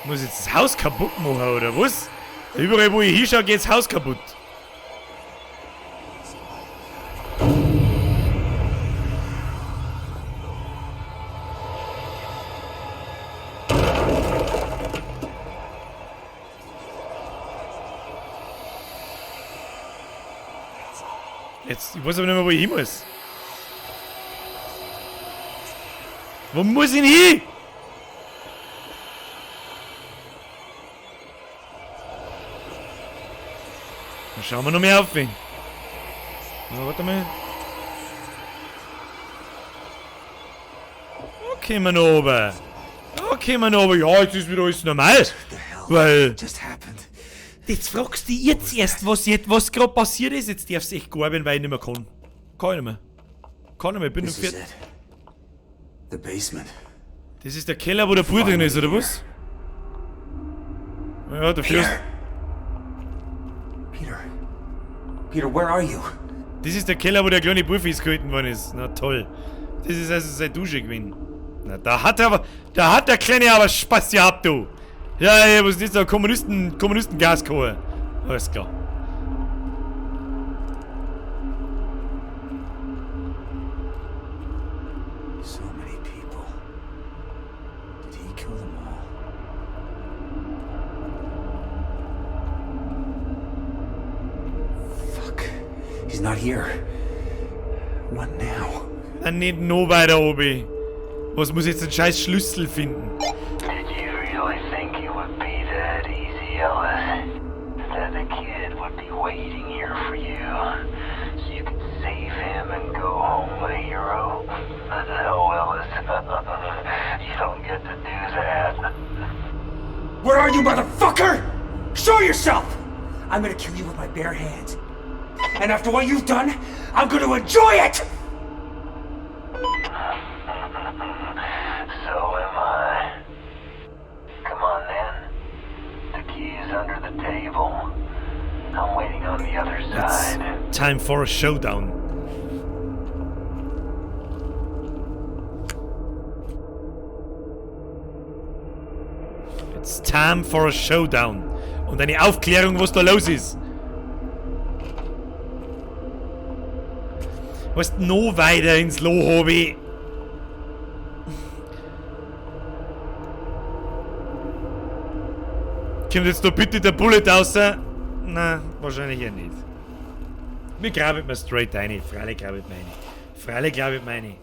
Muss ich jetzt das Haus kaputt machen, oder was? Überall, wo ich hinschaue, geht das Haus kaputt. Jetzt, ich weiß aber nicht mehr, wo ich hin muss. Wo muss ich denn hin? Dann schauen wir noch mehr auf ihn. Na, warte mal. Okay, wir noch oben. Okay, wir noch oben. Ja, jetzt ist wieder alles normal. Weil. Jetzt fragst du dich jetzt erst, was grad passiert ist. Jetzt darfst du echt garben, weil ich nicht mehr kann. Kann ich nicht mehr. Kann nicht mehr, ich bin This noch is fertig. it. The basement. Das ist der Keller, wo der Bub drin ist, oder was? Ja, dafür ist. Peter. Peter, where are you? Das ist der Keller, wo der kleine Bub festgehalten worden ist. Na toll. Das ist also seine Dusche gewesen. Na, da hat der Kleine aber Spaß gehabt, du. Ja, ja, was ist das da? Kommunistengas geholt. Alles klar. So many people. Did he kill them all? Fuck. He's not here. What now? Dann nicht noch weiter, Obi. Was muss ich jetzt einen scheiß Schlüssel finden? Did you really think it would be that easy, Ellis? That the kid would be waiting here for you, so you could save him and go home a hero? No. Where are you, motherfucker? Show yourself! I'm gonna kill you with my bare hands. And after what you've done, I'm gonna enjoy it! So am I. Come on then. The key is under the table. I'm waiting on the other side. It's time for a showdown. It's time for a showdown. Und eine Aufklärung, was da los ist. Weißt noch weiter ins Loch hab ich. Kommt jetzt da bitte der Bullet raus? Na, wahrscheinlich ja nicht. Mir graben wir straight rein. Freilich graben wir rein. Freilich graben wir rein.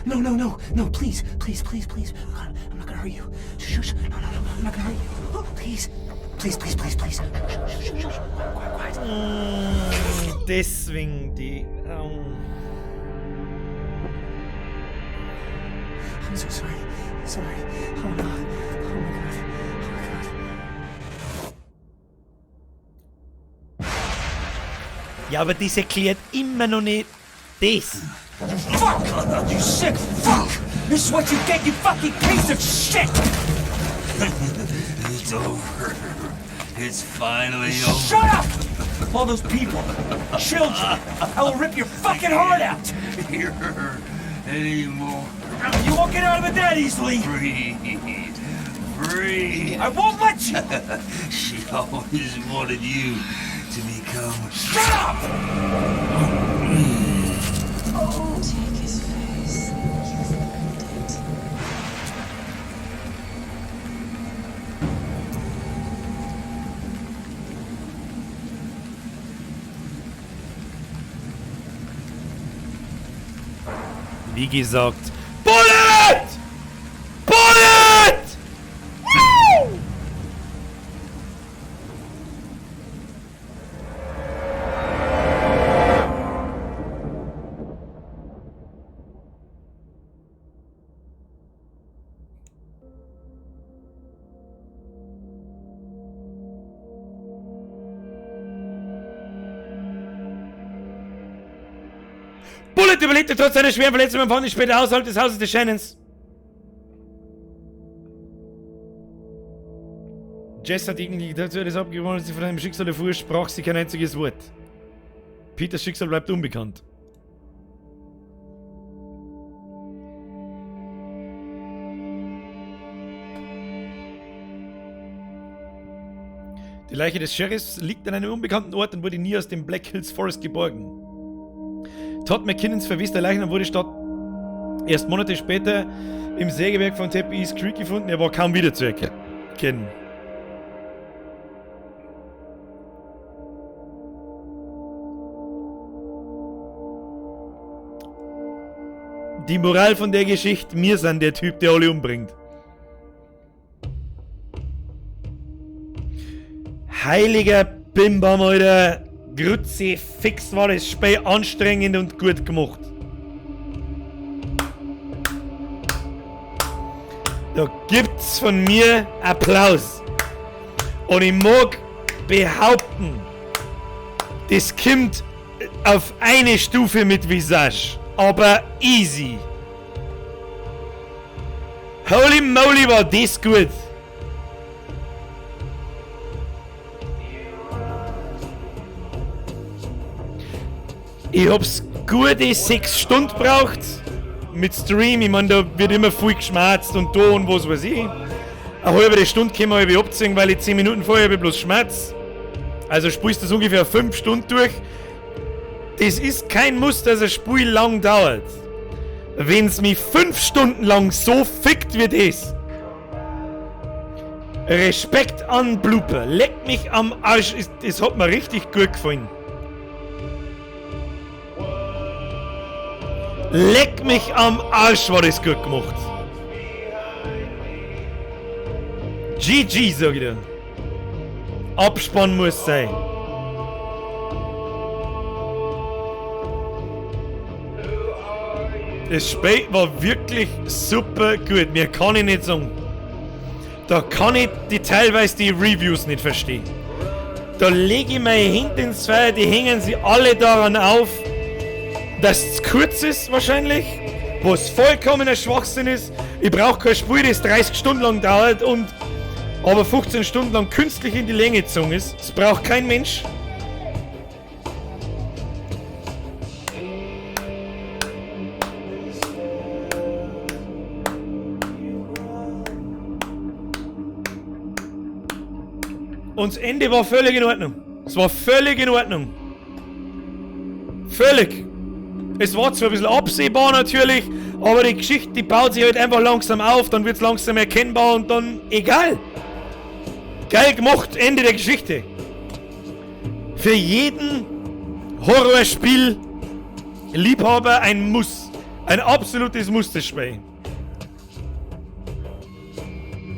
No, no, no, no, please, please, please, please. God, I'm not gonna hurt you. Shush, shush. No, no, no, I'm not gonna hurt you. Please, please, please, please, please. Shush, shush, shush, shush. Quiet, quiet, quiet. Deswegen die. I'm so sorry. Sorry. Oh no. Oh my god. Oh my god. Ja, aber das erklärt immer noch nicht das. Fuck! You sick fuck! This is what you get, you fucking piece of shit! It's over. It's finally over. Shut up! All those people, children, I will rip your fucking heart out! Here anymore. You won't get out of it that easily! Breathe. Breathe. I won't let you! She always wanted you to become. Shut up! Oh, take his face. You've earned it. Wie gesagt. Bullet! Bullet! Woo! Bullet überlebte trotz seiner schweren Verletzung und fand sich später außerhalb des Hauses des Shannons. Jess hat irgendwie dazu alles abgewonnen, als sie von einem Schicksal erfuhr, sprach sie kein einziges Wort. Peters Schicksal bleibt unbekannt. Die Leiche des Sheriffs liegt an einem unbekannten Ort und wurde nie aus dem Black Hills Forest geborgen. Todd McKinnons verwester Leichnam wurde statt erst Monate später im Sägewerk von Tap East Creek gefunden. Er war kaum wiederzuerkennen. Die Moral von der Geschichte: Wir sind der Typ, der alle umbringt. Heiliger Bimbam, Alter. Grütze, fix war das Spiel anstrengend und gut gemacht. Da gibt's von mir Applaus. Und ich mag behaupten, das kommt auf eine Stufe mit Visage. Aber easy. Holy moly, war das gut. Ich hab's gute 6 Stunden gebraucht mit Stream. Ich mein, da wird immer viel geschmerzt und da und was weiß ich. Eine halbe Stunde können wir halb abziehen, weil ich 10 Minuten vorher hab ich bloß Schmerz. Also spielst du das ungefähr 5 Stunden durch. Das ist kein Muss, dass ein Spiel lang dauert. Wenn's mich 5 Stunden lang so fickt wie das. Respekt an Blooper. Leck mich am Arsch. Das hat mir richtig gut gefallen. Leck mich am Arsch, war das gut gemacht. GG, sag ich dir. Abspann muss sein. Das Spiel war wirklich super gut. Mehr kann ich nicht sagen. Da kann ich teilweise die Reviews nicht verstehen. Da lege ich meine Hände ins Feuer, die hängen sie alle daran auf, dass es kurz ist wahrscheinlich, was vollkommener Schwachsinn ist. Ich brauche kein Spiel, das 30 Stunden lang dauert und aber 15 Stunden lang künstlich in die Länge gezogen ist. Das braucht kein Mensch. Und das Ende war völlig in Ordnung. Es war völlig in Ordnung. Völlig. Es war zwar ein bisschen absehbar natürlich, aber die Geschichte, die baut sich halt einfach langsam auf, dann wird's langsam erkennbar und dann egal. Geil gemacht, Ende der Geschichte. Für jeden Horrorspiel-Liebhaber ein Muss. Ein absolutes Muss, das Spiel.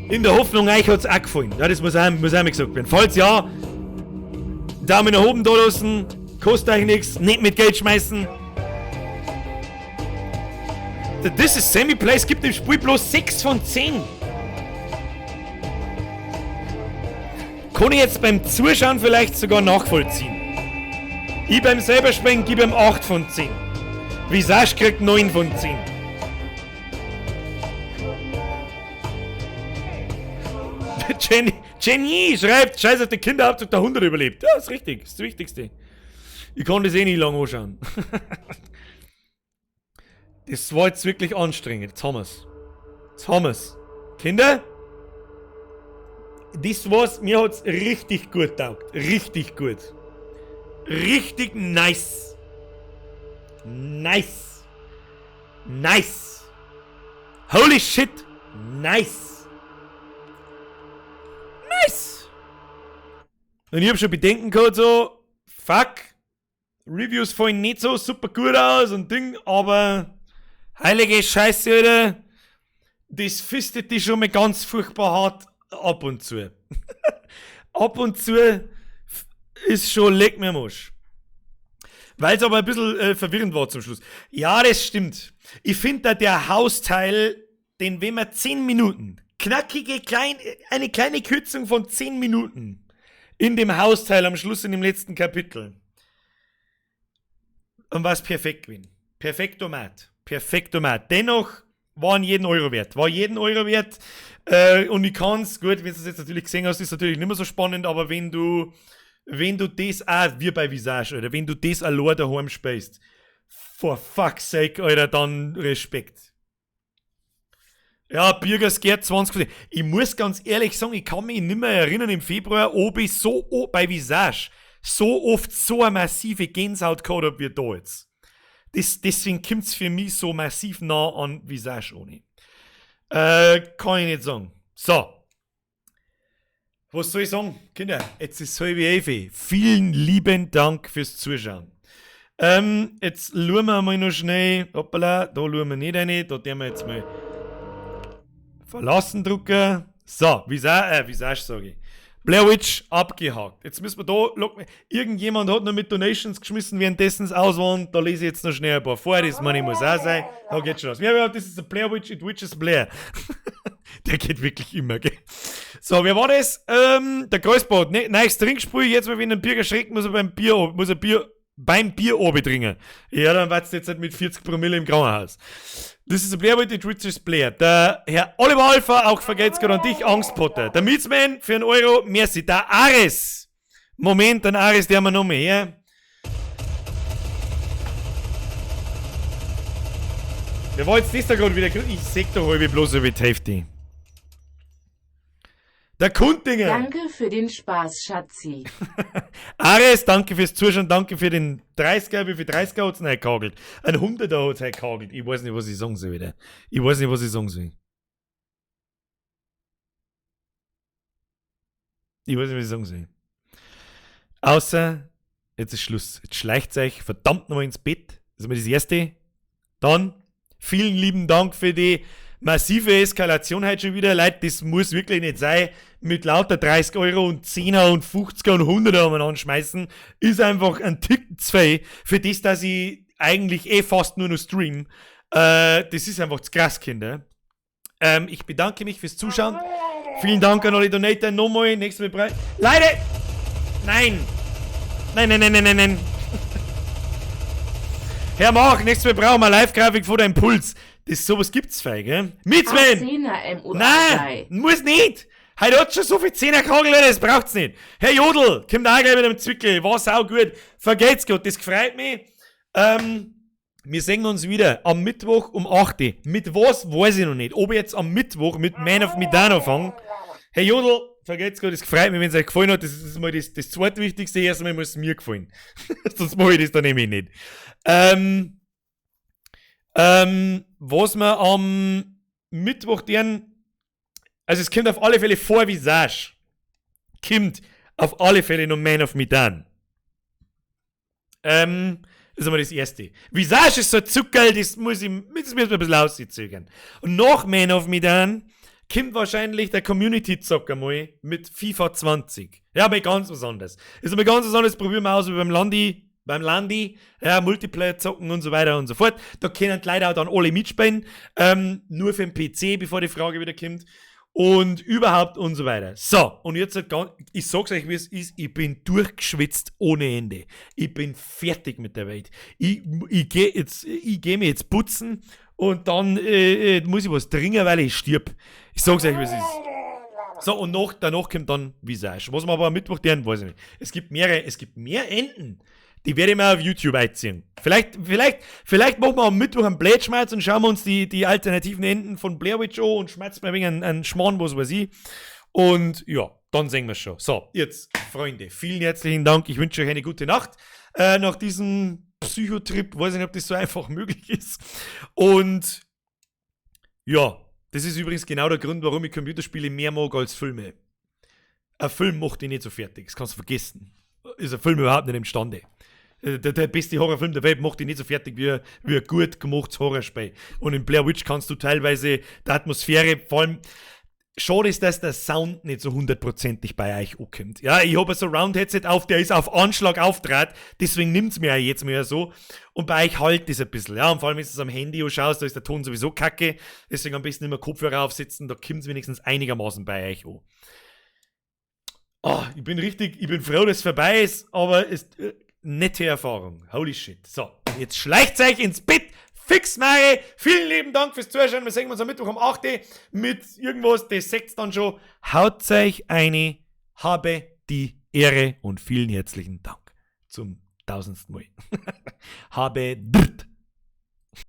In der Hoffnung, euch hat's auch gefallen. Ja, das muss auch mal gesagt werden. Falls ja, Daumen nach oben da lassen, kostet euch nichts, nicht mit Geld schmeißen. This is Sammy Place gibt dem Spiel bloß 6 von 10. Kann ich jetzt beim Zuschauen vielleicht sogar nachvollziehen. Ich beim selber spielen gebe ihm 8 von 10. Visage kriegt 9 von 10. Jenny schreibt, scheiß auf die Kinder, Hauptsache der 100 überlebt. Ja, ist richtig, ist das Wichtigste. Ich kann das eh nicht lange anschauen. Das war jetzt wirklich anstrengend. Thomas. Thomas. Kinder? Das war's, mir hat's richtig gut taugt. Richtig gut. Richtig nice. Nice. Nice. Holy shit. Nice. Nice. Und ich hab schon Bedenken gehabt, so, fuck. Reviews fallen nicht so super gut aus und Ding, aber heilige Scheiße, Alter. Das fistet dich schon mal ganz furchtbar hart ab und zu. Ab und zu ist schon leck mir am Arsch. Weil's aber ein bisschen verwirrend war zum Schluss. Ja, das stimmt. Ich find da der Hausteil, den wenn man 10 Minuten, knackige, klein, eine kleine Kürzung von 10 Minuten in dem Hausteil am Schluss in dem letzten Kapitel. Und war's perfekt gewesen. Perfektomat. Perfektomat. Dennoch waren jeden Euro wert. War jeden Euro wert. Und ich kann's, gut, wenn du es jetzt natürlich gesehen hast, ist natürlich nicht mehr so spannend, aber wenn du das auch, wie bei Visage, oder wenn du das allein daheim spielst, for fuck's sake, Alter, dann Respekt. Ja, Birgers Gerd 20. Ich muss ganz ehrlich sagen, ich kann mich nicht mehr erinnern im Februar, ob ich so bei Visage so oft so eine massive Gänsehaut gehabt hab wie da jetzt. Deswegen kommt's für mich so massiv nah an Visage ohne. Kann ich nicht sagen. So. Was soll ich sagen? Kinder, jetzt ist 10:30. Vielen lieben Dank fürs Zuschauen. Jetzt schauen wir mal noch schnell. Hoppala, da schauen wir nicht rein. Da tun wir jetzt mal verlassen drücken. So, Visage sage ich. Blair Witch abgehakt. Jetzt müssen wir da, look, irgendjemand hat noch mit Donations geschmissen, währenddessen es aus waren. Da lese ich jetzt noch schnell ein paar vor. Das meine ich, muss auch sein. Da geht schon aus. Ja, das ist ein Blair Witch, it witches Blair. Der geht wirklich immer, gell? So, wer war das? Der Kreuzbot. Ne, neues Trinkspiel. Jetzt mal, wenn ein Bier geschreckt, muss er beim Bier, muss er Bier, Beim Bier trinken. Ja, dann warst du jetzt halt mit 40 Promille im Krankenhaus. Das ist ein Blair Witch Richards Blair. Der Herr Oliver Alpha, auch vergelt's Gott an dich, Angstpotter. Der Mietsman für einen Euro, merci. Der Ares. Moment, den Ares, der haben wir noch mehr. Ja? Wer war jetzt das da gerade wieder? Ich seh doch halb bloß über die Hälfte. Der Kundinger. Danke für den Spaß, Schatzi. Ares, danke fürs Zuschauen, danke für den 30er. Wie viel 30er hat's denn gehagelt? Ein 100er hat's gehagelt. Ich weiß nicht, was ich sagen soll wieder. Ich weiß nicht, was ich sagen soll. Ich weiß nicht, was ich sagen soll. Außer, jetzt ist Schluss. Jetzt schleicht euch verdammt nochmal ins Bett. Das ist mal das Erste. Dann, vielen lieben Dank für die massive Eskalation heute schon wieder. Leute, das muss wirklich nicht sein. Mit lauter 30 Euro und 10er und 50er und 100er umeinander schmeißen, ist einfach ein Ticken zu viel für das, dass ich eigentlich eh fast nur noch stream. Das ist einfach zu krass, Kinder. Ich bedanke mich fürs Zuschauen. Vielen Dank an alle Donater. Nochmal, nächstes Mal. Leute! Nein! Nein, nein, nein, nein, nein, nein. Herr Mach, nächstes Mal brauchen wir Live-Grafik von deinem Puls. Das, sowas gibt's fei, gell? Mitzmann! Nein, muss nicht! Heute hat schon so viel Zehner-Kagel, das braucht's nicht. Herr Jodl, kommt auch gleich mit dem Zwickel, war sau gut. Vergelt's Gott, das freut mich. Wir sehen uns wieder am Mittwoch um 8 Uhr. Mit was, weiß ich noch nicht. Ob ich jetzt am Mittwoch mit Man of Medan anfange. Herr Jodl, vergelt's Gott, das freut mich, wenn's euch gefallen hat. Das ist mal das zweitwichtigste. Erstmal muss es mir gefallen. Sonst mache ich das dann nämlich nicht. Was wir am Mittwoch deren, also es kommt auf alle Fälle vor Visage. Kommt auf alle Fälle noch Man of Medan. Das ist einmal das Erste. Visage ist so Zuckerl, das muss ich, das müssen wir ein bisschen auszögern. Und nach Man of Medan kommt wahrscheinlich der Community-Zocker mal mit FIFA 20. Ja, aber ganz was anderes. Ist aber ganz was anderes, probieren wir aus wie beim Landi. Beim Landi, ja, Multiplayer zocken und so weiter und so fort. Da können die Leute auch dann alle mitspielen. Nur für den PC, bevor die Frage wieder kommt. Und überhaupt und so weiter. So, und jetzt, ich sag's euch, wie es ist, ich bin durchgeschwitzt ohne Ende. Ich bin fertig mit der Welt. Ich geh mir jetzt putzen und dann muss ich was trinken, weil ich stirb. Ich sag's euch, wie es ist. So, und danach kommt dann Visage. Was wir aber am Mittwoch deren, weiß ich nicht. Es gibt mehr Enden. Die werde ich mir auf YouTube einziehen. Vielleicht machen wir am Mittwoch einen Blätschmerz und schauen wir uns die alternativen Enden von Blair Witch an und schmerzen mir ein wenig einen Schmarrn, was weiß ich. Und ja, dann sehen wir schon. So, jetzt, Freunde, vielen herzlichen Dank. Ich wünsche euch eine gute Nacht. Nach diesem Psychotrip, weiß ich nicht, ob das so einfach möglich ist. Und ja, das ist übrigens genau der Grund, warum ich Computerspiele mehr mag als Filme. Ein Film macht dich nicht so fertig, das kannst du vergessen. Ist ein Film überhaupt nicht imstande. Der beste Horrorfilm der Welt macht dich nicht so fertig wie ein gut gemachtes Horrorspiel. Und in Blair Witch kannst du teilweise die Atmosphäre, vor allem, schade ist, dass der Sound nicht so hundertprozentig bei euch ankommt. Ja, ich habe ein Surround-Headset auf, der ist auf Anschlag auftrat, deswegen nimmt's mir auch jetzt mehr so. Und bei euch halt das ein bisschen, ja. Und vor allem, wenn du es am Handy anschaust, da ist der Ton sowieso kacke, deswegen am besten immer Kopfhörer aufsetzen, da kommt's wenigstens einigermaßen bei euch an. Oh, ich bin froh, dass es vorbei ist, aber es nette Erfahrung. Holy shit. So, jetzt schleicht euch ins Bett. Fix, Mari. Vielen lieben Dank fürs Zuschauen. Wir sehen uns am Mittwoch um 8 Uhr mit irgendwas. Das seht's dann schon. Haut euch eine. Habe die Ehre und vielen herzlichen Dank. Zum 1000. Mal. Habe dritt.